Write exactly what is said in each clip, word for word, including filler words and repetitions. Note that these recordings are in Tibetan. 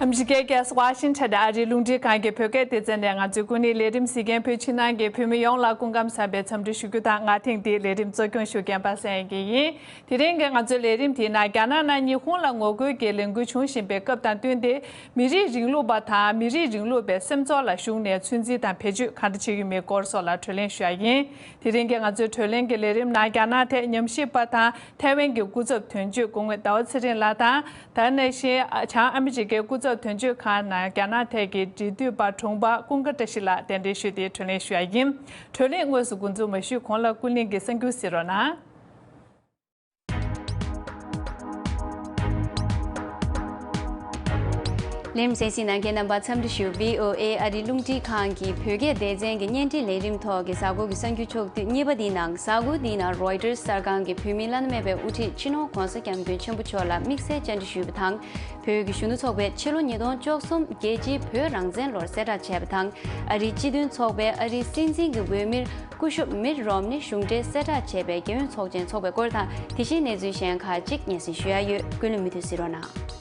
ཨ་མི་རི་ཀའི་རྒྱལ་ས་ཝ་ཤིང་ཊོན་ཨ་རིའི་རླུང་འཕྲིན་ཁང་གི་བོད་སྐད་སྡེ་ཚན་ནས། ང་ཚོའི་སྐུ་ཉིད་ལས་རིམ་གཟིགས་མཁན་བོད་ཕྱི་ནང་གི་བོད་མི་ཡོངས་ལ་སྐུ་ཁམས་བཟང་བའི་འཚམས་འདྲི་ཞུ་རྒྱུ་དང་། ང་ཐེངས་འདིའི་ལས་རིམ་གཙོ་སྐྱོང་ཞུ་མཁན་པ་སངས་དབྱངས་སྐྱིད་ཡིན། དེ་རིང་གི་ང་ཚོའི་ལས་རིམ་དེའི་ནང་། རྒྱ་ནག་ནང་ཉི་ཧོང་ལ་ངོ་རྒོལ་གྱི་ལས་འགུལ་འབྱུང་བཞིན་པའི་སྐབས་དང་བསྟུན་ཏེ། མི་རིགས་རིང་ལུགས་པ་དང་མི་རིགས་རིང་ལུགས་པའི་སེམས་ཚོར་ལ་ཞུགས་ནས་ཚོད་འཛིན་དང་བེད་སྤྱོད་ག་འདྲ་བྱེད་ཀྱི་ཡོད་མེད་སྐོར་སོགས་ལ་གྲོས་གླེང་ཞུ་ཡ་ཡིན། དེ་རིང་གི་ང་ཚོའི་གྲོས་གླེང་གི་ལས་རིམ་ནང་། རྒྱ་ནག་ཐད་ཉམས་ཞིབ་པ་དང་ཐའེ་ཝན་གྱི་སྐུ་ཚབ་དོན་གཅོད་སྐུ་ངོ་ཟླ་བ་ཚེ་རིང་ལགས་དང་། དེ་ནང་བཞིན་བྱང་ཨ་མི་རི་ཀའི་སྐུ་ཚབ་དོན་གཅོད་ཁང་ནང་རྒྱ་ནག་ཐད་ཀྱི་འབྲེལ་མཐུད་པ་དྲུང་པ་ཀུན་དགའ་བཀྲ་ཤིས་ལགས་གདན་འདྲེན་ཞུས་ཏེ་གྲོས་གླེང་ཞུ་ཡ་ཡིན། གྲོས་གླེང་དངོས་སུ་འགོ་འཛུགས་མ་ཞུས་གོང་ལ་ཀུན་གླེང་གི་གསར་འགྱུར་གཟིགས་རོགས་གནང་། ལས་རིམ་གསན་གཟིགས་གནང་མཁན་རྣམ་པ་འཚམས་འདྲི་ཞུ། བྷི་ཨོ་ཨེ་ཨ་རིའི་རླུང་འཕྲིན་ཁང་གི་བོད་སྐད་སྡེ་ཚན་གྱི་བརྙན་འཕྲིན་ལས་རིམ་ཐོག་གི་གཟའ་འཁོར་གྱི་གསར་འགྱུར་ཕྱོགས་བསྡུས་གཉིས་པ་འདིའི་ནང་། གཟའ་འཁོར་འདིའི་ནང་རོའི་ཊར་གསར་ཁང་གིས་བོད་མིའི་བླ་ན་མེད་པའི་དབུ་ཁྲིད་སྤྱི་ནོར་ྋགོང་ས་ྋསྐྱབས་མགོན་ཆེན་པོ་མཆོག་ལ་དམིགས་བསལ་བཅར་འདྲི་ཞུས་པ་དང་། བོད་ཀྱི་གཞོན་ནུ་ཚོགས་པས་ཕྱི་ལོ་ཉིས་སྟོང་བཅུ་གསུམ་རྒྱལ་སྤྱིའི་བོད་རང་བཙན་ལོར་གསལ་བསྒྲགས་བྱས་པ་དང་། ཨ་རིའི་སྤྱི་མཐུན་ཚོགས་པས་ཨ་རིའི་སྲིད་འཛིན་གྱི་འོས་མིར་སྐུ་ཞབས་མིཊ་རོམ་ནི་གཞུང་འབྲེལ་གསལ་བསྒྲགས་བྱས་པའི་རྒྱལ་ཡོངས་ཚོགས་ཆེན་འཚོགས་པའི་སྐོར་དང་། དེ་བཞིན་གནས་ཚུལ་གཞན་ཁག་ཅིག་སྙན་སེང་ཞུ་ཡ་ཡོད། ཀུན་གླེང་མུ་མཐུད་གཟིགས་རོགས་གནང་།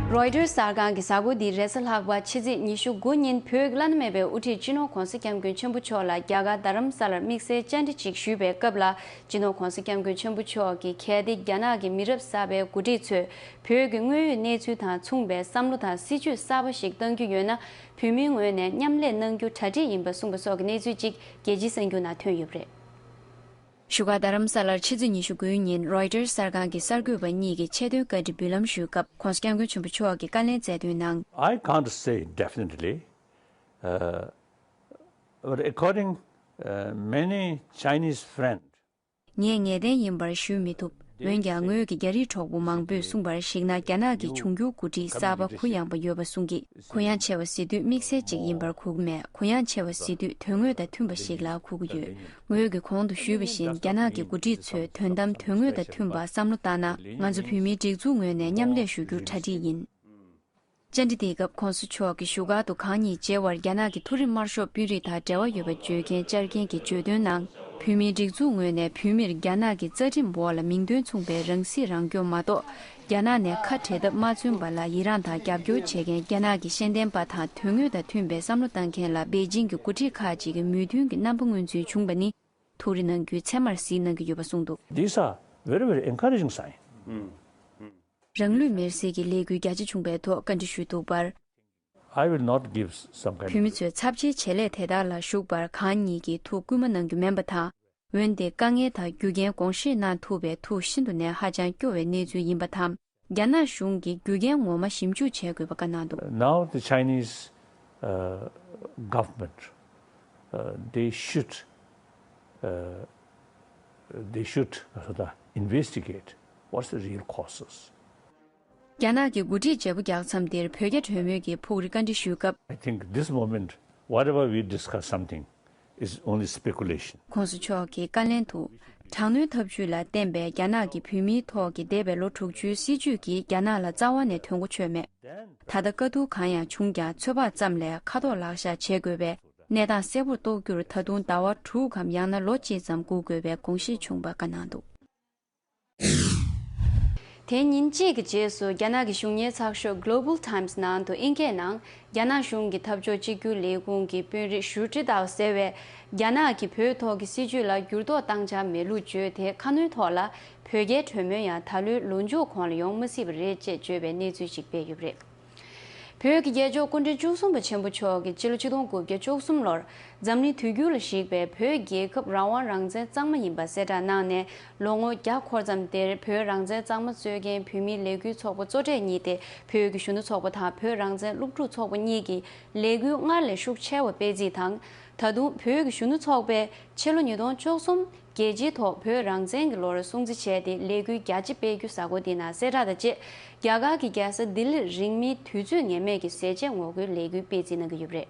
རོའི་ཊར་གསར་ཁང་གིས་གཟའ་འཁོར་འདིའི་རེས་གཟའ་ལྷག་པ་ཕྱི་ཚེས་ཉི་ཤུ་དགུ་ཉིན་བོད་ཀྱི་བླ་ན་མེད་པའི་དབུ་ཁྲིད་སྤྱི་ནོར་ྋགོང་ས་ྋསྐྱབས་མགོན་ཆེན་པོ་མཆོག་ལ་རྒྱ་གར་རྡ་རམ་ས་ལར་དམིགས་བསལ་བཅར་འདྲི་ཅིག་ཞུས་པའི་སྐབས་ལ། སྤྱི་ནོར་ྋགོང་ས་ྋསྐྱབས་མགོན་ཆེན་པོ་མཆོག་གིས་གལ་ཏེ་རྒྱ་ནག་གི་མི་རབས་གསར་པའི་འགོ་ཁྲིད་ཚོས་བོད་ཀྱི་དངོས་ཡོད་གནས་ཚུལ་དང་མཚུངས་པའི་བསམ་བློ་དང་སྲིད་བྱུས་གསར་པ་ཞིག་གཏང་རྒྱུ་ཡོད་ན། བོད་མིའི་ངོས་ནས་མཉམ་ལས་གནང་རྒྱུ་གྲ་སྒྲིག་ཡིན་པ་གསུངས་པ་སོགས་ཀྱི་གནས་ཚུལ་ཅིག་རྒྱལ་སྤྱིའི་གསར་འགྱུར་ནང་ཐོན་ཡོད་པ་རེད། བཞུགས་སྒར་རྡ་རམ་ས་ལར་ཕྱི་ཚེས་ཉི་ཤུ་དགུའི་ཉིན་རོའི་ཊར་གསར་ཁང་གི་གསར་འགོད་པ་གཉིས་ཀྱིས་ཆེད་དོན་བཀའ་འདྲི་འབུལ་ལམ་ཞུས་སྐབས། ྋགོང་ས་ྋསྐྱབས་མགོན་ཆེན་པོ་མཆོག་གིས་བཀའ་ལན་སྩལ་དོན་ནང་། I can't say definitely, uh, but according, uh, many Chinese friends, ངས་ངེས་གཏན་ཡིན་པར་ཞུ་མི་ཐུབ། འོན་ཀྱང་ངོས་ཀྱི་རྒྱ་རིགས་གྲོགས་པོ་མང་པོས་གསུངས་པར་གཞིགས་ན། རྒྱ་ནག་གི་འབྱུང་འགྱུར་འགོ་ཁྲིད་གསར་པ་གུ་ཡངས་པ་ཡོད་པ་གསུང་གི། གུ་ཡངས་ཆེ་བ་ཟེར་དུས་དམིགས་བསལ་ཅིག་ཡིན་པར་གོ་གི་མེད། གུ་ཡངས་ཆེ་བ་ཟེར་དུས་དོན་དངོས་དང་མཐུན་པ་ཞིག་ལ་གོ་གི་ཡོད། ངོས་ཀྱིས་གོང་དུ་ཞུས་པ་བཞིན། རྒྱ་ནག་གི་འགོ་ཁྲིད་ཚོས་དོན་དམ་དོན་དངོས་དང་མཐུན་པ་བསམ་བློ་བཏང་ན། ང་ཚོ་བོད་མིའི་སྒྲིག་འཛུགས་ངོས་ནས་མཉམ་ལས་ཞུ་རྒྱུར་གྲ་སྒྲིག་ཡིན། བཅར་འདྲི་དེའི་སྐབས་ྋགོང་ས་མཆོག་གིས་བཞུགས་སྒར་དུ་གང་ཉིད་མཇལ་བར། རྒྱ་ནག་གི་མཐོ་རིམ་དམར་ཤོག་དཔོན་རིགས་དང་འབྲེལ་བ་ཡོད་པ་བརྗོད་མཁན་བཅར་མཁན་གྱིས་བརྗོད་དོན་ནང་། བོད་མིའི་སྒྲིག་འཛུགས་ངོས་ནས་བོད་མིར་རྒྱ་ནག་གི་རྩ་ཁྲིམས་འོག་ལ་མིང་དོན་མཚུངས་པའི་རང་སྲིད་རང་སྐྱོང་མ་གཏོགས། རྒྱ་ནག་ནས་ཁ་བྲལ་ཐབས་མ་མཚོན་པ་ལ་ཡི་རངས་དང་རྒྱབ་སྐྱོར་བྱེད་མཁན། རྒྱ་ནག་གི་ཤེས་ལྡན་པ་དང་དོན་དངོས་དང་མཐུན་པའི་བསམ་བློ་བཏང་མཁན་ལ། པེ་ཅིང་གི་འགོ་ཁྲིད་ཁག་ཅིག་གིས་མོས་མཐུན་གྱི་རྣམ་པ་མངོན་ཚུལ་བྱུང་བ་ནི། ཐུགས་རེ་གནང་རྒྱུའི་ཚད་མར་གཟིགས་གནང་གི་ཡོད་པ་གསུངས་འདུག། These are very, very encouraging sign. རང་ལུས་མེར་སྲེག་གི་ལས་འགུལ་རྒྱ་ཆེ་བྱུང་བའི་ཐོག་བཀའ་འདྲི་ཞུས་འདུག་པར། I will not give some kind བོད་མི་ཚོས་ཚབས་ཆེའི་བྱེད་ལས་དེ་དག་ལ་ཞུགས་པར་གང་ཉིད་ཀྱིས་ཐུགས་སྐུལ་མ་གནང་རྒྱུ་མིན་པ་དང་། འོན་ཏེ་དཀའ་ངལ་དང་རྒྱུ་རྐྱེན་དགོངས་བཞེས་གནང་ཐུབ་པའི་ཐུགས་ཤིན་ཏུ་ནས་ཧ་ཅང་སྐྱོ་བའི་གནས་ཚུལ་ཡིན་པ་དང་། རྒྱ་ནག་གཞུང་གིས་རྒྱུ་རྐྱེན་ངོ་མ་ཞིབ་འཇུག་བྱེད་དགོས་པ་བཀའ་གནང་འདུག། Now the Chinese, uh, government, uh, they should, uh, they should, uh, sort of investigate what's the real causes. རྒྱ་ནག་གི་འགོ་ཁྲིད་བརྗེ་པོ་རྒྱག་མཚམས་འདིར་བོད་རྒྱ་གྲོས་མོལ་གྱི་ཕུགས་རེ་བཀའ་འདྲི་ཞུས་སྐབས། I think this moment, whatever we discuss something, is only speculation. ྋགོང་ས་མཆོག་གིས་བཀའ་ལན་དུ། དྲག་གནོན་ཐབས་ཇུས་ལ་བརྟེན་པའི་རྒྱ་ནག་གིས་བོད་མིའི་ཐོག་གི་འདས་པའི་ལོ་དྲུག་ཅུའི་སྲིད་བྱུས་ཀྱིས་རྒྱ་ནག་ལ་རྩ་བ་ནས་དོན་གོ་ཆོད་མེད། ད་ལྟ་དཀའ་སྡུག་གང་ཡང་བྱུང་ཀྱང་ཚོད་དཔག་ཙམ་ལས་ཁ་དོག་ལག་བཞག་བྱེད་དགོས་པས། གནས་སྟངས་གསལ་པོར་རྟོགས་རྒྱུར་ད་དུང་ཟླ་བ་དྲུག་གམ་ཡང་ན་ལོ་གཅིག་ཙམ་སྒུག་དགོས་པའི་དགོངས་བཞེས་བྱུང་བ་བཀའ་གནང་འདུག། དེ་ཉིན་གཅིག་གི་རྗེས་སུ་རྒྱ་ནག་གི་གཞུང་གཉེར་ཚགས་ཤོག་Global Times ནང་དུ་ཨིན་སྐད་ནང་རྒྱ་ནག་གཞུང་གི་འཐབ་ཕྱོགས་གཅིག་གྱུར་ལས་ཁུངས་ཀྱི་དཔོན་རིགས་ཞུ་ཀྲི་ཏའོ་ཟེར་བས། རྒྱ་ནག་གིས་བོད་ཐོག་གི་སྲིད་བྱུས་ལ་འགྱུར་ལྡོག་བཏང་འཆར་མེད་ལུགས་བརྗོད་དེ། ཁ་སྣོན་ཐོག་ལ་བོད་རྒྱའི་གྲོས་མོལ་ཡང་ད་ལོའི་ལོ་མཇུག་གོང་ལ་ཡོང་མི་སྲིད་པ་རེད་ཅེས་བརྗོད་པའི་གནས་ཚུལ་ཞིག་སྤེལ་ཡོད་པ་རེད། བོད་ཀྱི་རྒྱལ་མཆོག་སྐུ་ཕྲེང་བཅུ་གསུམ་པ་ཆེན་པོ་མཆོག་གིས་ཕྱི་ལོ་ཆིག་སྟོང་དགུ་བརྒྱ་བཅུ་གསུམ་ལོར་འཛམ་གླིང་དུས་འགྱུར་ལ་གཞིགས་པའི་བོད་རྒྱལ་ཁབ་རང་དབང་རང་བཙན་གཙང་མ་ཡིན་པ་གསལ་བསྒྲགས་གནང་ནས། ལོ་ངོ་བརྒྱ་འཁོར་ཙམ་དེར་བོད་རང་བཙན་གཙང་མ་རྩོད་མཁན་བོད་མིའི་ལས་འགུལ་ཚོགས་པ་གཙོ་གྲས་གཉིས་ཏེ། བོད་ཀྱི་གཞོན་ནུ་ཚོགས་པ་དང་བོད་རང་བཙན་སློབ་ཕྲུག་ཚོགས་པ་གཉིས་ཀྱིས་ལས་འགུལ་སྔར་ལས་ཤུགས་ཆེ་བ་སྤེལ་རྩིས་དང་། ད་དུང་བོད་ཀྱི་གཞོན་ནུ་ཚོགས་པས་ཕྱི་ལོ་ཉིས་སྟོང་བཅུ་གསུམ་རྒྱལ་སྤྱིའི་ཐོག་བོད་རང་བཙན་གྱི་ལོར་སྲུང་བརྩི་བྱས་ཏེ། ལས་འགུལ་རྒྱ་ཆེ་སྤེལ་རྒྱུ་གཟའ་འཁོར་འདིའི་ནང་གསལ་བསྒྲགས་དང་བཅས། རྒྱ་གར་གྱི་རྒྱལ་ས་ལྡི་ལིར་རིང་མིན་དུས་ཚོད་ངེས་མེད་ཀྱི་ཟས་བཅད་ངོ་རྒོལ་ལས་འགུལ་སྤེལ་རྩིས་གནང་གི་ཡོད་པ་རེད།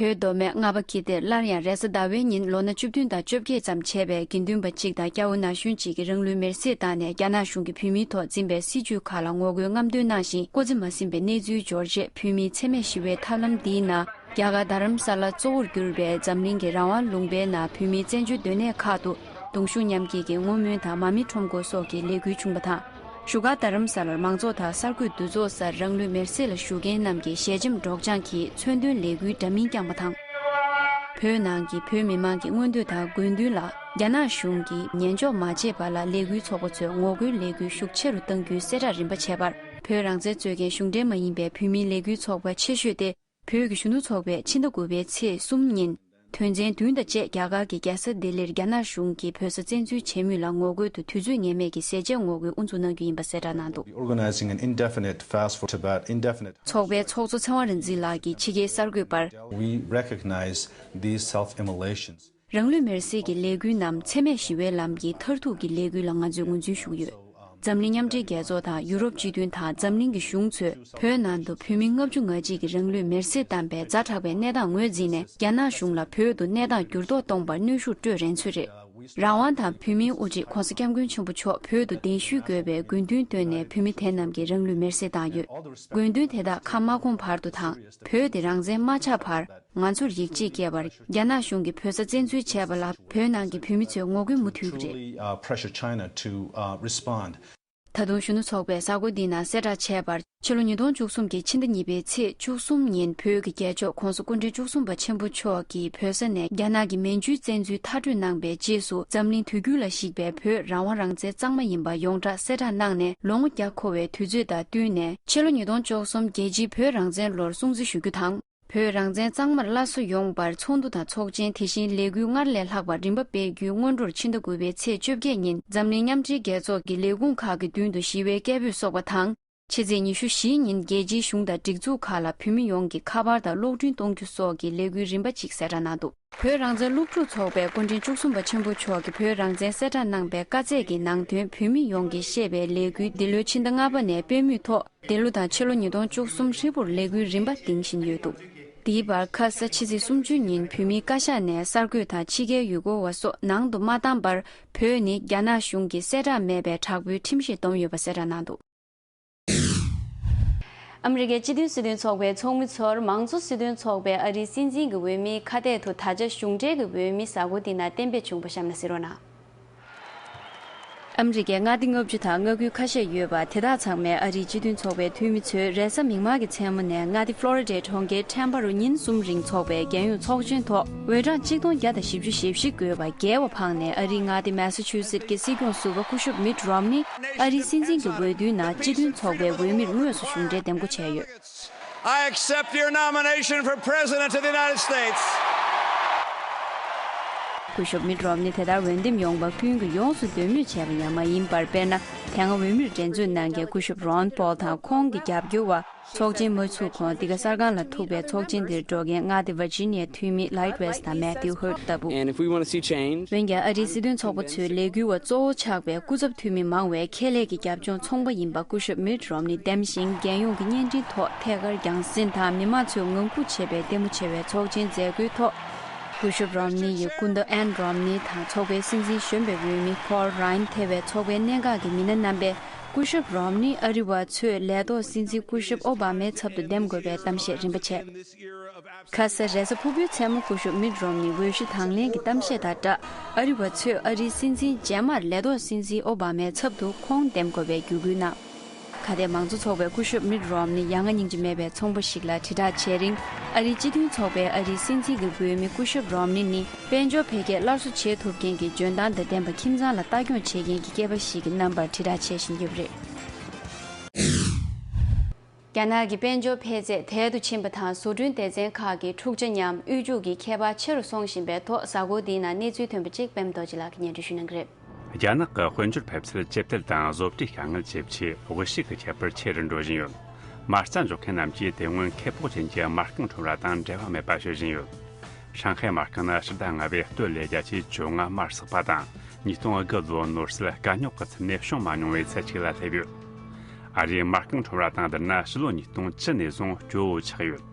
བོད་མདོ་སྨད་རྔ་པ་ཁྱི་སྡེར་སླར་ཡང་རེས་གཟའ་ཟླ་བའི་ཉིན་ལོ་ན་བཅུ་བདུན་དང་བཅོ་བརྒྱད་ཙམ་བྱས་པའི་དགེ་འདུན་པ་གཅིག་དང་སྐྱ་བོ་ན་གཞོན་གཅིག་གིས་རང་ལུས་མེར་སྲེག་བཏང་ནས། རྒྱ་ནག་གཞུང་གིས་བོད་མིའི་ཐོག་འཛིན་པའི་སྲིད་བྱུས་ཁག་ལ་ངོ་རྒོལ་རྔམ་སྟོན་གནང་ཞིང་། འགོ་འཛིན་མ་ཟིན་པའི་གནས་ཚུལ་འབྱོར་རྗེས། བོད་མིའི་འཚེ་མེད་ཞི་བའི་ཐབས་ལམ་འདིའི་ནང་། རྒྱ་གར་རྡ་རམ་ས་ལ་གཙོ་བོར་གྱུར་པའི་འཛམ་གླིང་གི་རང་དབང་ལུང་པའི་ནང་བོད་མིའི་བཙན་བྱོལ་སྡོད་གནས་ཁག་ཏུ། གདུང་ཤུགས་མཉམ་སྐྱེད་ཀྱི་བསྔོ་སྨོན་དང་མར་མེ་ཁྲོམ་སྐོར་སོགས་ཀྱི་ལས་འགུལ་བྱུང་བ་དང་། བཞུགས་སྒར་རྡ་རམ་ས་ལར་མང་ཚོགས་དང་གསར་འགོད་འདུ་ཚོགས་སར་རང་ལུས་མེར་སྲེག་ལ་ཞུགས་མཁན་རྣམས་ཀྱི་ཞལ་ཆེམས་སྒྲོག་སྦྱང་གིས་མཚོན་དོན་ལས་འགུལ་འདྲ་མིན་བསྐྱངས་པ་དང་། བོད་ནང་གི་བོད་མི་མང་གི་མངོན་འདོད་དང་དགོས་འདུན་ལ་རྒྱ་ནག་གཞུང་གིས་ཉན་འཇོག་མ་བྱས་པ་ལ་ལས་འགུལ་ཚོགས་པ་ཚོས་ངོ་རྒོལ་ལས་འགུལ་ཤུགས་ཆེ་རུ་གཏང་རྒྱུའི་གསལ་བསྒྲགས་རིམ་པ་བྱས་པར། བོད་རང་བཙན་རྩོད་མཁན་གཞུང་འབྲེལ་མ་ཡིན་པའི་བོད་མིའི་ལས་འགུལ་ཚོགས་པ་ཆེ་ཤོས་ཏེ། བོད་ཀྱི་གཞོན་ནུ་ཚོགས་པས་ཕྱི་ཟླ་དགུ་པའི་ཚེས་གསུམ་ཉིན། དོན་ཚན་བདུན་དང་བཅས་རྒྱ་གར་གྱི་རྒྱལ་ས་ལྡི་ལིར་རྒྱ་ནག་གཞུང་གིས་བོད་ས་བཙན་འཛུལ་བྱེད་མུས་ལ་ངོ་རྒོལ་དུ་དུས་ཚོད་ངེས་མེད་ཀྱི་ཟས་བཅད་ངོ་རྒོལ་དབུ་འཛུགས་གནང་རྒྱུ་ཡིན་པ་གསལ་བསྒྲགས་གནང་འདུག We're organizing an indefinite fast for Tibet, indefinite. ཚོགས་པའི་ཚོགས་གཙོ་ཚེ་དབང་རིག་འཛིན་ལགས་ཀྱིས་ཕྱི་རྒྱལ་གསར་འགོད་པར། We recognize these self-immolations. རང་ལུས་མེར་སྲེག་གི་ལས་འགུལ་རྣམས་འཚེ་མེད་ཞི་བའི་ལམ་གྱི་མཐར་ཐུག་གི་ལས་འགུལ་ལ་ང་ཚོས་ངོས་འཛིན་ཞུ་གི་ཡོད། འཛམ་གླིང་མཉམ་འབྲེལ་རྒྱལ་ཚོགས་དང་ཡུ་རོབ་སྤྱི་མཐུན་དང་འཛམ་གླིང་གི་གཞུང་ཚོས་བོད་ནང་དུ་བོད་མི་ལྔ་བཅུ་ང་གཅིག་གིས་རང་ལུས་མེར་སྲེག་བཏང་པའི་ཛ་དྲག་པའི་གནས་སྟངས་ངོས་འཛིན་ནས། རྒྱ་ནག་གཞུང་ལ་བོད་དུ་གནས་སྟངས་འགྱུར་ལྡོག་གཏོང་བར་གནོན་ཤུགས་སྤྲོད་རན་ཚོད་རེད། རང་དབང་དང་བོད་མིའི་དབུ་ཁྲིད་ྋགོང་ས་ྋསྐྱབས་མགོན་ཆེན་པོ་མཆོག་བོད་དུ་གདན་ཞུ་དགོས་པའི་དགོས་འདུན་བཏོན་ནས་བོད་མི་དེ་རྣམས་ཀྱིས་རང་ལུས་མེར་སྲེག་བཏང་ཡོད། དགོས་འདུན་དེ་དག་ཁ་མ་སྐོང་བར་དུ་དང་། བོད་དེ་རང་བཙན་མ་ཆགས་བར། ང་ཚོར་ཡིད་ཆེས་བསྐྱེད་པར། རྒྱ་ནག་གཞུང་གིས་བོད་ས་བཙན་འཛུལ་བྱས་པ་ལ་བོད་ནང་གི་བོད་མི་ཚོས་ངོ་རྒོལ་མུ་མཐུད་ཀྱི་རེད། Really, uh, pressure China to, uh, respond. ད་དུང་གཞོན་ནུ་ཚོགས་པས་གཟའ་འཁོར་འདིའི་ནང་གསལ་བསྒྲགས་བྱས་པར། ཕྱི་ལོ་ཉིས་སྟོང་བཅུ་གསུམ་གྱི་ཕྱི་ཟླ་གཉིས་པའི་ཚེས་བཅུ་གསུམ་ཉིན་བོད་ཀྱི་རྒྱལ་མཆོག་ྋགོང་ས་སྐུ་ཕྲེང་བཅུ་གསུམ་པ་ཆེན་པོ་མཆོག་གིས་བོད་ས་ནས་རྒྱ་ནག་གི་མན་ཇུའི་བཙན་འཛུལ་མཐར་སྐྲོད་གནང་པའི་རྗེས་སུ་འཛམ་གླིང་དུས་འགྱུར་ལ་གཞིགས་པའི་བོད་རང་དབང་རང་བཙན་གཙང་མ་ཡིན་པ་ཡོངས་གྲགས་གསལ་བསྒྲགས་གནང་ནས་ལོ་ངོ་བརྒྱ་འཁོར་བའི་དུས་ཚོད་དང་བསྟུན་ནས་ཕྱི་ལོ་ཉིས་སྟོང་བཅུ་གསུམ་རྒྱལ་སྤྱིའི་བོད་རང་བཙན་ལོར་སྲུང་བརྩི་ཞུ་རྒྱུ་དང་། བོད་རང་བཙན་གཙང་མར་སླར་གསོ་ཡོང་བར་ཚོགས་འདུ་དང་ཚོགས་ཆེན། དེ་བཞིན་ལས་འགུལ་སྔར་ལས་ལྷག་པ་རིམ་པ་སྤེལ་རྒྱུའི་སྔོན་འགྲོར་ཕྱི་ཟླ་དགུ་པའི་ཚེས་བཅོ་བརྒྱད་ཉིན་འཛམ་གླིང་མཉམ་འབྲེལ་རྒྱལ་ཚོགས་ཀྱི་ལས་ཁུངས་ཁག་གི་མདུན་དུ་ཞི་བའི་སྐད་འབོད་སོགས་པ་དང་། ཕྱི་ཚེས་ཉི་ཤུ་བཞི་ཉིན་རྒྱལ་སྤྱིའི་གཞུང་དང་སྒྲིག་འཛུགས་ཁག་ལ་བོད་མི་ཡོངས་ཀྱིས་ཁ་པར་དང་གློག་འཕྲིན་གཏོང་རྒྱུ་སོགས་ཀྱི་ལས་འགུལ་རིམ་པ་གཅིག་གསལ་བསྒྲགས་གནང་འདུག་བོད་རང་བཙན་སློབ་ཕྲུག་ཚོགས་པས་སྐུ་ཕྲེང་བཅུ་གསུམ་པ་ཆེན་པོ་མཆོག་གིས་བོད་རང་བཙན་གསལ་བསྒྲགས་གནང་པའི་བཀའ་སྩལ་གྱི་ནང་དོན་བོད་མི་ཡོངས་ཀྱིས་ཤེས་པའི་ལས་འགུལ་འདི་ལོའི་ཕྱི་ཟླ་ལྔ་པ་ནས་སྤེལ་མུས་ཐོག་འདི་ལོ་དང་ཕྱི་ལོ་ཉིས་སྟོང་བཅུ་གསུམ་ཧྲིལ་པོར་ལས་འགུལ་རིམ་པ་འདིང་བཞིན་ཡོད་འདུག་འདིའི་བར་ཁ་ས་ཕྱི་ཚེས་སུམ་ཅུ་ཉིན་བོད་མིའི་བཀའ་ཤག་ནས་གསར་འགོད་དང་ཕྱི་རྒྱལ་ཡུལ་སྐོར་བ་སོགས་ནང་དུ་མ་བཏང་བར་བོད་ནི་རྒྱ་ནག་གཞུང་གིས་གསལ་བསྒྲགས་མེད་པའི་དྲག་པོའི་ཁྲིམས་གཞི་བསྡོམས་ཡོད་པ་གསལ་བསྒྲགས་གནང་འདུག་ཨ་མི་རི་ཀའི་སྤྱི་མཐུན་སྲིད་དོན་ཚོགས་པའི་ཚོགས་མི་ཚོར་མང་གཙོ་སྲིད་དོན་ཚོགས་པའི་ཨ་རིའི་སྲིད་འཛིན་གྱི་འོས་མིའི་ཁ་གཏད་དུ་ད་ཆ་གཞུང་འབྲེལ་གྱི་འོས་མི་གཟའ་འཁོར་འདི་ན་གཏན་འབེབས་བྱུང་བ་གཤམ་ལ་གཟིགས་རོགས་གནང་། ཨ་མི་རི་ཀའི་མངའ་སྡེ་ལྔ་བཅུ་དང་མངའ་ཁུལ་ཁ་ཤས་ཡོད་པ་དེ་དག་ཚང་མའི་ཨ་རིའི་སྤྱི་མཐུན་ཚོགས་པའི་འཐུས་མི་ཚོས་རེས་གཟའ་མིག་དམར་གྱི་མཚན་མོ་ནས་མངའ་སྡེ་ཕློ་རི་ཌའི་གྲོང་ཁྱེར་ཊེམ་པ་རུ་ཉིན་གསུམ་རིང་འཚོགས་པའི་རྒྱལ་ཡོངས་ཚོགས་ཆེན་ཐོག་འོས་གྲངས་གཅིག་སྟོང་བརྒྱ་དང་བཞི་བཅུ་ཞེ་བཞི་བགོས་པ་རྒྱལ་བ་འཕངས་ནས་ཨ་རིའི་མངའ་སྡེ་མེ་ས་ཆུ་སེད་ཀྱི་སྲིད་སྐྱོང་ཟུར་པ་སྐུ་ཞབས་མིད་རོམ་ནི་ཨ་རིའི་སྲིད་འཛིན་གྱི་འོས་བསྡུའི་ནང་སྤྱི་མཐུན་ཚོགས་པའི་འོས་མིར་དངོས་སུ་གཞུང་འབྲེལ་འདེམས་བསྐོ་བྱས་ཡོད། I accept your nomination for President of the United States. སྐུ་ཞབས་མིད་རོམ་ནི་དེ་ལྟར་འོས་འདེམས་ཡོང་བ་ཀུན་གྱིས་ཡོངས་སུ་འདོད་མོས་བྱས་པ་ཡང་མ་ཡིན་པར། དཔེར་ན། དེ་སྔ་འོས་མིར་འགྲན་རྩོད་གནང་མཁན་སྐུ་ཞབས་རོན་པོལ་དང་ཁོང་གི་རྒྱབ་སྐྱོར་བ། ཚོགས་ཆེན་མ་ཚུགས་གོང་འདི་ག་གསར་ཁང་ལ་ཐུག་པའི་ཚོགས་ཆེན་འདིར་འགྲོ་མཁན་མངའ་སྡེ་ཝར་ཇི་ནི་ཡའི་འཐུས་མི་ལའིད་ཝེས་དང་མེ་ཐིའུ་ཧུར་ལྟ་བུ། And if we want to see change, འོན་ཀྱང་ཨ་རིའི་སྲིད་དོན་ཚོགས་པ་ཚོའི་ལས་འགུལ་བ་གཙོ་བོ་ཆགས་པའི་སྐུ་ཚབ་འཐུས་མི་མང་བའི་ཁྱད་ལས་ཀྱི་རྒྱབ་ལྗོངས་ཚོང་པ་ཡིན་པ་སྐུ་ཞབས་མིད་རོམ་ནི་འདེམས་ཤིང་། རྒྱལ་ཡོངས་ཀྱི་བརྙན་འཕྲིན་ཐོག་ཐད་ཀར་རྒྱང་སྲིང་དང་མི་མང་ཚོས་ངང་སྒུག་བྱེད་པའི་ལྟད་མོ་ཆེ་བའི་ཚོགས་ཆེན་མཛད་སྒོའི་ཐོག་སྐུ་ཞབས་རོམ་ནི་ཡི་སྐུ་ཟླ་ཨན་རོམ་ནི་དང་ཚོགས་པའི་སྲིད་འཛིན་གཞོན་པའི་འོས་མི་ཕོལ་རཱིན་ཐེ་བའི་ཚོགས་པའི་གནད་འགག་གི་མི་སྣ་རྣམ་པས། སྐུ་ཞབས་རོམ་ནི་ཨ་རི་བ་ཚོས་ལས་ཐོག་སྲིད་འཛིན་སྐུ་ཞབས་ཨོ་བྷ་མའི་ཚབ་ཏུ་འདེམས་དགོས་པའི་གཏམ་བཤད་རིམ་པ་བྱས། ཁ་ས་རེས་གཟའ་ཕུར་བུའི་མཚན་མོ་སྐུ་ཞབས་མིད་རོམ་ནི་འོས་གཞི་དང་ལེན་གྱི་གཏམ་བཤད་དང་སྦྲགས། ཨ་རི་བ་ཚོས་ཨ་རིའི་སྲིད་འཛིན་རྗེས་མར་ལས་ཐོག་སྲིད་འཛིན་ཨོ་བྷ་མའི་ཚབ་ཏུ་ཁོང་འདེམས་དགོས་པའི་བརྒྱུད་སྐུལ་གནང་། ཁ་གཏད་མང་གཙོ་ཚོགས་པའི་སྐུ་ཞབས་མིད་རོམ་ནི་ཡ་ང་སྙིང་རྗེ་མེད་པའི་ཚོང་པ་ཞིག་ལ་དྲིལ་བསྒྲགས་བྱེད་རིང་། ཨ་རིའི་སྤྱི་མཐུན་ཚོགས་པའི་ཨ་རིའི་སྲིད་འཛིན་གྱི་འོས་མི་སྐུ་ཞབས་རོམ་ནི་ནི། དཔལ་འབྱོར་འཕེལ་རྒྱས་སླར་གསོ་བྱེད་ཐུབ་མཁན་གྱི་འཇོན་ཐང་དང་ལྡན་པ་ཁྱིམ་ཚང་ལ་ལྟ་སྐྱོང་བྱེད་མཁན་གྱི་སྐྱེས་པ་ཞིག་གི་རྣམ་པར་དྲིལ་བསྒྲགས་བྱེད་བཞིན་ཡོད་པ་རེད། རྒྱ་ནག་གི་དཔལ་འབྱོར་འཕེལ་ཚད་དལ་དུ་ཕྱིན་པ་དང་བཟོ་སྐྲུན་སྡེ་ཚན་ཁག་གི་འཁྲུག་ཆ་མཉམ་དབུལ་ཕྱུག་གི་ཁྱད་པར་ཆེ་རུ་སོང་བཞིན་པའི་ཐོག་གཟའ་འཁོར་འདིའི་ནང་གནས་ཚུལ་ཐོན་པ་གཅིག་པད་མ་རྡོ་རྗེ་ལགས་ཀྱིས་སྙན་སྒྲོན་ཞུ་གནང་གི་རེད། རྒྱ་ནག་གི་དཔལ་འབྱོར་འཕེལ་ཚད་ཇེ་དལ་དང་བཟོ་གྲྭའི་དཀའ་ངལ་ཇེ་ཆེ། དབུལ་ཕྱུག་གི་ཁྱད་པར་ཆེ་རུ་འགྲོ་བཞིན་ཡོད། མ་རྩ་འཇོག་མཁན་རྣམས་ཀྱིས་དེ་སྔོན་ཁེ་སྤོགས་ཅན་གྱི་མ་རྐང་ཁྲོམ་ར་དང་འབྲེལ་བ་མེད་པ་ཤོད་བཞིན་ཡོད། ཧྲང་ཧའེ་མ་རྐང་ནི་ཕྱི་ཟླ་ལྔ་པའི་སྟོད་ལས་རྒྱ་ཆེའི་བཅོ་ལྔ་མར་ཟག་པ་དང་། ཉིས་སྟོང་དགུ་ལོའི་ནོར་སྲིད་དཀའ་རྙོག་གི་ཚུལ་ནས་བྱུང་མ་མྱོང་བའི་ཚད་ཅིག་ལ་སླེབས་ཡོད། ཨ་རིའི་མ་རྐང་ཁྲོམ་ར་དང་བསྡུར་ན་ཕྱི་ལོ་ཉིས་སྟོང་བཅུ་ནས་བཟུང་སྐྱོ་བོ་ཆགས་ཡོད།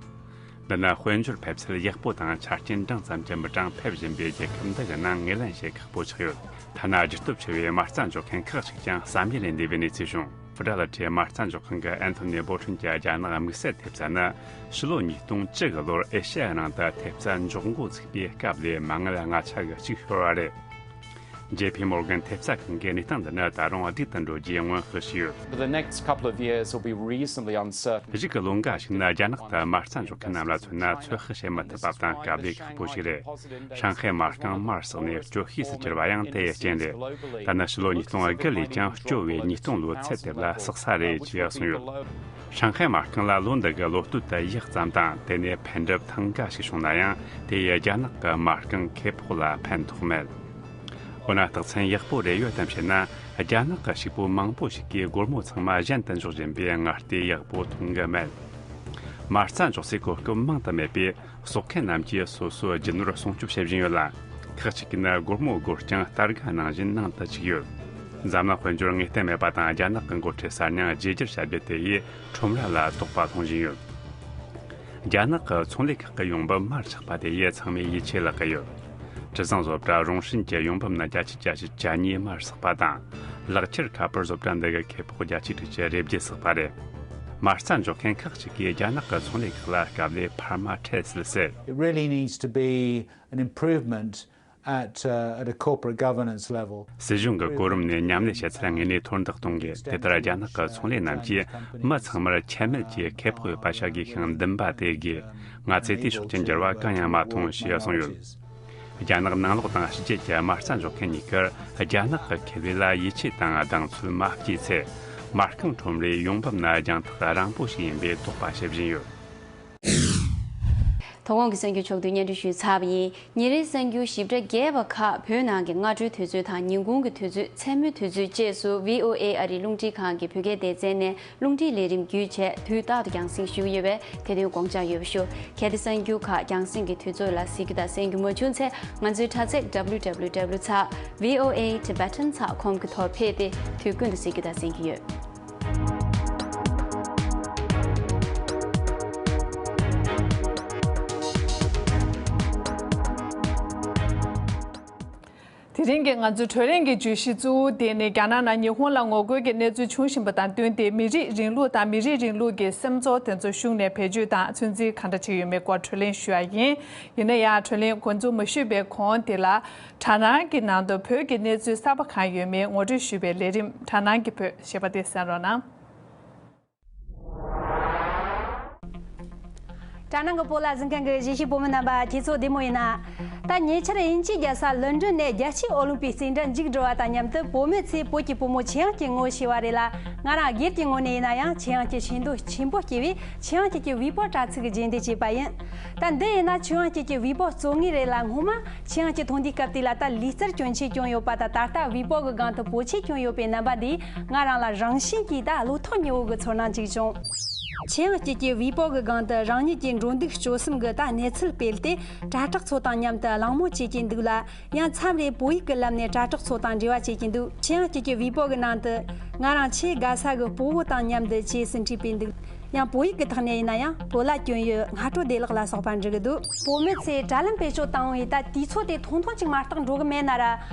འདི་ནི་དཔལ་འབྱོར་འཕེལ་ཚད་ཡག་པོ་དང་ཆ་རྐྱེན་འབྲིང་ཙམ་གྱི་མི་གྲངས་ཕེབས་བཞིན་པའི་རྒྱལ་ཁབ་འདི་གི་ནང་ངོས་ལེན་བྱེད་ཁག་པོ་ཆགས་ཡོད། ཐ་ན་རྒྱུ་སྟོབས་ཆེ་བའི་མ་རྩ་འཇོག་མཁན་ཁག་ཅིག་ཀྱང་བསམ་ཡུལ་ལས་འདས་པའི་གནས་ཚུལ་བྱུང་། ཧྥི་ཌ་ལ་ཁྲིའི་མ་རྩ་འཇོག་མཁན་གྱི་ཨན་ཐོ་ནི་བོ་ཁྲིན་གྱི་རྒྱ་ནག་དམིགས་བསལ་ཐེབས་རྩ་ནི་ཕྱི་ལོ་ཉིས་སྟོང་བཅུ་གི་ལོར་ཨེ་ཤ་ཡ་ནང་དུ་ཐེབས་རྩ་འཇོག་འགོ་ཚུགས་པའི་སྐབས་ལས་མ་དངུལ་ལྔ་ཆ་གི་གཅིག་ཤོར་བ་རེད། ཇེ་ཕི་མོར་གན་ཐེབས་རྩ་ཁང་གིས་གནས་སྟངས་འདི་ནི་ད་རུང་སྡུག་ཏུ་འགྲོ་རྒྱུའི་སྔོན་དཔག་བྱས་ཡོད། But the next couple of years will be reasonably uncertain. གཞུག་གི་ལོ་འགའ་ཞིག་ནི་རྒྱ་ནག་ཏུ་མ་རྩ་འཇོག་མཁན་རྣམས་ལ་མཚོན་ན་ཚོད་དཔག་བྱེད་མི་ཐུབ་པ་དང་དཀའ་ལས་ཁག་པོ་ཞིག་རེད། ཧྲང་ཧའེ་མ་རྐང་མར་ཟགས་ནས་སྐྱོ་ཤོས་སུ་གྱུར་བ་ཡང་དེ་ཡི་རྐྱེན་རེད། ད་ནི་ཕྱི་ལོ་ཉིས་སྟོང་དགུ་ལོས་ཀྱང་སྐྱོ་བའི་ཉིས་སྟོང་ལོའི་ཚད་དེབ་ལ་བསགས་ས་རེད་ཅེས་གསུངས་ཡོད། ཧྲང་ཧའེ་མ་རྐང་ལ་ལོ་འདི་གི་ལོ་སྟོད་དུ་ཡག་ཙམ་དང་དེ་ནས་འཕེལ་འགྲིབ་ཐེངས་འགའ་ཞིག་བྱུང་ན་ཡང་དེ་ཡིས་རྒྱ་ནག་གི་མ་རྐང་ཁེ་སྤོགས་ལ་ཕན་ཐོགས་མེད། འོ་ན་རྟགས་མཚན་ཡག་པོ་རེ་ཡོད་དམ་ཞེ་ན། རྒྱ་ནག་གི་ཕྱུག་པོ་མང་པོ་ཞིག་གིས་སྒོར་མོ་ཚང་མ་གཞན་དུ་འཇོག་བཞིན་པས་ངར་ལྟོས་ཡག་པོ་མཐོང་གི་མེད། མ་རྩ་འཇོག་སའི་གོ་སྐབས་མང་དུ་མེད་པས་གསོག་མཁན་རྣམས་ཀྱིས་སོ་སོའི་རྒྱུ་ནོར་སྲུང་སྐྱོབ་བྱེད་བཞིན་ཡོད་ལ། ཁག་ཅིག་གིས་ནི་སྒོར་མོ་དགོས་ཀྱང་སྟར་ག་ནང་བཞིན་ནང་དུ་བཅུག་ཡོད། འཛམ་གླིང་དཔལ་འབྱོར་ངེས་གཏན་མེད་པ་དང་རྒྱ་ནག་གི་འགོ་ཁྲིད་གསར་རྙིང་བརྗེ་བསྒྱུར་བྱ་རྒྱུ་དེ་ཡིས་ཁྲོམ་ར་ལ་དོགས་པ་སློང་བཞིན་ཡོད། རྒྱ་ནག་གི་ཚོང་ལས་ཁག་གི་ཡོང་འབབ་མར་ཆག་པ་དེ་ཡིས་ཚང་མས་ཡིད་ཆེས་བརླག་གི་ཡོད། གྲུ་གཟིངས་བཟོ་གྲྭ་རུང་ཧྲིན་གྱི་ཡོང་འབབ་ནི་བརྒྱ་ཆ་བརྒྱད་ཅུ་གྱ་གཉིས་མར་ཟགས་པ་དང་། ལག་ཁྱེར་ཁ་པར་བཟོ་གྲྭ་འདི་གི་ཁེ་སྤོགས་བརྒྱ་ཆ་དྲུག་ཅུ་རེ་བརྒྱད་ཟགས་པ་རེད། མ་རྩ་འཇོག་མཁན་ཁག་ཅིག་གིས་རྒྱ་ནག་གི་ཚོང་ལས་ཁག་ལ་དཀའ་ལས་འཕར་མ་འཕྲད་སྲིད་ཟེར། It really needs to be an improvement at, uh, at a corporate governance level. སྲིད་གཞུང་གི་གོ་རིམ་ནས་མཉམ་ལས་བྱེད་ཚུལ་དངོས་གནས་མཐོར་འདེགས་གཏོང་དགོས། དེ་ལྟར་རྒྱ་ནག་གི་ཚོང་ལས་རྣམས་ཀྱིས་མི་ཚང་མར་ཁྱད་མེད་ཀྱི་ཁེ་སྤོགས་ཡོད་པ་བྱ་དགོས་ཤིང་འདུན་པ་སྟེར་དགོས། ང་ཚོས་དེའི་ཕྱོགས་ཀྱི་འགྱུར་བ་གང་ཡང་མ་མཐོང་ཞེས་གསུངས་ཡོད། རྒྱ་ནག་ནང་ལོགས་དང་ཕྱི་རྒྱལ་གྱི་མ་རྩ་འཇོག་མཁན་གཉིས་ཀར་རྒྱ་ནག་གི་ཁེ་ལས་ལ་ཡིད་ཆེས་དང་གདེང་ཚོད་མ་སྐྱེས་ཚེ། མ་རྐང་ཁྲོམ་རའི་ཡོང་འབབ་ནི་རྒྱང་ཐག་རིང་པོ་ཞིག་ཡིན་པའི་དོགས་པ་བྱེད་བཞིན་ཡོད། མཐོ་སྒང་གི་གསར་འགྱུར་ཕྱོགས་བསྡུས་སྙན་སྒྲོན་ཞུས་ཚར་བ་ཡིན། ཉིན་རེའི་གསར་འགྱུར་ཞིབ་ཕྲ་རྒྱས་པ་ཁག་བོད་ནང་གི་སྔ་དྲོའི་དུས་ཚོད་དང་ཉིན་གུང་གི་དུས་ཚོད། མཚན་མོའི་དུས་ཚོད་བཅས་སུ་བྷི་ཨོ་ཨེ་ཨ་རིའི་རླུང་འཕྲིན་ཁང་གི་བོད་སྐད་སྡེ་ཚན་ནས་རླུང་འཕྲིན་ལས་རིམ་བརྒྱུད་བྱས་དུས་རྟག་ཏུ་རྒྱང་སྲིང་ཞུ་གི་ཡོད་པས་དེ་དོན་དགོངས་འཇགས་ཡོད་པ་ཞུ། གལ་ཏེ་གསར་འགྱུར་ཁག་རྒྱང་སྲིང་གི་དུས་ཚོད་ལ་གཟིགས་རྒྱུ་དང་གསན་རྒྱུ་མ་བྱུང་ཚེ་ང་ཚོའི་དྲ་ཚིགས་W W W ཚེག་V O A Tibetan ཚེག་ཁོམ་གྱི་ཐོག་ཕེབས་ཏེ་དུས་ཀུན་ཏུ་གཟིགས་རྒྱུ་དང་གསན་རྒྱུ་ཡོད། དེ་རིང་གི་ང་ཚོའི་བགྲོ་གླེང་གི་བརྗོད་གཞི་གཙོ་བོ་དེ་ནི་རྒྱ་ནག་ནང་ཉི་ཧོང་ལ་ངོ་རྒོལ་གྱི་གནས་ཚུལ་འབྱུང་བཞིན་པ་དང་བསྟུན་ཏེ་མི་རིགས་རིང་ལུགས་དང་མི་རིགས་རིང་ལུགས་ཀྱི་སེམས་ཚོར་དེ་ཚོ་ཤུགས་ནས་བེད་སྤྱོད་དང་ཚོད་འཛིན་གང་འདྲ་བྱེད་ཀྱི་ཡོད་མེད་སྐོར་བགྲོ་གླེང་ཞུ་ཡ་ཡིན། ཡིན་ན་ཡང་བགྲོ་གླེང་འགོ་འཛུགས་མ་ཞུས་པའི་གོང་དེ་ལ་དྲ་སྣང་གི་ནང་དུ་བོད་ཀྱི་གནས་ཚུལ་གསར་པ་གང་ཡོད་མེད་ངོ་སྤྲོད་ཞུས་པའི་ལས་རིམ་དྲ་སྣང་གི་བོད་ཞེས་པ་དེ་གསན་རོགས་གནང་། དྲ་སྣང་གི་བོད་ལ་གཟིགས་མཁན་གྱི་གཞིས་བྱེས་བོད་མི་རྣམ་པ་ཁྱེད་ཚོ་བདེ་མོ་ཡིན་ན། ད་ཉེ་ཆར་དབྱིན་ཇིའི་རྒྱལ་ས་ལོན་ཌོན་ནས་རྒྱལ་སྤྱིའི་ཨོ་ལིམ་པིག་རྩེད་འགྲན་མཇུག་བསྒྲིལ་བ་དང་མཉམ་དུ་བོད་མི་ཚོས་བོད་ཀྱི་བུ་མོ་ཆོས་དབྱིངས་སྐྱིད་ངོ་ཤེས་པ་རེད་ལ། ང་རང་སྒེར་གྱི་ངོས་ནས་ཡིན་ན་ཡང་ཆོས་དབྱིངས་སྐྱིད་ཤེས་འདོད་ཆེན་པོ་སྐྱེས་པས་ཆོས་དབྱིངས་སྐྱིད་ཀྱི་བི་པོ་དྲ་ཚིགས་ཀྱི་རྗེས་འདེད་བྱས་པ་ཡིན། ད་འདི་ཡིན་ན་ཆོས་དབྱིངས་སྐྱིད་ཀྱི་བི་པོ་བཙོང་ངེས་རེད་ལ། སྔོན་མ་ཆོས་དབྱིངས་སྐྱིད་མཐོང་དུས་སྐབས་དེ་ལ་ད་ལུས་རྩལ་སྐྱོན་ཆས་གྱོན་ཡོད་པ་དང་ད་ལྟ་བི་པོ་གི་སྒང་དུ་པོ་ཆས་གྱོན་ཡོད་པའི་རྣམ་པ་འདིས་ང་རང་ལ་རང་བཞིན་གྱིས་ད་བློ་ཐོག་ཉེ་བོ་གི་ཚོར་སྣང་ཅིག་བྱུང་། ཆོས་དབྱིངས་སྐྱིད་ཀྱི་བི་པོ་གི་སྒང་དུ་རང་ཉིད་ཀྱི་འགྲོ་འདུག་སྤྱོད་གསུམ་གི་ད་གནས་ཚུལ་སྤེལ་ཏེ་དྲ་གྲོགས་ཚོ་དང་མཉམ་དུ་གླེང་མོལ་བྱེད་ཀྱིན་འདུག་ལ། ཡང་མཚམས་རེ་བོད་ཡིག་གི་ལམ་ནས་དྲ་གྲོགས་ཚོ་དང་འབྲེལ་བ་བྱེད་ཀྱིན་འདུག་ཆོས་དབྱིངས་སྐྱིད་ཀྱི་བི་པོ་གི་ནང་དུ་ང་རང་ཆེས་དགའ་ས་གི་སྤོ་བོ་དང་མཉམ་དུ་ཅེས་ཟིན་བྲིས་སྤེལ་འདུག་ཡང་བོད་ཡིག་གི་ཐོག་ནས་ཡིན་ན་ཡང་བོད་ལྭ་གྱོན་ཡོད། སྔ་དྲོ་བདེ་ལེགས་ལ་སོགས་པ་འབྲི་གི་འདུག་བོད་མི་ཚོས་དྲ་ལམ་བེད་སྤྱོད་བཏང་བའི་ད་དུས་ཚོད་དེ་ཐུང་ཐུང་ཅིག་མ་གཏོགས་འགྲོ་གི་མེད་ན་ར།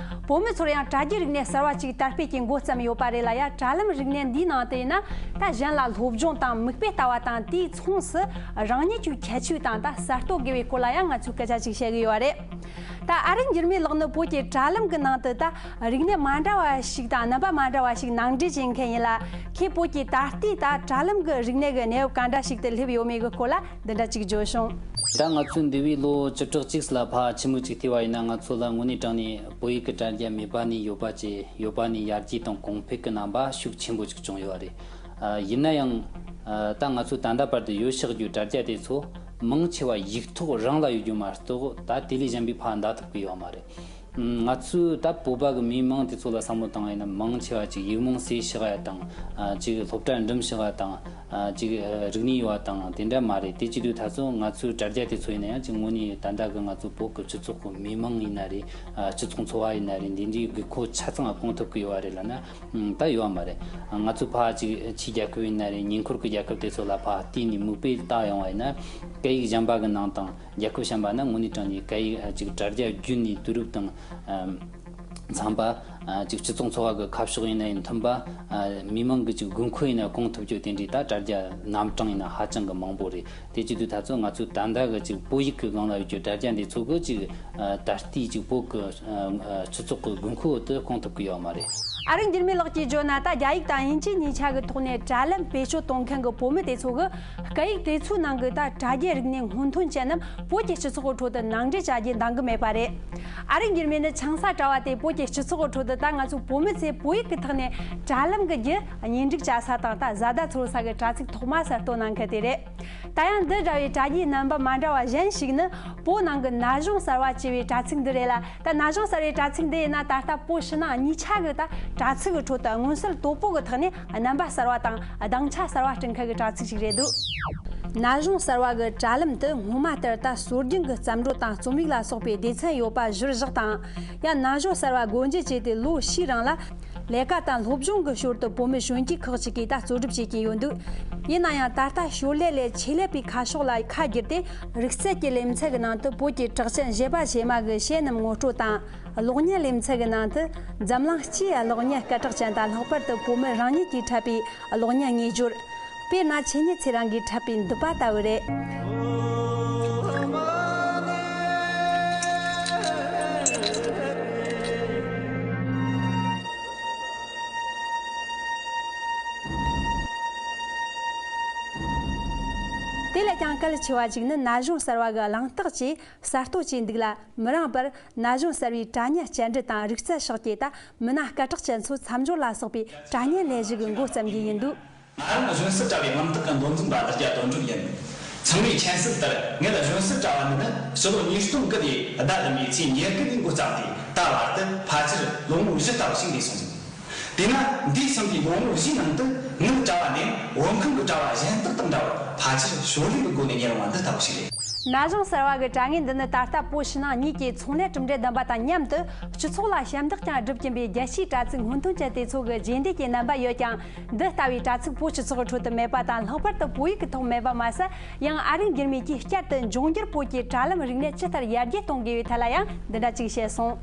བོད་མི་ཚོར་ཡང་དྲ་རྒྱའི་རིག་གནས་གསར་བ་ཅིག་དར་སྤེལ་གྱི་འགོ་བརྩམས་ཡོད་པ་རེད་ལ། ཡ་དྲ་ལམ་རིག་གནས་འདིའི་ནང་དུ་ཡིན་ན་ད་གཞན་ལ་སློབ་སྦྱོང་དང་མིག་དཔེ་ལྟ་བ་དང་དེའི་མཚུངས་སུ་རང་ཉིད་ཀྱི་ཁྱད་ཆོས་དང་ད་གསར་གཏོད་དགོས་པའི་སྐོར་ལ་ཡང་ང་ཚོས་སྐད་ཆ་ཅིག་བཤད་གི་ཡོད་པ་རེད། ད་ཨ་རིག་འགྱུར་མེད་ལགས་ནི་བོད་ཀྱི་དྲ་ལམ་གྱི་ནང་དུ་ད་རིག་གནས་མ་འདྲ་བ་ཞིག་དང་རྣམ་པ་མ་འདྲ་བ་ཞིག་ནང་འདྲེན་བྱེད་མཁན་ཡིན་ལ། ཁོས་བོད་ཀྱི་ད་ལྟའི་ད་དྲ་ལམ་གྱི་རིག་གནས་ཀྱི་གནས་བབ་ག་འདྲ་ཞིག་ཏུ་སླེབས་ཡོད་མེད་ཀྱི་སྐོར་ལ་འདི་འདྲ་ཅིག་བརྗོད་བྱུང་། ད་ང་ཚོ་འདས་པའི་ལོ་བཅུ་ཕྲག་གཅིག་ལ་ཕར་ཕྱི་མིག་ཅིག་བལྟས་པ་ཡིན་ན་ང་ཚོ་ལ་དངོས་གནས་དྲང་ནས་བོད་ཡིག་གི་དྲ་རྒྱ་མེད་པ་ནས་ཡོད་པ་བཅས་ཡོད་པ་ནས་ཡར་རྒྱས་དང་གོང་འཕེལ་གྱི་རྣམ་པ་ཤུགས་ཆེན་པོ་ཅིག་བྱུང་ཡོད་པ་རེད། ཨ། ཡིན་ན་ཡང་། ཨ། ད་ང་ཚོ་ད་ལྟ་བར་དུ་ཡོད་ཆོག་རྒྱུ་དྲ་རྒྱ་དེ་ཚོ་མང་ཆེ་བ་ཡིག་ཐོག་རང་ལ་ཡོད་རྒྱུ་མ་གཏོགས་ད་དེ་ལས་གཞན་པའི་ཕར་འདའ་ཐུབ་ཀྱི་ཡོད་མ་རེད། ང་ཚོས་ད་བོད་པ་གི་མི་མང་དེ་ཚོ་ལ་བསམ་བློ་བཏང་བ་ཡིན་ན་མང་ཆེ་བ་ཅིག་ཡིག་རྨོངས་སེལ་བྱེད་ཡ་དང་། ཨ། ཅིག་སློབ་གྲྭ་འགྲིམ་བྱེད་ཡ་དང་། ཨ། ཅིག་རིག་གནས་ཡོད་པ་དང་དེ་འདྲ་མ་རེད། དེ་བྱེད་དུས་ད་ཚོ་ང་ཚོའི་དྲ་རྒྱ་དེ་ཚོ་ཡིན་ན་ཡང་ཅིག་དངོས་གནས་ད་ལྟ་གི་ང་ཚོ་བོད་ཀྱི་སྤྱི་ཚོགས་ཀྱི་མི་མང་ཡིན་ན་རེད། ཨ། སྤྱི་ཚོགས་འཚོ་བ་ཡིན་ན་རེད། འདི་འདྲའི་དགོས་མཁོ་ཆ་ཚང་སྐོང་ཐུབ་ཀྱི་ཡོད་པ་རེད་ལབ་ན། ད་ཡོད་པ་མ་རེད། ང་ཚོ་ཕར་ཅིག་ཕྱིའི་རྒྱལ་ཁབ་ཡིན་ན་རེད། ཉེ་འཁོར་གྱི་རྒྱལ་ཁབ་དེ་ཚོ་ལ་ཕར་བལྟས་ནས་མིག་དཔེ་བལྟ་ཡོང་བ་ཡིན་ན་སྐད་ཡིག་གཞན་པ་གི་ནང་དང་རྒྱལ་ཁབ་གཞན་པ་ན་དངོས་གནས་དྲང་གནས་སྐད་ཡིག་ཅིག་དྲ་རྒྱ་བརྒྱུད་ནས་དུས་རབས་དང་། ཨམ། ཚན་པ། ཨ་ཅིག་སྤྱི་ཚོགས་འཚོ་བ་གི་ཁ་ཕྱོགས་ཡིན་ན་ཡང་མཐུན་པ། ཨ་མི་མང་གི་ཅིག་དགོས་མཁོ་ཡིན་ན་སྐོང་ཐུབ་རྒྱུ་དེ་འདྲའི་ད་དྲ་རྒྱ་རྣམ་གྲངས་ཡིན་ན་ཧ་ཅང་གི་མང་པོ་རེད། དེ་བྱེད་དུས་ད་ཚོད་ང་ཚོས་ད་ལྟ་གི་ཅིག་བོད་ཡིག་གི་སྒང་ལ་ཡོད་རྒྱུ་དྲ་རྒྱ་འདི་ཚོ་གི་ཅིག་ཨ་ད་ལྟའི་ཅིག་བོད་གི་ཨ་ཨ་སྤྱི་ཚོགས་གི་དགོས་མཁོ་དེ་སྐོང་ཐུབ་ཀྱི་ཡོད་མ་རེད། ཨ་རིག་འགྱུར་མེད་ལགས་ཀྱིས་བརྗོད་ན། ད་རྒྱ་ཡིག་དང་དབྱིན་ཇི་གཉིས་ཆ་གི་ཐོག་ནས་དྲ་ལམ་བེད་སྤྱོད་གཏོང་མཁན་གྱི་བོད་མི་དེ་ཚོ་གི་སྐད་ཡིག་དེ་ཚོའི་ནང་གི་ད་དྲ་རྒྱའི་རིག་གནས་སྔོན་ཐོན་ཅན་རྣམས་བོད་ཀྱི་སྤྱི་ཚོགས་ཀྱི་ཁྲོད་དུ་ནང་འདྲེན་བྱ་རྒྱུ་འདང་གི་མེད་པ་རེད། ཨ་རིག་འགྱུར་མེད་ནི་ཆང་ས་དྲ་བ་དེ་བོད་ཀྱི་སྤྱི་ཚོགས་ཀྱི་ཁྲོད་དུ་ད་ང་ཚོ་བོད་མི་ཚོས་བོད་ཡིག་གི་ཐོག་ནས་དྲ་ལམ་གྱི་བརྒྱུད་གཉེན་སྒྲིག་བྱ་ས་དང་ད་བཟའ་ཟླ་འཚོལ་ས་གི་དྲ་ཚིགས་ཐོག་མ་གསར་གཏོད་གནང་མཁན་དེ་རེད། ད་ཡང་འདི་འདྲ་བའི་དྲ་རྒྱའི་རྣམ་པ་མ་འདྲ་བ་གཞན་ཞིག་ནི་བོད་ནང་གི་ན་གཞོན་གསར་བ་ཅེས་པའི་དྲ་ཚིགས་འདི་རེད་ལ། ད་ན་གཞོན་གསར་བའི་དྲ་ཚིགས་འདི་ཡིན་ན་ད་ལྟ་བོད་ཕྱི་ནང་གཉིས་ཆ་གི་ད་དྲ་ཚིགས་ཀྱི་ཁྲོད་དུ་མངོན་གསལ་དོད་པོ་གི་ཐོག་ནས་རྣམ་པ་གསར་བ་དང་སྡིངས་ཆ་གསར་བ་བསྐྲུན་མཁན་གྱི་དྲ་ཚིགས་ཤིག་རེད་འདུག་ན་གཞོན་གསར་བ་གི་དྲ་ལམ་དུ་སྔོན་མ་ལྟར་ད་སྲོལ་རྒྱུན་གྱི་བརྩམས་སྒྲོས་དང་རྩོམ་ཡིག་ལ་སོགས་པའི་སྡེ་ཚན་ཡོད་པ་གཞིར་བཞག་དང་། ཡང་ན་གཞོན་གསར་བ་སྒོ་འབྱེད་བྱས་ཏེ་ལོ་བཞིའི་རིང་ལ། ལས་ཀ་དང་སློབ་སྦྱོང་གི་ཞོར་དུ་བོད་མི་གཞོན་སྐྱེས་ཁག་ཅིག་གིས་ད་གཙོ་སྒྲུབ་བྱེད་ཀྱིན་ཡོད་འདུག་ཡིན་ན་ཡང་ད་ལྟ་ཞོར་ལས་ལས་ཆེད་ལས་པའི་ཁ་ཕྱོགས་ལ་ཁ་བསྒྱུར་ཏེ། རིག་རྩལ་གྱི་ལེ་ཚན་གྱི་ནང་དུ་བོད་ཀྱི་གྲགས་ཅན་གཞས་པ་གཞས་མ་གི་གཞས་རྣམས་ངོ་སྤྲོད་དང་། གློག་བརྙན་ལེ་ཚན་གྱི་ནང་དུ་འཛམ་གླིང་སྤྱིའི་གློག་བརྙན་སྐད་གྲགས་ཅན་དང་ལྷག་པར་དུ་བོད་མི་རང་ཉིད་ཀྱིས་འཁྲབ་པའི་གློག་བརྙན་དངོས་སྦྱོར། དཔེར་ན་ཆོས་ཉིད་ཚེ་རིང་གིས་འཁྲབ་པའི་འདུད་པ་ལྟ་བུ་རེད། དེ་ལས་ཀྱང་གལ་ཆེ་བ་ཞིག་ནི་ན་གཞོན་གསར་བ་གི་གླེང་སྟེགས་ཀྱིས་གསར་གཏོད་བྱས་འདུག་ལ། མི་རིང་བར་ན་གཞོན་གསར་བའི་དྲ་བརྙན་བཅད་འབྲི་དང་རིག་རྩལ་ཤོག་ཅེས་ད་མི་སྣ་སྐད་གྲགས་ཅན་ཚོའི་མཚམས་སྦྱོར་ལ་སོགས་པའི་དྲ་བརྙན་ལས་གཞི་གི་འགོ་བརྩམས་རྒྱུ་ཡིན་འདུག་ང་རང་གཞོན་གསར་དྲ་བའི་རྔམ་སྟེགས་ཀྱི་མདོ་འཛིན་པ་ལ་རྒྱ་དོན་གྲུབ་ཡིན། ཚང་མས་མཁྱེན་གསལ་ལྟར་ངེད་གཞོན་གསར་དྲ་བ་འདི་ནི་ཕྱི་ལོ་ཉིས་སྟོང་དགུ་དེ་ཟླ་བདུན་པའི་ཚེས་ཉེར་དགུ་ནས་འགོ་བརྩམས་ཏེ་ད་བར་དུ་ཕལ་ཆེར་ལོ་ངོ་བཞི་ལྟ་བུ་ཞིག་འདས་སོང་ཟིན། དེས་ན་འདས་ཟིན་པའི་ལོ་ངོ་བཞིའི་ནང་དུ་ངའི་དྲ་བ་ནི་བོད་ཁམས་ཀྱི་དྲ་བ་གཞན་དག་དང་འདྲ་བར་ཕལ་ཆེར་ཞོར་ལས་ཀྱི་སྒོ་ནས་གཉེར་བ་འདི་ལྟ་བུ་ཞིག་རེད། ན་གཞོན་གསར་བ་གི་དྲ་བརྙན་འདི་ནི་ད་ལྟ་བོད་ཕྱི་ནང་གཉིས་ཀྱི་ཚོང་ལས་གྲུབ་འབྲས་ལྡན་པ་དང་མཉམ་དུ་སྤྱི་ཚོགས་ལ་ཞབས་འདེགས་ཀྱང་སྒྲུབ་ཀྱིན་པའི་རྒྱལ་སྤྱིའི་དྲ་ཚིགས་སྔོན་ཐོན་ཅན་དེ་ཚོ་གི་རྗེས་འདེད་ཀྱི་རྣམ་པ་ཡོད་ཀྱང་། འདི་ལྟ་བུའི་དྲ་ཚིགས་བོད་སྤྱི་ཚོགས་ཀྱི་ཁྲོད་དུ་མེད་པ་དང་། ལྷག་པར་དུ་བོད་ཡིག་གི་ཐོག་མེད་པ་མ་ཟད། ཡང་ཨ་རིག་འགྱུར་མེད་ཀྱིས་བསྐྱར་དུ་འབྱུང་འགྱུར་བོད་ཀྱི་དྲ་ལམ་རིག་གནས་ཇི་ལྟར་ཡར་རྒྱས་གཏོང་དགོས་པའི་ཐད་ལ་ཡང་འདི་འདྲ་ཅིག་བཤད་སོང་།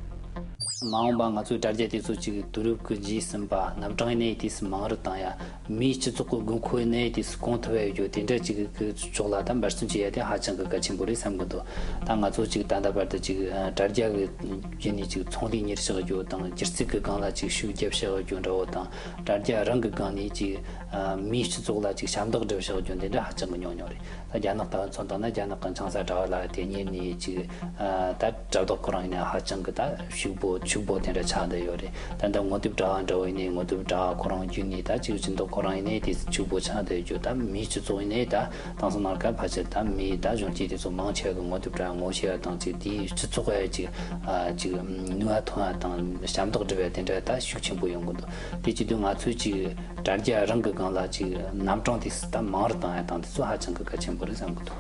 མ་འོངས་པ་ང་ཚོའི་དྲ་རྒྱ་དེ་ཚོ་ཅིག་དུས་རབས་ཀྱི་རྗེས་ཟིན་པ། རྣམ་གྲངས་ཡིན་ནའི་དུས་སུ་མང་རུ་བཏང་ཡ། མིའི་སྤྱི་ཚོགས་ཀྱི་དགོས་མཁོ་ཡིན་ནའི་དུས་སུ་གོང་མཐོ་བ་ཡོད་རྒྱུ་དེ་འདྲ་ཅིག་གི་ཕྱོགས་ལ་ད་འབད་བརྩོན་བྱེད་ཡ་དེ་ཧ་ཅང་གི་གལ་ཆེན་པོ་རེད་བསམ་གི་འདུག་ད་ང་ཚོ་ཅིག་ད་ལྟ་བར་དུ་ཅིག་དྲ་རྒྱ་གི་བརྒྱུད་ནས་ཅིག་ཚོང་ལས་གཉེར་བཞག་རྒྱུ་དང་། སྒྱུ་རྩལ་གྱི་སྒང་ལ་ཅིག་ཤུགས་རྒྱབ་བཞག་རྒྱུ་འདྲ་བོ་དང་། དྲ་རྒྱ་རང་གི་སྒང་ནས་ཅིག་ཨ་མིའི་སྤྱི་ཚོགས་ལ་ཅིག་ཞབས་འདེགས་སྒྲུབ་བཞག་རྒྱུ་འདི་འདྲ་ཧ་ཅང་གི་ཉུང་ཉུང་རེད། ད་རྒྱ་ནག་དང་མཚོན་བཏང་ན། རྒྱ་ནག་གི་ཆང་ས་དྲ་བ་ལ་དེ་གཉེར་ནས་ཅིག་ཨ་ད་དྲ་བདག་ཁོ་རང་ཡིན་ན་ཧ་ཅང་གི་ད་ཕྱུག་པོ་ཕྱུག་པོ་དེ་འདྲ་ཆགས་བསྡད་ཡོད་རེད། ད་ལྟ་དངོས་དེབ་དྲ་བ་འདྲ་བོ་ཡིན་ནའི་དངོས་དེབ་དྲ་བ་ཁོ་རང་བརྒྱུད་ནས་ད་ཅིག་སྦྱིན་བདག་ཁོ་རང་ཡིན་ནའི་དེ་ཕྱུག་པོ་ཆགས་བསྡད་རྒྱུ། ད་མིའི་སྤྱི་ཚོགས་ཡིན་ནའི་ད་དེང་སང་ནང་ཀ་ཕལ་ཆེར་ད་མིའི་ད་གཞོན་སྐྱེས་དེ་ཚོ་མང་ཆེ་བ་གི་དངོས་དེབ་དྲ་བ་ངོ་ཤེས་པ་དང་། ཅིག་དེའི་སྤྱི་ཚོགས་ཡ་ཅིག་ཨ་ཅིག་ནུས་པ་ཐོན་པ་དང་ཞབས་འདེགས་སྒྲུབ་པ་དེ་འདྲ་ད་ཤུགས་ཆེན་པོ་ཡོང་གི་འདུག་དེ་བྱེད་དུས་ང་ཚོས་ཅིག་དྲ་རྒྱ་རང་གི་སྒང་ལ་ཅིག་རྣམ་གྲངས་དེ་ད་མང་རུ་བཏང་ཡ་དང་དེ་ཚོ་ཧ་ཅང་གི་གལ་ཆེན་པོ་རེད་བསམ་གི་འདུག་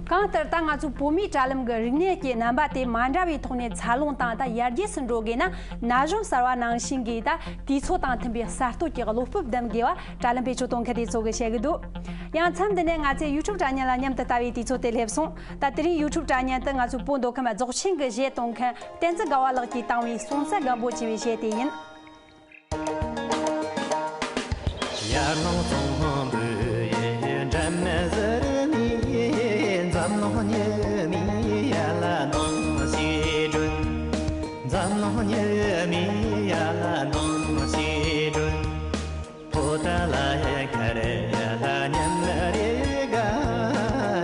གང་ལྟར་ད་ང་ཚོ་བོད་མིའི་དྲ་ལམ་གྱི་རིག་གནས་ཀྱི་རྣམ་པ་དེ་མ་འདྲ་བའི་ཐོག་ནས་འཚར་ལོངས་དང་ད་ཡར་རྒྱས་སུ་འགྲོ་དགོས་ན། ན་གཞོན་གསར་བ་ནང་བཞིན་གྱིས་ད་དུས་ཚོད་དང་མཐུན་པའི་གསར་གཏོད་ཀྱི་བློ་སྤོབས་ལྡན་དགོས་པ་དྲ་ལམ་བེད་སྤྱོད་གཏོང་མཁན་དེ་ཚོ་གིས་བཤད་ཀྱི་འདུག་ཡང་མཚམས་འདི་ནས་ང་ཚོའི་ཡུ་ཊུབ་དྲ་བརྙན་ལ་མཉམ་དུ་ལྟ་བའི་དུས་ཚོད་དེ་སླེབས་སོང་། ད་དེ་རིང་ཡུ་ཊུབ་དྲ་བརྙན་དུ་ང་ཚོའི་བོད་མདོ་ཁམས་རྫོགས་ཆེན་གྱི་གཞས་གཏོང་མཁན་བསྟན་འཛིན་དགའ་བ་ལགས་ཀྱིས་བཏང་བའི་སོང་ས་སྒམ་པོ་ཅེས་པའི་གཞས་དེ་ཡིན། ཡར་ལངས་ཚོང་འབུ་ཡི་འགྲམ་ཟུར་ནས། འཛམ་གླིང་ཉི་མའི་ཡ་ལ་ནང་ཞིག་སྒྲོན། འཛམ་གླིང་ཉི་མའི་ཡ་ལ་ནང་ཞིག་སྒྲོན། ཕོ་ཏ་ལ་ཡ་ཁ་རེ་ཡ་ལ་ཉམས་རེ་ག་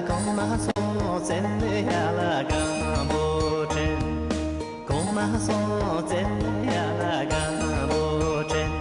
གང་མ་སོང་ཙན་ཡ་ལ་གང་པོ་དྲན། གོང་མ་སོང་ཙན་ཡ་ལ་གང་པོ་དྲན།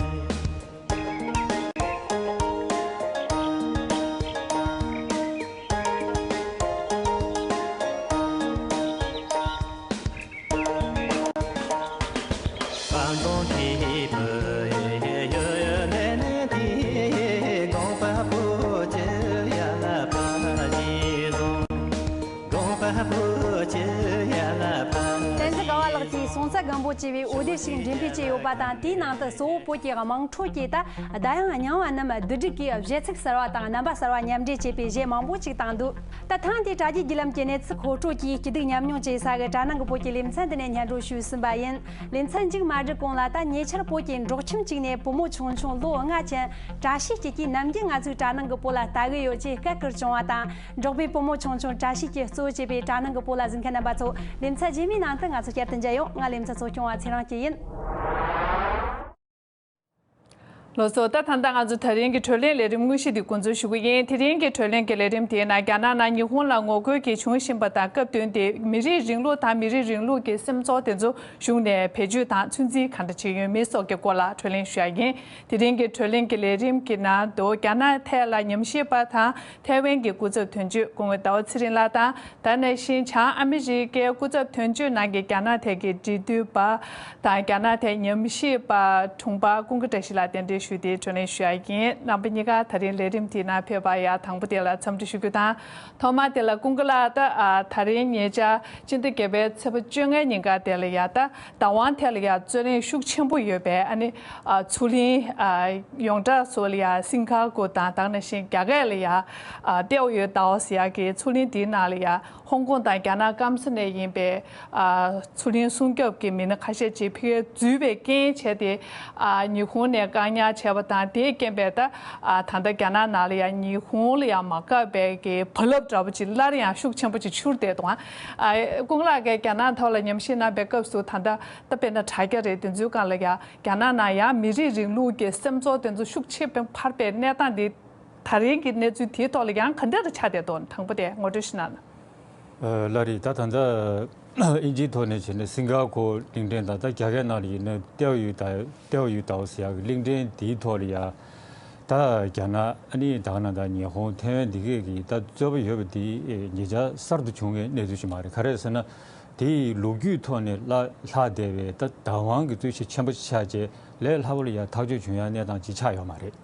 བསྟན་འཛིན་དགའ་བ་ལགས་ཀྱིས་སོང་ས་སྒམ་པོ། ཅེས་པའི་འོད་སྡེར་ཞིག་འགྲེམས་སྤེལ་བྱས་ཡོད་པ་དང་། དེའི་ནང་དུ་གཙོ་བོ་བོད་ཀྱི་དམངས་ཁྲོད་ཀྱི་ད་གདངས་དབྱངས་རྙིང་བ་རྣམས་བསྡུ་སྒྲིག་གིས་གཞས་ཚིག་གསར་བ་དང་རྣམ་པ་གསར་བ་མཉམ་འདྲེས་བྱས་པའི་གཞས་མང་པོ་ཅིག་བཏང་འདུག་ད་ཐེངས་འདིའི་དྲ་རྒྱའི་བརྒྱུད་ལམ་གྱི་གནས་ཚུལ་མཁོ་སྤྲོད་ཀྱིས་སྐྱིད་སྡུག་མཉམ་མྱོང་བྱེད་ས་གི་དྲ་ནང་གི་བོད་ཀྱི་ལེ་ཚན་འདི་ནས་སྙན་སྒྲོན་ཞུས་ཟིན་པ་ཡིན། ལེ་ཚན་མཇུག་མ་སྒྲིལ་གོང་ལ། ད་ཉེ་ཆར་བོད་ཀྱི་འབྲོག་ཁྱིམ་གཅིག་ནས་བུ་མོ་ཆུང་ཆུང་ལོ་ལྔ་ཅན་བཀྲ་ཤིས་སྐྱིད་ཀྱིས་ནམ་རྒྱུན་ང་ཚོའི་དྲ་ནང་གི་བོད་ལ་ལྟ་གི་ཡོད་ཅེས་སྐད་བསྐུར་བྱུང་བ་དང་། འབྲོག་པའི་བུ་མོ་ཆུང་ཆུང་བཀྲ་ཤིས་ཀྱི་གཙོ་བྱས་པའི་དྲ་ནང་གི་བོད་ལ་གཟིགས་མཁན་རྣམ་པ་ཚོ། ལེ་ཚན་རྗེས་མའི་ནང་དུ་ང་ཚོ་བསྐྱར་དུ་མཇལ་ཡོང་། ང་ལེ་ཚན་གཙོ་སྐྱོང་བ་ཚེ་རིང་སྐྱིད་ཡིན། ལགས་སོ། ད་ད་ལྟ་ང་ཚོ་ད་རིང་གི་བགྲོ་གླེང་ལས་རིམ་དངོས་གཞི་འདི་འགོ་འཛུགས་ཞུ་གི་ཡིན། དེ་རིང་གི་བགྲོ་གླེང་གི་ལས་རིམ་དེའི་ནང་རྒྱ་ནག་ནང་ཉི་ཧོང་ལ་ངོ་རྒོལ་གྱི་བྱུང་བཞིན་པ་དང་། སྐབས་བསྟུན་ཏེ་མི་རིགས་རིང་ལུགས་དང་མི་རིགས་རིང་ལུགས་ཀྱི་སེམས་ཚོར་དེ་ཚོ་གཞུང་ནས་བེད་སྤྱོད་དང་ཚོད་འཛིན་ག་འདྲ་བྱེད་ཀྱི་ཡོད་མེད་སོགས་ཀྱི་སྐོར་ལ་བགྲོ་གླེང་ཞུ་ཡ་ཡིན། དེ་རིང་གི་བགྲོ་གླེང་གི་ལས་རིམ་གྱི་ནང་དུ་རྒྱ་ནག་ཐད་ལ་ཉམས་ཞིབ་པ་དང་ཐའེ་ཝན་གྱི་སྐུ་ཚབ་དོན་གཅོད་སྐུ་ངོ་ཟླ་བ་ཚེ་རིང་ལགས་དང་། ད་ནང་བཞིན་བྱང་ཨ་མི་རི་ཀའི་སྐུ་ཚབ་དོན་གཅོད་ནང་གི་རྒྱ་ནག་ཐད་ཀྱི་འབྲེལ་མཐུད་པ་དང་། རྒྱ་ནག་ཐད་ཉམས་ཞིབ་པ་དྲུང་འཕར་ཀུན་དགའ་བཀྲ་ཤིས་ལགས་གདན་འདྲེན་ཞུས་ཏེ་བགྲོ་གླེང་ཞུ་ཡ་ཡིན། རྣམ་པ་གཉིས་ཀ་ད་རིང་ལས་རིམ་དེའི་ནང་ཕེབས་པར་ཡ་དང་པོ་དེ་ལ་འཚམས་འདྲི་ཞུ་རྒྱུ་དང་། ཐོག་མ་དེ་ལ་ཀུན་དགའ་ལགས། ད་ཨ་ད་རིང་ཉེ་ཆར་སྤྱི་ཟླ་བརྒྱད་པའི་ཚེས་པ་བཅོ་ལྔའི་ཉིན་ཀ་དེ་ལ་ཡ་ད་བདག་དབང་ཐད་ལ་ཡ་རྩོད་གླེང་ཤུགས་ཆེན་པོ་ཡོད་པའི་ཨ་ནི་ཨ་མཚོ་གླིང་ཨ་ཡོངས་གྲགས་སུ་ལ་ཡ་སིང་ག་པུར་དང་། ད་ག་ནང་བཞིན་རྒྱ་གར་ལ་ཡ་ཨ་ཏེའོ་ཡོ་ཏའོ་ཟེར་ཡ་གི་མཚོ་གླིང་དེའི་ནང་ལ་ཡ་ཧོང་ཀོང་དང་རྒྱ་ནག་སྐམ་ས་ནས་ཡིན་པའི་ཨ་མཚོ་གླིང་སྲུང་སྐྱོབ་ཀྱི་མི་སྣ་ཁ་ཤས་ཅིག་ཕ་གིར་འཛུལ་བའི་རྐྱེན་བྱས་ཏེ། ཨ་ཉི་ཧོང་ནས་བཀག་ཉར་བྱས་པ་དང་། དེའི་རྐྱེན་པས་ད་ཨ་ད་ལྟ་རྒྱ་ནག་ནང་ལ་ཡང་ཉི་ཧོང་ལ་ཡང་མ་དགའ་བའི་གི་བག་ལེབ་འདྲ་པོ་ཅིག་སླར་ཡང་ཤུགས་ཆེན་པོ་ཅིག་འཕྱུར་བསྡད་འདུག་ཨ་ཀུན་ལགས་ཀྱིས་རྒྱ་ནག་ཐོག་ལ་ཉམས་ཞིབ་གནང་པའི་སྐབས་སུ། ད་ལྟ་ད་དཔེར་ན་དྲ་རྒྱ་རེད། དེ་ཚོའི་སྒང་ལ་ཡང་རྒྱ་ནག་ནང་ཡང་མི་རིགས་རིང་ལུགས་ཀྱི་སེམས་ཚོར་དེ་ཚོ་ཤུགས་ཆེ་བའི་འཕར་བའི་གནས་སྟངས་འདི། ད་རིང་གི་གནས་ཚུལ་དེའི་ཐོག་ལ་ཡང་ག་འདྲ་རུ་ཆགས་བསྡད་འདུག་དང་པོ་དེ་ངོ་སྤྲོད་ཞིག་གནང་ན། ལགས་རེད། ད་ད་ལྟ་དབྱིན་ཇིའི་ཐོག་ནས་བྱས་ན་སིང་ག་པུར་གླིང་ཕྲན་དང་། ད་རྒྱ་གར་ནང་ལ་ཡིན་ན་ཏེའོ་ཡུ་ད་ཏེའོ་ཡུ་ཏའོ་ཟེར་ཡག་གི་གླིང་ཕྲན་དེའི་ཐོག་ལ་ཡ། ད་རྒྱ་ནག་ཨ་ནི་ད་ག་ནང་ད་ཉི་ཧོང་ཐའེ་ཝན་འདི་གས་ཀྱི་ད་རྩོད་པ་ཡོད་པ་དེ་ཉེ་ཆར་གསར་དུ་བྱུང་བའི་གནས་ཚུལ་ཞིག་མ་རེད། ག་རེ་ཟེར་ན། དེ་ཡི་ལོ་རྒྱུས་ཐོག་ནས་ལྷག་ལྷག་བསྡད་པའི་ད་བདག་དབང་གི་རྩོད་གཞི་ཆེན་པོ་ཆགས་རྗེས་ལས་སླ་པོ་ལ་ཡ་ཐག་གཅོད་བྱུང་ཡག་གནས་སྟངས་ཅིག་ཆགས་ཡོད་མ་རེད།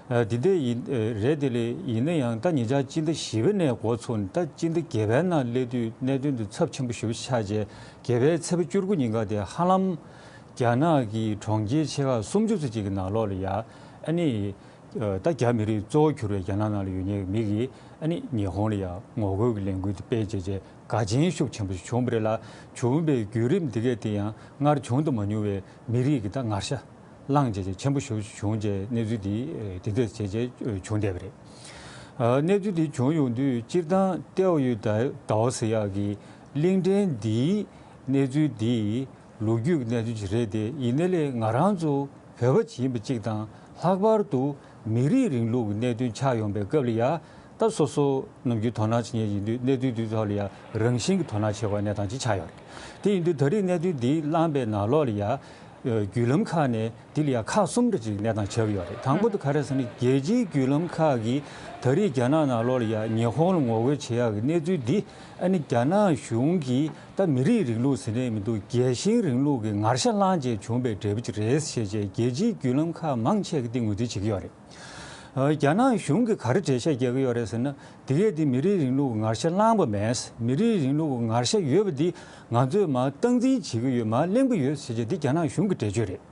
ཨ་འདི་འདྲ་ཡིན་ཨ་རེད། དེ་ལས་ཡིན་ན་ཡང་ད་ཉེ་ཆར་སྤྱི་ཟླ་བཞི་པ་ནས་འགོ་ཚུགས་ནས་ད་སྤྱི་ཟླ་བརྒྱད་པའི་ནང་སླེབས་དུས་གནད་དོན་དེ་ཚབས་ཆེན་པོ་ཞེ་པོ་ཆགས་རྗེས། བརྒྱད་པའི་ཚེས་པ་བཅུ་དགུ་ཉིན་ཀ་དེ་ཧ་ལམ་རྒྱ་ནག་གི་གྲོང་ཁྱེར་ཆེ་ཁག་སུམ་ཅུ་ཙམ་ཅིག་གི་ནང་ལོགས་ལ་ཡ་ཨ་ནི་ཨ་ད་རྒྱ་མི་རིགས་གཙོ་བོ་གྱུར་བའི་རྒྱ་ནག་ནང་ལ་ཡོད་མཁན་གྱི་མི་གིས་ཨ་ནི་ཉི་ཧོང་ལ་ཡ་ངོ་རྒོལ་གྱི་ལས་འགུལ་དེ་སྤེལ་བྱས་རྗེས་དགའ་ཆེན་ཤུགས་ཆེན་པོ་ཞིག་བྱུང་བ་རེད་ལ། བྱུང་བའི་བརྒྱུད་རིམ་དེ་གས་དེ་ཡང་སྔར་བྱུང་དུ་མ་མྱོང་བའི་མི་རིགས་ཀྱི་ད་ངར་ཤ་ལངས་བྱས་རྗེས་ཆེན་པོ་ཞེ་པོ་ཞིག་བྱུང་རྗེས་གནས་ཚུལ་འདི་ཨེ་དེ་འདྲ་བྱས་རྗེས་ཨེ་བྱུང་བསྡད་པ་རེད། ཨ་གནས་ཚུལ་འདི་བྱུང་ཡོང་དུས་སྤྱིར་བཏང་ཏེའོ་ཡུ་ད་ཏའོ་ཟེར་ཡག་གི་གླིང་ཕྲན་འདིའི་གནས་ཚུལ་འདི་ལོ་རྒྱུས་ཀྱི་གནས་ཚུལ་ཅིག་རེད་དེ། ཡིན་ནའི་ལས་ང་རང་ཚོ་བོད་པ་ཅིག་ཡིན་པ་གཅིག་དང་། ལྷག་པར་དུ་མི་རིགས་རིང་ལུགས་ཀྱི་གནད་དོན་ཆགས་ཡོང་པའི་སྐབས་ལ་ཡ། ད་སོ་སོ་ནམ་རྒྱུན་དོ་སྣང་བྱེད་མཁན་ཡིན་དུས་གནས་ཚུལ་འདིའི་ཐོག་ལ་ཡ་རང་བཞིན་གྱི་དོ་སྣང་བྱེད་དགོས་གནས་སྟངས་ཅིག་ཆགས་ཡོད་རེད། དེ་ཡིན་དུས་ད་རེས་གནས་ཚུལ་འདི་བླངས་པའི་ནང་ལོགས་ལ་ཡ། བརྒྱུད་ལམ་ཁག་ནས་འདི་ལ་ཡ་ཁག་གསུམ་འདྲ་ཅིག་གནས་སྟངས་ཆགས་ཀྱི་ཡོད་རེད། དང་པོ་དེ་ག་རེ་ཟེར་ན། རྒྱལ་སྤྱིའི་བརྒྱུད་ལམ་ཁག་གིས་ད་རེས་རྒྱ་ནག་ནང་ལོགས་ལ་ཡ་ཉི་ཧོང་ལ་ངོ་རྒོལ་བྱེད་ཡག་གི་གནས་ཚུལ་འདི་ཨ་ནི་རྒྱ་ནག་གཞུང་གིས་ད་མི་རིགས་རིང་ལུགས་ཟེར་ནས་མི་འདུག་རྒྱལ་ཞེན་རིང་ལུགས་ཀྱི་ངར་ཤ་ལངས་བྱས་བྱུང་བའི་འབྲས་བུ་ཅིག་རེད་ཟེར་བྱས་རྒྱལ་སྤྱིའི་བརྒྱུད་ལམ་ཁག་མང་ཆེ་གིས་འདི་ངོས་འཛིན་བྱེད་ཀྱི་ཡོད་རེད། ཨ་རྒྱ་ནག་གཞུང་གིས་ག་རེ་འགྲེལ་བཤད་རྒྱག་གི་ཡོད་རེད་ཟེར་ན། དེ་གས་དེ་མི་རིགས་རིང་ལུགས་ཀྱི་ངར་ཤ་བསླངས་པ་མེད། མི་རིགས་རིང་ལུགས་ཀྱི་ངར་ཤ་ཡོད་པ་འདི་ང་ཚོས་མར་སྟངས་འཛིན་བྱེད་ཀྱི་ཡོད། མར་གླེང་གི་ཡོད་ཟེར་བྱས་འདི་རྒྱ་ནག་གཞུང་གི་འགྲེལ་བརྗོད་རེད།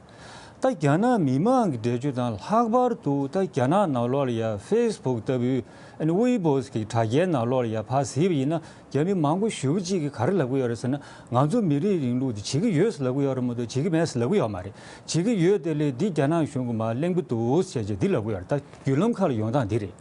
ད་རྒྱ་ནག་མི་མང་གི་འགྲེལ་བརྗོད་དང་། ལྷག་པར་དུ་ད་རྒྱ་ནག་ནང་ལོགས་ལ་ཡ་ཧྥེ་སི་བུག་ལྟ་བུའི་ཨ་ནི་ཝེ་བོ་གི་དྲ་རྒྱའི་ནང་ལོགས་ལ་ཡ་ཕར་གཟིགས་པ་ཡིན་ན། རྒྱ་མི་མང་པོ་ཞེ་པོ་ཅིག་གིས་ག་རེ་ལབ་ཀྱི་ཡོད་རེད་ཟེར་ན། ང་ཚོ་མི་རིགས་རིང་ལུགས་དེ་བྱེད་ཀྱི་ཡོད་ཟེར་ལབ་ཀྱི་ཡོད་རེད་མ་གཏོགས་བྱེད་ཀྱི་མེད་ཟེར་ལབ་ཀྱི་ཡོད་མ་རེད། བྱེད་ཀྱི་ཡོད་དེ་ལས་འདི་རྒྱ་ནག་གཞུང་གིས་མར་གླེང་གི་འདུག་ཟེར་བྱས་འདི་ལབ་ཀྱི་ཡོད་རེད། ད་བརྒྱུད་ལམ་ཁག་ལ་ཡོང་སྟངས་འདི་རེད།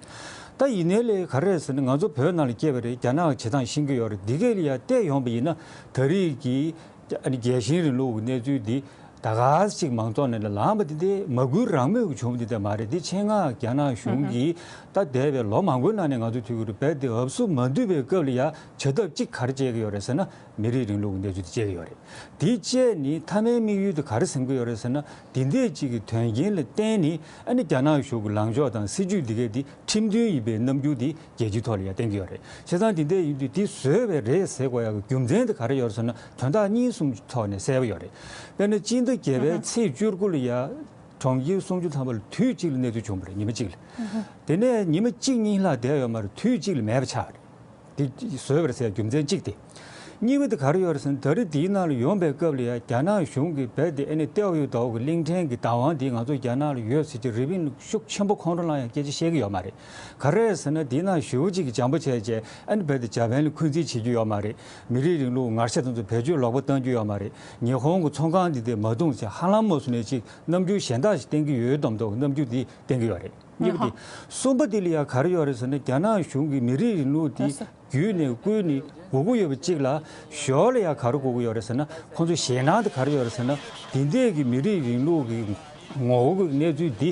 ད་ཡིན་ནའི་ལས་ག་རེ་རེད་ཟེར་ན། ང་ཚོ་བོད་ནང་ལ་སྐྱེས་པ་རེད། རྒྱ་ནག་གི་བྱེད་སྟངས་ཤེས་ཀྱི་ཡོད་རེད། འདི་གས་ལ་ཡ་བལྟས་ཡོང་པ་ཡིན་ན། ད་རེས་ཀྱི་ཨ་ནི་རྒྱལ་ཞེན་རིང་ལུགས་ཀྱི་གནས་ཚུལ་འདི་ད་ག་ཅིག་མང་ཚོགས་ནང་ལ་ལངས་པ་འདི་དེ་མ་བསྐུལ་རང་མོས་ཀྱིས་བྱུང་བ་འདི་དེ་མ་རེད། འདི་ཆེད་མངགས་རྒྱ་ནག་གཞུང་གིས་ད་འདས་པའི་ལོ་མང་པོའི་ནང་ནས་ང་ཚོ་ཐུག་གི་རེད། རྦད་དེ་ཨབ་སུ་མ་འདུས་པའི་སྐབས་ལ་ཡ་བྱ་ཐབས་གཅིག་ག་རེ་སྤྱད་ཀྱི་ཡོད་རེད་ཟེར་ན། མི་རིགས་རིང་ལུགས་ཀྱི་གནས་ཚུལ་དེ་སྤྱད་ཀྱི་ཡོད་རེད། དེ་སྤྱད་ནས་མཐའ་མའི་དམིགས་ཡུལ་དེ་ག་རེ་སེམས་ཀྱི་ཡོད་རེད་ཟེར་ན། འདི་འདྲས་ཅིག་གི་དོན་རྐྱེན་ལ་བརྟེན་ནས་ཨ་ནི་རྒྱ་ནག་གཞུང་གི་ལངས་ཕྱོགས་དང་སྲིད་ཇུས་འདི་གས་འདི་ཁྲིམས་མཐུན་ཡིན་པའི་རྣམ་འགྱུར་འདི་རྒྱལ་སྤྱིའི་ཐོག་ལ་ཡ་བསྟན་གྱི་ཡོད་རེད། བྱས་ཙང་འདི་འདྲས་ཡིན་དུས་འདི་བཟོས་པ་རེད་ཟེར་དགོས་ཡག་གི་རྒྱུ་མཚན་དེ་ག་རེ་ཡོད་རེད་ཟེར་ན། དོན་དག་གཉིས་གསུམ་ཐོག་ནས་གསལ་པོ་ཡོད་རེད། དཔེར་ན་སྤྱི་ཟླ་བརྒྱད་པའི་ཚེས་བཅུ་དགུ་ལ་ཡ་གྲོང་ཁྱེར་སུམ་ཅུ་ཐམ་པ་ལ་དུས་གཅིག་ལ་གནས་ཚུལ་བྱུང་བ་རེད། ཉི་མ་གཅིག་ལ། དེ་ནས་ཉི་མ་གཅིག་གཉིས་ལྷག་བསྡད་ཡོད་མ་རེད། དུས་གཅིག་ལ་མེད་པ་ཆགས་པ་རེད། དེ་བཟོས་པ་རེད་ཟེར་རྒྱུ་མཚན་གཅིག་དེ། གཉིས་པ་དེ་ག་རེ་ཡོད་རེད་ཟེར་ན། ད་རེས་དེའི་ནང་ལ་ཡོང་པའི་སྐབས་ལ་ཡང་རྒྱ་ནག་གཞུང་གིས་རྦད་དེ་ཨ་ནི་ཏེའོ་ཡོ་ཏའོ་གི་གླིང་ཕྲན་གྱི་བདག་དབང་དེ་ང་ཚོ་རྒྱ་ནག་ལ་ཡོད་ཟེར་གྱི་རེ་བ་ཤུགས་ཆེན་པོ་ཁོང་ཁྲོ་ལངས་ཡང་སྐད་ཆ་བཤད་ཀྱི་ཡོད་མ་རེད། ག་རེ་རེད་ཟེར་ན། དེའི་ནང་ཞེ་པོ་ཅིག་གི་འཇམ་པོ་བྱས་བྱས་ཨ་ནི་རྦད་དེ་འཇར་པན་ལ་འཁོན་འཛིན་བྱེད་ཀྱི་ཡོད་མ་རེད། མི་རིགས་རིང་ལུགས་ངར་ཤ་དེ་ཚོ་བེད་སྤྱོད་ལོག་པ་གཏང་རྒྱུ་ཡོད་མ་རེད། ཉི་ཧོང་གི་ཚོང་ཁང་འདི་དེ་མ་བརྡུངས་ཟེར་ཧ་ལམ་མ་སོང་ནས་ཅིག་རྣམ་འགྱུར་གཞན་དག་ཞིག་བསྟན་གྱི་ཡོད་མདོག་མདོག་རྣམ་འགྱུར་འདི་བསྟན་གྱི་ཡོད་རེད། གཉིས་པ་དེ། གསུམ་པ་དེ་ལ་ཡང་ག་རེ་ཡོད་རེད་ཟེར་ན། རྒྱ་ནག་གཞུང་གིས་མི་རིགས་རིང་ལུགས་དེ་བརྒྱུད་ནས་བསྐུལ་ནས་དགོས་མཁོ་ཡོད་པ་གཅིག་ལ། ཞོར་ལ་ཡང་ག་རེ་དགོས་ཀྱི་ཡོད་རེད་ཟེར་ན། ཁོང་ཚོ་ཞེད་སྣང་དེ་ག་རེ་ཡོད་རེད་ཟེར་ན། དེ་འདྲས་ཀྱི་མི་རིགས་རིང་ལུགས་ཀྱི་ངོ་རྒོལ་གྱི་གནས་ཚུལ་འདི་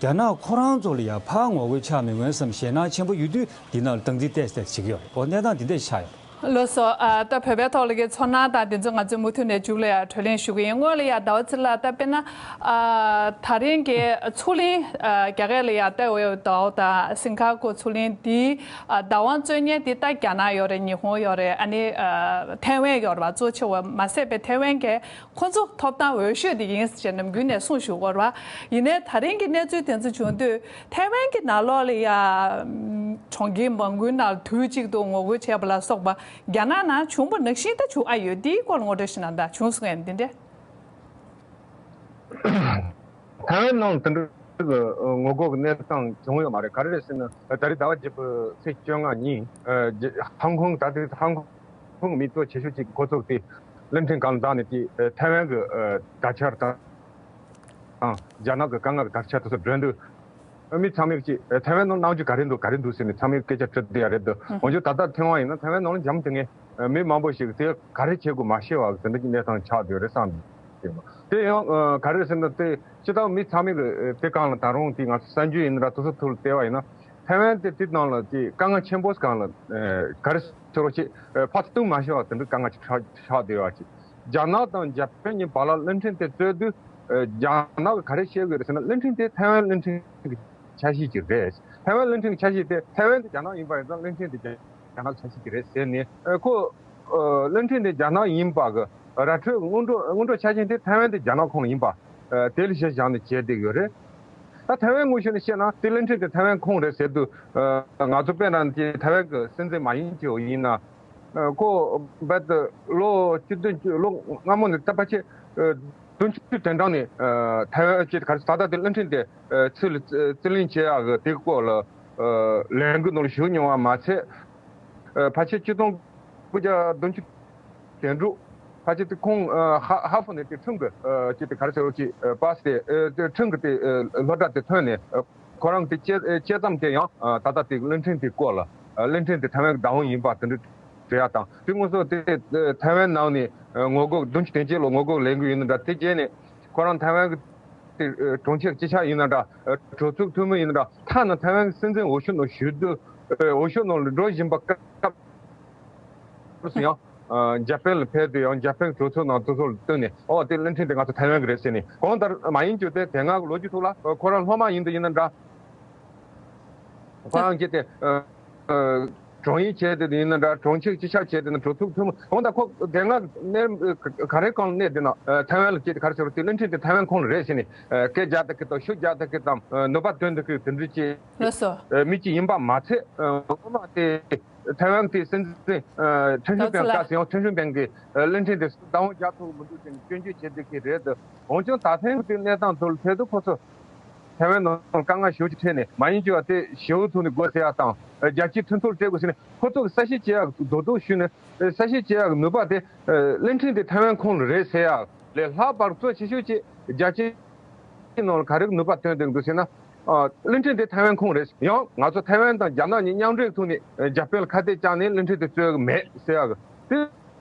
རྒྱ་ནག་ཁོ་རང་ཚོ་ལ་ཡང་ཕར་ངོ་རྒོལ་ཆགས་མི་འོང་བསམ་ཞེད་སྣང་ཆེན་པོ་ཡོད་དུས་འདི་ནང་ལ་སྟངས་འཛིན་ཏོག་ཙམ་བྱེད་ཀྱི་ཡོད་རེད། འོ་གནས་སྟངས་འདི་འདྲས་ཆགས་ཡོད་རེད། ལགས་སོ། ཨ། ད་བོད་པའི་ཐོག་ལ་གི་ཚོར་སྣང་དང་དེ་ཚོ་ང་ཚོས་མུ་མཐུད་ནས་མཇུག་ལ་ཡང་གྲོས་གླེང་ཞུ་གི་ཡིན། སྔོན་ལ་ཡང་ཟླ་བ་ཚེ་ལགས་ད་དཔེར་ན། ཨ། ད་རིང་གི་མཚོ་གླིང་། ཨ། རྒྱ་སྐད་ལ་ཡང་ཏེའོ་ཡོ་ཏའོ་དང་སིང་ག་པུར་མཚོ་གླིང་འདིའི། ཨ། བདག་དབང་རྩོད་མཁན་འདི་ད་རྒྱ་ནག་ཡོད་རེད། ཉི་ཧོང་ཡོད་རེད། ཨ་ནི། ཨ། ཐའེ་ཝན་ཡོད་རེད་པ། གཙོ་ཆེ་བ་མ་ཟད་པའི་ཐའེ་ཝན་གྱི་ཁོ་ཚོ་ཐོབ་ཐང་འོས་ཤོས་དེ་ཡིན་ཟེར་ནམ་རྒྱུན་ནས་གསུངས་བཞུགས་ཡོད་རེད་པ། ཡིན་ནའི་ད་རིང་གི་གནས་ཚུལ་དེ་ཚོ་བྱུང་དུས་ཐའེ་ཝན་གྱི་ནང་ལོགས་ལ་ཡ་གྲོང་ཁྱེར་མང་པོའི་ནང་དུས་གཅིག་ཏུ་ངོ་རྒོལ་བྱས་པ་ལ་སོགས་པ་རྒྱ་ནག་ནང་བྱུང་བ་ནང་བཞིན་ད་བྱུང་ཨ་ཡོད། འདིའི་སྐོར་ངོ་སྤྲོད་ཞིག་གནང་དང་། བྱུང་སོང་ངམ་འདི་འདྲས། ཐའེ་ཝན་ནང་དེ་འདྲ་གི་ངོ་རྒོལ་གྱི་གནས་སྟངས་བྱུང་ཡོད་མ་རེད། ག་རེ་རེད་ཟེར་ན། ད་རེས་ཟླ་བ་བརྒྱད་པའི་ཚེས་བཅོ་ལྔ་ཉིན། ཨ། ཧོང་ཀོང་། ད་ལྟའི་ཧོང་ཀོང་མི་གཙོ་ཆེ་ཤོས་ཅིག་གི་གོ་ཚོགས་དེ་གླིང་ཕྲན་སྒང་ལ་འཛེགས་ནས་དེ་ཐའེ་ཝན་གྱི་ཨ་དར་ཆ་དང་། དང་རྒྱ་ནག་གི་དཀའ་ངལ་གྱི་དར་ཆ་དེ་ཚོ་སྒྲོན་དུས། མི་ཚང་མས་ཀྱིས་ཐའེ་ཝན་ནང་གནང་རྒྱུ་ག་རེ་འདུག་ག་རེ་འདུག་ཟེར་ནས་ཚང་མས་སྐད་ཆ་དྲིས་བསྡད་ཡ་རེད་འདུག་འོན་ཀྱང་ད་ལྟ་ཐེངས་མ་ཡིན་ན་ཐའེ་ཝན་ནང་ལ་འཇམ་ཐིང་ངེ་མི་མང་པོ་ཞིག་དེ་ག་རེ་བྱེད་དགོས་མ་ཤེས་པ་དེ་འདྲ་གི་གནས་སྟངས་ཆགས་བསྡད་ཡོད་རེད་བསམ་གྱི་འདུག་དེ་ཡང་ག་རེ་ཟེར་ན། དེ་སྤྱིར་བཏང་མི་ཚང་མས་ཀྱིས་དེ་སྒང་ལ་ད་རུང་དེ་ང་ཚོ་གསར་འགྱུར་ཡིན་ན་འདྲ། དེ་ཚོ་ཐོག་ལ་བལྟས་པ་ཡིན་ན། ཐའེ་ཝན་དེ་དེ་ནང་ལ་དེ་དཀའ་ངལ་ཆེན་པོ་སྒང་ལ་ག་རེ་ཟེར་རོགས་བྱེད། ཕར་ཚུར་མ་ཤོར་བ་དེ་འདྲ་དཀའ་ངལ་ཆགས་ཆགས་བསྡད་ཡོད་ཅིག་རྒྱ་ནག་དང་འཇར་པན་གཉིས་བར་ལ་གླིང་ཕྲན་དེ་རྩོད་དུས། ཨ། རྒྱ་ནག་གིས་ག་རེ་བཤད་ཀྱི་ཡོད་རེད་ཟེར་ན། གླིང་ཕྲན་དེ་ཐའེ་ཝན་གླིང་ཕྲན་གྱི་ཆ་ཤས་ཅིག་རེད། ཐའེ་ཝན་གླིང་ཕྲན་གྱི་ཆ་ཤས་དེ། ཐའེ་ཝན་དེ་རྒྱ་ནག་ཡིན་པ་ཡིན་ཙང་གླིང་ཕྲན་དེ་རྒྱ་རྒྱ་ནག་གི་ཆ་ཤས་ཅིག་རེད་ཟེར་ནས། ཨ། ཁོ། ཨ། གླིང་ཕྲན་དེ་རྒྱ་ནག་ཡིན་པ་གི་ར་འཕྲོད་སྔོན་འགྲོ་སྔོན་འགྲོ་ཆ་རྐྱེན་དེ་ཐའེ་ཝན་དེ་རྒྱ་ནག་ཁོངས་ལ་ཡིན་པ། ཨ། དེ་ལ་གཞི་བཞག་ནས་བྱས་བསྡད་ཡོད་རེད། ད་ཐའེ་ཝན་ངོས་ཕྱོགས་ནས་བཤད་ན། དེ་གླིང་ཕྲན་དེ་ཐའེ་ཝན་ཁོངས་རེད་ཟེར་དུས། ཨ། ང་ཚོ་དཔེར་ན་དེ་ཐའེ་ཝན་གྱི་སྲིད་འཛིན་མ་ཡིན་ཅིའོ་ཡིན་ན། ཨ། ཁོ་རྦད་དེ་ལོ་བཅུ་བདུན། ལོ་སྔ་མོ་ནས་ད་ཕལ་ཆེར་ཨ་བདུན་ཅུ་དོན་གྲངས་ནས། ཨ། ཐའེ་ཝན་ཅེས་ག་རེ་ཟེར། ད་ལྟ་དེ་གླིང་ཕྲན་དེ་ཨ་རྩིས་ལ་རྩིས་ལེན་བྱེད་ཡག་གི་དེ་སྐོར་ལ། ཨ། ལས་འགུལ་ནང་ལ་ཞུགས་མྱོང་བ་མ་ཚད། ཨ། ཕལ་ཆེར་ཆིག་སྟོང་དགུ་བརྒྱ་བདུན་ཅུ་དོན་དྲུག་ཕལ་ཆེར་དེ་ཁོང་། ཨ། ཧ་ཧ་ཧྥུ་ནས་དེ་ཁྲིམས་ཀྱི། ཨ། ཅེས་དེ་ག་རེ་ཟེར་རོགས་བྱེད། ཨ། པཱས་དེ། ཨ། དེ་ཁྲིམས་ཀྱི་དེ། ཨ། སློབ་གྲྭ་དེ་ཐོན་ནས། ཨ། ཁོ་རང་དེ་དཔྱད་དཔྱད་མཚམས་དེ་ཡང་། ཨ། ད་ལྟ་དེ་གླིང་ཕྲན་དེ་སྐོར་ལ། ཨ། གླིང་ཕྲན་དེ་ཐའེ་ཝན་གྱི་བདག་དབང་ཡིན་པ་དེ་འདྲ་འགྲེལ་ཡག་དང་། དེ་དངོས་སུ་དེ། ཨ། ཐའེ་ཝན་ནང་ནས། ཨ། ངོ་རྒོལ་བདུན་ཅུ་དོན་གཅིག་ལོ་ངོ་རྒོལ་ལས་འགུལ་ཡིན་ན་འདྲ། དེ་རྗེས་ནས་ཁོ་རང་ཐའེ་ཝན་གྱི་དེ། ཨ། གྲོང་ཁྱེར་སྤྱི་ཁྱབ་ཡིན་ན་འདྲ། ཨ། གྲོས་ཚོགས་འཐུས་མི་ཡིན་ན་འདྲ། ཐ་ན་ཐའེ་ཝན་གྱི་སྲིད་འཛིན་འོས་ཤོག་ནང་ཞུགས་དུས། ཨ། འོས་ཤོག་ནང་ལ་འགྲོ་བཞིན་པ་སྐབས་སུ་ཡང་། ཨ། འཇར་པན་ལ་ཕེབས་དུས་ཡང་འཇར་པན་གྲོས་ཚོགས་ནང་དེ་ཚོ་ལ་བསྟུན་ནས། ཨོ། དེ་གླིང་ཕྲན་དེ་ང་ཚོ་ཐའེ་ཝན་གྱི་རེད་ཟེར་ནས། གང་ལྟར་མ་ཡིན་རྒྱུ་དེ་དེ་སྔ་གི་ལོ་རྒྱུས་ཐོག་ལ། ཨ། ཁོ་རང་སློབ་མ་ཡིན་དུས་ཡིན་ན་འདྲ། ཁོ་རང་གིས་དེ། ཨ། ཨ། གྲོང་ཡིག་བྱས་དེ་ཡིན་ན་འདྲ། གྲོང་ཁྱེར་སྤྱི་ཁྱབ་བྱས་དེ་ན། གྲོས་ཚོགས་འཐུས་མི། གང་ལྟར་ཁོ་དེ་སྔ་གནས་ག་རེ་སྒང་ལ་གནས་དེ་ན། ཨ། ཐའེ་ཝན་ལ་སྐྱེས་དེ་ག་རེ་ཟེར་རོགས་བྱེད། གླིང་ཕྲན་དེ་ཐའེ་ཝན་ཁོངས་ལ་རེད་ཟེར་ནས། ཨ། སྐད་རྒྱག་ཐུབ་མཁན་དང་ཤུགས་རྒྱག་ཐུབ་མཁན་དང་། ཨ། ནུས་པ་བཏོན་ཐུབ་མཁན་དེ་འདྲ་ཅིག་ལགས་སོ། ཨ། མི་གཅིག་ཡིན་པ་མ་ཚད། ཨ། སློབ་མ་དེ་ཐའེ་ཝན་དེའི་སྲིད་འཛིན། ཨ། ཁྲིན་ཧྲིན་ཕིང་། ལགས་སོ་ལགས། སྐབས་སུ་ཡང་ཁྲིན་ཧྲིན་ཕིང་གིས། ཨ། གླིང་ཕྲན་དེ་བདག་དབང་རྒྱག་ཐུབ་ཀྱི་མི་འདུག་ཅེས་སྐྱོན་བརྗོད་བྱེད་བསྡད་མཁན་རེད་འདུག་འོན་ཀྱང་ད་ཐེངས་དེའི་གནས་སྟངས་ཐོག་ལ་ཕེབས་དུས་ཁོ་ཚོ་ཐའེ་ཝན་ནང་དཀའ་ངལ་ཞེ་པོ་ཅིག་འཕྲད་ནས། མ་ཡིན་རྒྱུ་བ་དེ་ཞེ་པོ་ཐོག་ནས་དགོས་ཟེར་ཡག་དང་། ཨ། རྒྱལ་སྤྱིའི་མཐུན་ཚོགས་སྤྲད་དགོས་ཟེར་ནས། ཁོ་ཚོ་གི་གསལ་བཤད་བྱེད་ཡག་རྡོག་རྡོག་ཞུས་ནས། ཨ། གསལ་བཤད་བྱེད་ཡག་གི་ནུས་པ་དེ། ཨ། གླིང་ཕྲན་དེ་ཐའེ་ཝན་ཁོངས་ལ་རེད་ཟེར་ཡག་ལས་ལྷག་པར་གཙོ་ཆེ་ཤོས་ཅིག་རྒྱལ་སྤྱིའི་ནང་ལ་ག་རེ་གི་ནུས་པ་བཏོན་བསྡད་འདུག་ཟེར་ན། ཨ། གླིང་ཕྲན་དེ་ཐའེ་ཝན་ཁོངས་རེད། ཡང་ང་ཚོ་ཐའེ་ཝན་དང་རྒྱ་ནག་གཉིས་མཉམ་འབྲེལ་ཐོག་ནས། ཨ། འཇར་པན་ལ་ཁ་གཏད་བཅག་ནས་གླིང་ཕྲན་དེ་རྩོད་ཀྱི་མེད་ཟེར་ཡག་གི་དེ།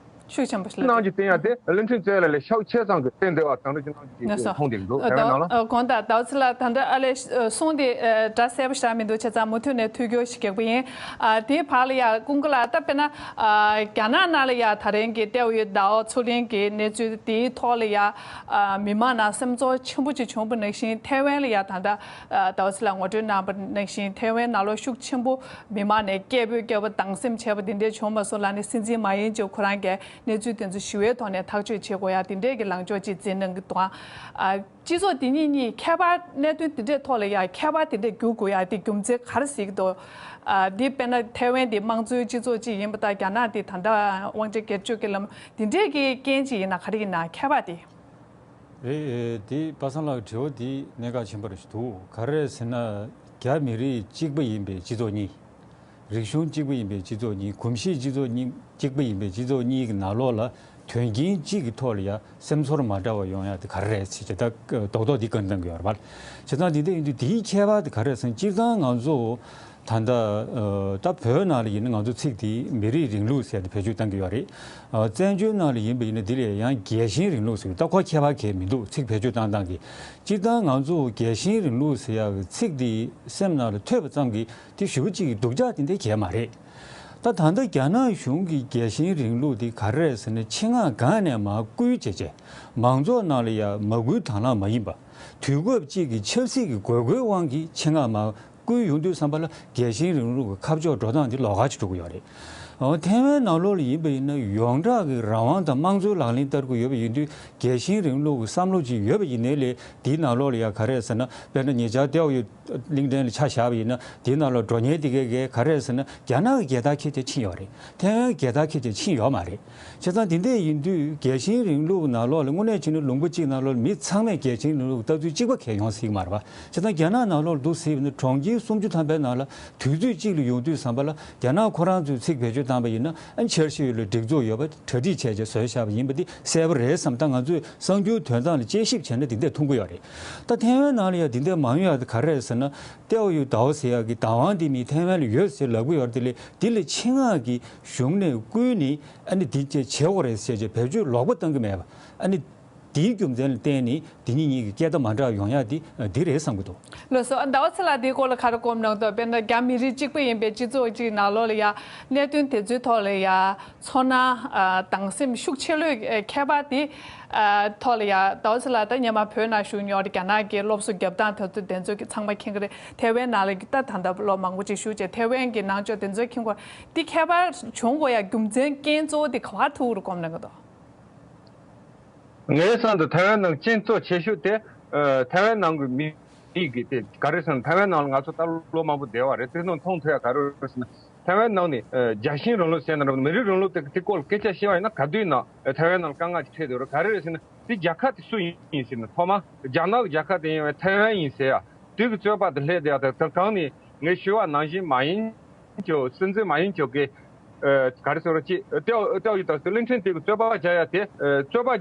ཤུགས་ཆེན་པོ་ཞིག་ལ་གནང་རྒྱུ་བསྟན་ཡ་དེ་གླིང་ཕྲན་རྩོད་ཡ་ལ་ལས་ཤུགས་ཆེ་ཙམ་གྱི་བསྟན་བསྡད་པ་དང་འདྲ་ཅིག་གནང་རྒྱུ། ལགས་སོ། མཐོང་བསྡད་འདུག་ཨ། ཐའེ་ཝན་ནང་ལ། ཨ། གོང་དང་ཟླ་བ་ཚེ་ལགས། ད་ལྟ་ཨ་ལས་གསུང་དེ། ཨ། འདྲ་གསལ་པོ་ཞེ་དྲག་མི་འདུག་བྱས་ཙང་མུ་མཐུད་ནས་ཐུགས་རྒྱུགས་ཤིག་རྒྱག་པ་ཡིན། ཨ། དེའི་བར་ལ་ཡ་ཀུན་དགའ་ལགས། ད་དཔེར་ན། ཨ། རྒྱ་ནག་ནང་ལ་ཡ་ད་རིང་གི་ཏེའོ་ཡོ་ཏའོ་མཚོ་གླིང་གི་གནས་ཚུལ་དེའི་ཐོག་ལ་ཡ། ཨ། མི་མང་ནང་སེམས་ཚོར་ཆེན་པོ་ཅིག་བྱུང་བ་ནང་བཞིན། ཐའེ་ཝན་ལ་ཡ་ད་ལྟ། ཨ། ཟླ་བ་ཚེ་ལགས་ངོ་སྤྲོད་གནང་བ་ནང་བཞིན། ཐའེ་ཝན་ནང་ལོགས་ཤུགས་ཆེན་པོ་མི་མང་ནས་སྐད་འབོད་བརྒྱབ་པ། སྡང་སེམས་བྱས་པ་དེ་འདྲ་བྱུང་མ་སོང་ལབ་ནས། སྲིད་འཛིན་མ་ཡིན་ཅིའོ་ཁོ་རང་གིས་ གནས་ཚུལ་དེ་ཚོ་ཞི་བའི་ཐོག་ནས་ཐག་གཅོད་བྱེད་དགོས་ཡ་དེ་འདྲས་ཀྱི་ལངས་ཕྱོགས་ཅིག་འཛིན་གནང་གི་འདུག་ཨ། སྤྱི་ཚོགས་དེ་གཉིས་གཉིས་ཁྱད་པར་གནད་དོན་དེ་འདྲས་ཐོག་ལ་ཡ་ཁྱད་པར་དེ་འདྲས་འགྱུར་དགོས་ཡ་དེ་རྒྱུ་མཚན་ག་རེ་གཟིགས་ཀྱི་འདུག་ཨ། འདི་དཔེར་ན་ཐའེ་ཝན་དེ་དམངས་གཙོའི་སྤྱི་ཚོགས་ཅིག་ཡིན་པ་དང་རྒྱ་ནག་དེ་ད་ལྟ་དབང་ཆ་སྒེར་གཅོད་ཀྱི་ལམ་དེ་འདྲས་ཀྱི་རྐྱེན་ཅིག་ཡིན་ན་ག་རེ་ཡིན་ན་ཁྱད་པར་དེ། རེད། དེ་པ་སངས་ལགས་དྲི་བ་དེ་གནད་འགག་ཆེན་པོ་རེད་ཞུ་འདུག་ག་རེ་ཟེར་ན་རྒྱ་མི་རིགས་གཅིག་པ་ཡིན་པའི་སྤྱི་ཚོགས་གཉིས། རིག་གཞུང་གཅིག་པ་ཡིན་པའི་སྤྱི་ཚོགས་གཉིས། གོམས་གཤིས་སྤྱི་ཚོགས་གཉིས་གཅིག་པ་ཡིན་པའི་སྤྱི་ཚོགས་གཉིས་ཀྱི་ནང་ལོགས་ལ་དོན་རྐྱེན་གཅིག་གི་ཐོག་ལ་ཡ་སེམས་ཚོར་མ་འདྲ་བ་ཡོང་ཡ་དེ་ག་རེ་རེད་ཟེར་བྱས་ད་རྡོག་རྡོག་འདི་བཀའ་འདྲི་གནང་གི་ཡོད་རེད་པ། བྱས་ཙང་འདི་འདྲ་ཡིན་དུས་དེའི་ཁྱད་པར་དེ་ག་རེ་རེད་ཟེར་ན་སྤྱིར་བཏང་ང་ཚོ་ད་ལྟ་ད་བོད་ནང་ལ་ཡིན་ན་ང་ཚོ་ཚིག་དེ་མི་རིགས་རིང་ལུགས་ཟེར་ཏེ་བེད་སྤྱོད་གཏང་གི་ཡོད་རེད། བཙན་བྱོལ་ནང་ལ་ཡིན་པ་ཡིན་ན་འདི་ལ་ཡང་རྒྱལ་ཞེན་རིང་ལུགས་ཟེར་ད་ཁོ་ཁྱད་པར་གང་ཡང་མི་འདུག་ཚིག་བེད་སྤྱོད་གཏང་སྟངས་ཀྱི། སྤྱིར་བཏང་ང་ཚོ་རྒྱལ་ཞེན་རིང་ལུགས་ཟེར་ཡག་གི་ཚིག་འདི་སེམས་ནང་ལ་ཐོས་པ་ཙམ་གྱིས་དེ་ཞེ་པོ་ཅིག་གི་སྡུག་ཅག་དེ་འདྲ་གང་ཡང་མ་རེད། ད་ད་ལྟ་རྒྱ་ནག་གཞུང་གི་རྒྱལ་ཞེན་རིང་ལུགས་འདི་ག་རེ་རེད་ཟེར་ན་ཆེད་མངགས་སྒང་ནས་མར་བསྐུལ་བྱས་བྱས་མང་ཚོགས་ནང་ལ་ཡ་མ་བསྐུལ་དང་བླངས་མ་ཡིན་པ། དུས་སྐབས་གཅིག་གི་ཆབ་སྲིད་ཀྱི་དགོས་མཁོའི་དབང་གིས་ཆེད་མངགས་མར་བསྐུལ་ཡོང་དུས་ཙམ་པ་ལ་རྒྱལ་ཞེན་རིང་ལུགས་ཀྱི་ཁ་ཕྱོགས་འགྲོ་སྟངས་འདི་ལོགས་ཀ་ཅིག་འགྲོ་གི་ཡོད་རེད། འོ་ཐའེ་ཝན་ནང་ལོགས་ལ་ཡིན་པ་ཡིན་ན་ཡོངས་གྲགས་ཀྱི་རང་དབང་དང་དམངས་གཙོའི་ལག་ལེན་བསྟར་གྱི་ཡོད་པ་ཡིན་དུས་རྒྱལ་ཞེན་རིང་ལུགས་ཀྱི་བསམ་བློ་ཅིག་ཡོད་པ་ཡིན་ནའི་ལས་དེའི་ནང་ལོགས་ལ་ཡ་ག་རེ་ཟེར་ན་དཔེར་ན་ཉེ་ཆར་ཏེའོ་ཡུ་གླིང་ཕྲན་ལ་ཆ་བཞག་པ་ཡིན་ན་དེའི་ནང་ལ་འགྲོ་མཁན་དེ་གའི་གའི་ག་རེ་ཟེར་ན་རྒྱ་ནག་གི་རྒྱལ་དར་འཁྱེར་ཏེ་ཕྱིན་ཡོད་རེད། ཐའེ་ཝན་རྒྱལ་དར་འཁྱེར་ཏེ་ཕྱིན་ཡོད་མ་རེད། བྱས་ཙང་དེ་འདྲ་ཡིན་དུས་རྒྱལ་ཞེན་རིང་ལུགས་ནང་ལོགས་ལ་དངོས་གནས་བྱས་ན་ལུང་པ་གཅིག་ནང་ལོགས་ལ་མི་ཚང་མས་རྒྱལ་ཞེན་རིང་ལུགས་ལྟ་ཚུལ་གཅིག་པ་གང་ཡང་ཡོང་སྲིད་ཀྱི་མ་རེད་པ། བྱས་ཙང་རྒྱ་ནག་ནང་ལོགས་ལ་འདུག་ཟེར་བ་ནི་གྲོང་ཁྱེར་སུམ་ཅུ་ཐམ་པའི་ནང་ལ་དུས་ཚོད་གཅིག་ལ་ཡོང་དུས་ཙམ་པ་ལ་རྒྱ་ནག་ཁོ་རང་ཚོས་ཚིག་བེད་སྤྱོད་བཏང་པ་ཡིན་ན་ཨ་ནི་ཆར་ཤི་ཡུལ་ལ་སྒྲིག་འཛུགས་ཡོད་པ་གྲ་སྒྲིག་བྱས་བྱས་བཟོས་བཞག་པ་ཡིན་པ་འདི་གསལ་པོ་རེད་བསམ། ད་ང་ཚོས་གསར་འགྱུར་དོན་སྟངས་ལ་དཔྱད་ཞིབ་བྱས་ན་དེ་འདྲས་མཐོང་གི་ཡོད་རེད། ད་ཐའེ་ཝན་ནང་ལ་ཡང་དེ་འདྲས་མང་ཡོད་ཡ་དེ་ག་རེ་རེད་ཟེར་ན་ཏེའོ་ཡུ་དའོ་ཟེར་ཡ་གི་བདག་དབང་དེ་མི་ཐའེ་ཝན་ལ་ཡོད་ཟེར་ལབ་གི་ཡོད་རེད། དེ་ལས་དེ་ལ་ཆེད་མངགས་ཀྱི་གཞུང་ནས་བསྐུལ་ནས་ཨ་ནི་དེ་བྱས་བྱེད་དགོས་རེད་ཟེར་བྱས་བེད་སྤྱོད་ལོག་པ་བཏང་གི་མེད་པ། ཨ་ནི་དེའི་རྒྱུ་མཚན་ལ་བརྟེན་ནས་དེ་གཉིས་གཉིས་ཀྱི་སྐད་བརྡ་མ་འདྲ་ཡོང་ཡ་དེ་འདི་རེད་བསམ་གྱི་འདུག་ལགས་སོ། ཨ་ཟླ་བ་ཚེ་ལགས་དེའི་སྐོར་ལ་ག་རེ་སྐོམ་གནང་འདུག་དཔེར་ན་རྒྱ་མི་རིགས་གཅིག་པ་ཡིན་པའི་སྤྱི་ཚོགས་གཅིག་ནང་ལོགས་ལ་ཡ་གནད་དོན་དེ་ཚོའི་ཐོག་ལ་ཡ་ཚོར་སྣང་ཨ་དང་སེམས་ཤུགས་ཆེ་ལོས་ཨ་ཁྱད་པར་དེ་ཨ་ཐོག་ལ་ཡ་ཟླ་བ་ཚེ་ལགས་ད་སྔོན་མ་བོད་ནང་བཞུགས་མྱོང་རེད། རྒྱ་ནག་གི་སློབ་གསོ་རྒྱབ་སྟངས་དེ་ཚོ་དེ་ཚོ་གི་ཚང་མ་མཁྱེན་གི་རེད། ཐའེ་ཝན་ནང་ལ་ད་ད་ལྟ་ལོ་མང་པོ་ཅིག་བཞུགས་བྱས་ཐའེ་ཝན་གི་ནང་ཆོས་དེ་ཚོ་མཁྱེན་གི་རེད། དེ་ཁྱད་པར་བྱུང་དགོས་ཡ་རྒྱུ་མཚན་རྐྱེན་གཙོ་བོ་དེ་ག་པར་ཐུག་རུ་སྐོམ་གནང་གི་འདུག་ངའི་བསམ་དུ་ཐའེ་ཝན་ནང་རྐྱེན་གཙོ་ཆེ་ཤོས་དེ་ཨ་ཐའེ་ཝན་ནང་གི་མི་རིགས་ཀྱི་དེ་ག་རེ་ཟེར་ན་ཐའེ་ཝན་ནང་ལ་ང་ཚོ་ད་ལོ་མང་པོ་བསྡད་པ་རེད། དེ་ནང་མཐོང་ཐུབ་ཡ་ག་རེ་རེད་ཟེར་ན་ཐའེ་ཝན་ནང་ནས་ཨ་རྒྱལ་ཞེན་རིང་ལུགས་ཟེར་ན་རེད། མི་རིགས་རིང་ལུགས་དེ་དེ་སྐོར་ལ་སྐད་ཆ་བཤད་པ་ཡིན་ན་ག་དུས་ཡིན་ན་ཨ་ཐའེ་ཝན་ནང་ལ་དཀའ་ངལ་ཅིག་འཕྲད་བསྡད་ཡོད་རེད། ག་རེ་རེད་ཟེར་ན་དེ་རྒྱལ་ཁབ་དེ་སུ་ཡིན་ཟེར་ན་ཐོག་མར་རྒྱ་ནག་གི་རྒྱལ་ཁབ་དེ་ཡིན་པས་ཐའེ་ཝན་ཡིན་ཟེར་ཡ་དེ་གི་རྩོད་པ་དེ་སླེབས་བསྡད་ཡ་དེ་དེ་གང་ནས་ངས་ཞུས་པ་ནང་བཞིན་མ་ཡིན་ཅོ་སྲིད་འཛིན་མ་ཡིན་ཅོ་གི་ཨ་ག་རེ་ཟེར་བ་ཅི་ཏེའོ་ཏེའོ་ཡི་དང་སུ་གླིང་ཕྲན་དེ་གི་རྩོད་པ་བྱ་ཡ་དེ་ཨ་རྩོད་པ་བྱ་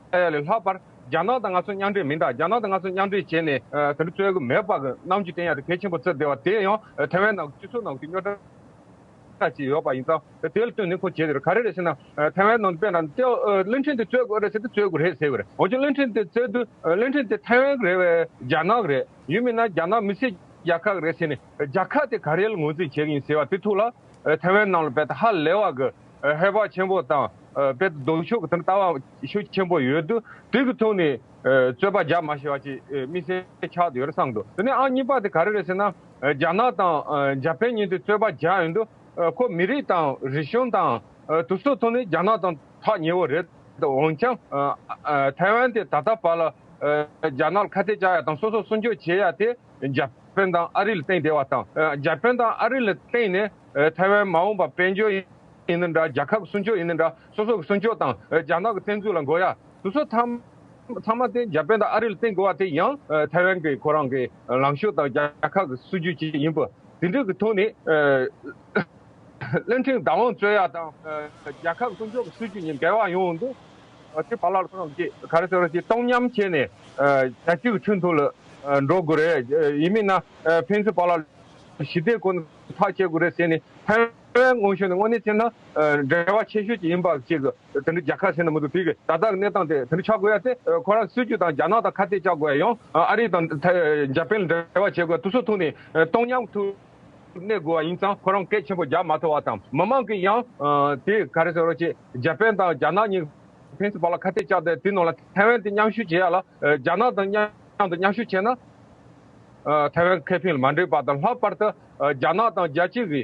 ཡ་ལས་ལྷག་པར་རྒྱ་ནག་དང་ང་ཚོ་མཉམ་འབྲེལ་མིན་ད་རྒྱ་ནག་དང་ང་ཚོ་མཉམ་འབྲེལ་བྱས་ནས་ཨ་དེ་འདྲ་རྩོད་གི་མེད་པ་གི་རྣམ་འགྱུར་བསྟན་ཡ་དེ་གལ་ཆེན་པོ་བརྩི་བསྡད་པ་དེ་ཡང་ཨ་ཐའེ་ཝན་ནང་སྤྱི་ཚོགས་ནང་གི་རྙོག་དྲ་ཅིག་ཡོད་པ་ཡིན་ཙང་དེ་ལ་བསྟུན་ནས་ཁོ་བྱས་ཏེ་ག་རེ་རེད་ཟེར་ན་ཨ་ཐའེ་ཝན་ནང་དུ་དཔེར་ན་ཏེའོ་ཨ་གླིང་ཕྲན་དེ་རྩོད་དགོས་རེད་ཟེར་དུས་རྩོད་དགོས་རེད་ཟེར་གི་རེད། འོན་ཀྱང་གླིང་ཕྲན་དེ་རྩོད་དུས་ཨ་གླིང་ཕྲན་དེ་ཐའེ་ཝན་གི་རེད་བས་རྒྱ་ནག་གི་རེད། ཡིན་མིན་ན་རྒྱ་ནག་མི་སེར་རྒྱལ་ཁབ་རེད་ཟེར་ནས་རྒྱལ་ཁབ་དེ་ག་རེ་ལ་ངོས་འཛིན་བྱེད་ཀྱི་ཡིན་ཟེར་བ་དེ་ཐུག་ལ་ཨ་ཐའེ་ཝན་ནང་ལ་རྦད་དེ་ཧ་ལས་པ་གི་ཨ་ཧེ་བག་ཆེན་པོ་དང་ཨ་རྦད་དེ་ལྡོག་ཕྱོགས་ཀྱི་དེ་ལྟ་བ་ཤུགས་ཆེན་པོ་ཡོད་དུས་དེ་གི་ཐོག་ནས་ཨ་རྩོད་པ་རྒྱག་མ་ཤེས་པ་ཅིག་ཨ་དམིགས་བསལ་ཆགས་བསྡད་ཡོད་རེད་བསམ་འདུག་དེ་ནས་ཨ་གཉིས་པ་དེ་ག་རེ་རེད་ཟེར་ན་ཨ་རྒྱ་ནག་དང་ཨ་འཇར་པན་གཉིས་དེ་རྩོད་པ་རྒྱག་ཡོང་དུས་ཨ་ཁོ་མི་རིགས་དང་རིག་གཞུང་དང་ཨ་དེ་ཚོ་ཐོག་ནས་རྒྱ་ནག་དང་ཐག་ཉེ་བོ་རེད། འོན་ཀྱང་ཨ་ཨ་ཐའེ་ཝན་དེ་ད་ལྟ་བར་ལ་ཨ་རྒྱ་ནག་ལ་ཁ་གཏད་བཅག་ཡ་དང་སོ་སོ་སྲུང་སྐྱོབ་བྱེད་ཡ་དེ་འཇར་པན་དང་ཨ་རི་ལ་བརྟེན་བསྡད་པ་དང་ཨ་འཇར་པན་དང་ཨ་རི་ལ་བརྟེན་ནས་ཨ་ཐའེ་ཝན་མ་འོངས་པ་དཔལ་འབྱོར་ཡིན་ན་འདྲ་རྒྱལ་ཁབ་སྲུང་སྐྱོབ་ཡིན་ན་འདྲ་སོ་སོ་གི་སྲུང་སྐྱོབ་དང་ཨ་རྒྱ་ནག་གི་བཙན་འཛུལ་ལ་འགོག་ཡ་དེ་ཚོ་ཚང་ཚང་མ་དེ་འཇར་པན་དང་ཨ་རི་ལ་བརྟེན་དགོས་པ་དེ་ཡང་ཨ་ཐའེ་ཝན་གི་ཁོ་རང་གི་ལངས་ཕྱོགས་དང་རྒྱལ་ཁབ་གི་སྲིད་ཇུས་ཅིག་ཡིན་པ་དེ་འདྲ་གི་ཐོག་ནས་ཨ། གླིང་ཕྲན་བདག་དབང་རྩོད་ཡ་དང་ཨ་རྒྱལ་ཁབ་སྲུང་སྐྱོབ་ཀྱི་སྲིད་ཇུས་གཉིས་འགལ་བ་ཡོང་འདུག་ཨ་དེ་བར་ལ་ཁོ་རང་གིས་ག་རེ་ཟེར་བ་ཞིག་སྟོང་མཉམ་བྱས་ནས་ཨ་རྒྱལ་སྤྱིའི་ཁྲིམས་ཐོག་ལ་ཨ་འགྲོ་དགོས་རེད། ཨ་ཡིན་མིན་ན་ཨ་ཕན་ཚུན་བར་ལ་ཞི་བདེ་སྒོ་ནས་ཐག་བཅད་དགོས་རེད་ཟེར་ནས་ཐའེ་ཝན་དངོས་ཤུགས་ནས་དངོས་གནས་བྱས་ན་ཨ་འབྲེལ་བ་ཆེ་ཤོས་ཅིག་ཡིན་པ་ཅིག་གི་དེ་འདྲ་རྒྱལ་ཁབ་ཟེར་ན་མི་འདུག་དེ་གི་ད་ལྟ་གི་གནས་སྟངས་དེ་དེ་འདྲ་ཆགས་དགོས་ཡ་དེ་ཨ་ཁོ་རང་སྲིད་ཇུས་དང་རྒྱ་ནག་དང་ཁ་གཏད་བཅག་དགོས་ཡ་ཡང་ཨ་རི་དང་ཨ་འཇར་པན་ལ་འབྲེལ་བ་བྱེད་དགོས་ཡ་དེ་ཚོ་ཐོག་ནས་ཨ་སྟོང་མཉམ་དུ། གནས་དགོས་པ་ཡིན་ཙང་ཁོ་རང་སྐད་ཆེན་པོ་རྒྱག་མ་ཐུབ་པ་དང་མི་མང་གིས་ཡང་ཨ་དེ་ག་རེ་ཟེར་བ་ཅིག་འཇར་པན་དང་རྒྱ་ནག་གཉིས་ཕན་ཚུན་བར་ལ་ཁ་གཏད་བཅག་སྟེ་དེ་ནང་ལ་ཐའེ་ཝན་དེ་མཉམ་ཞུགས་བྱེད་ཡ་ལ་ཨ་རྒྱ་ནག་དང་མཉམ་དུ་མཉམ་ཞུགས་བྱས་ན་ཨ་ཐའེ་ཝན་ཁེ་ཕན་ལ་མ་འགྲིག་པ་དང་ལྷག་པར་དུ་ཨ་རྒྱ་ནག་དང་རྒྱལ་སྤྱི་གི་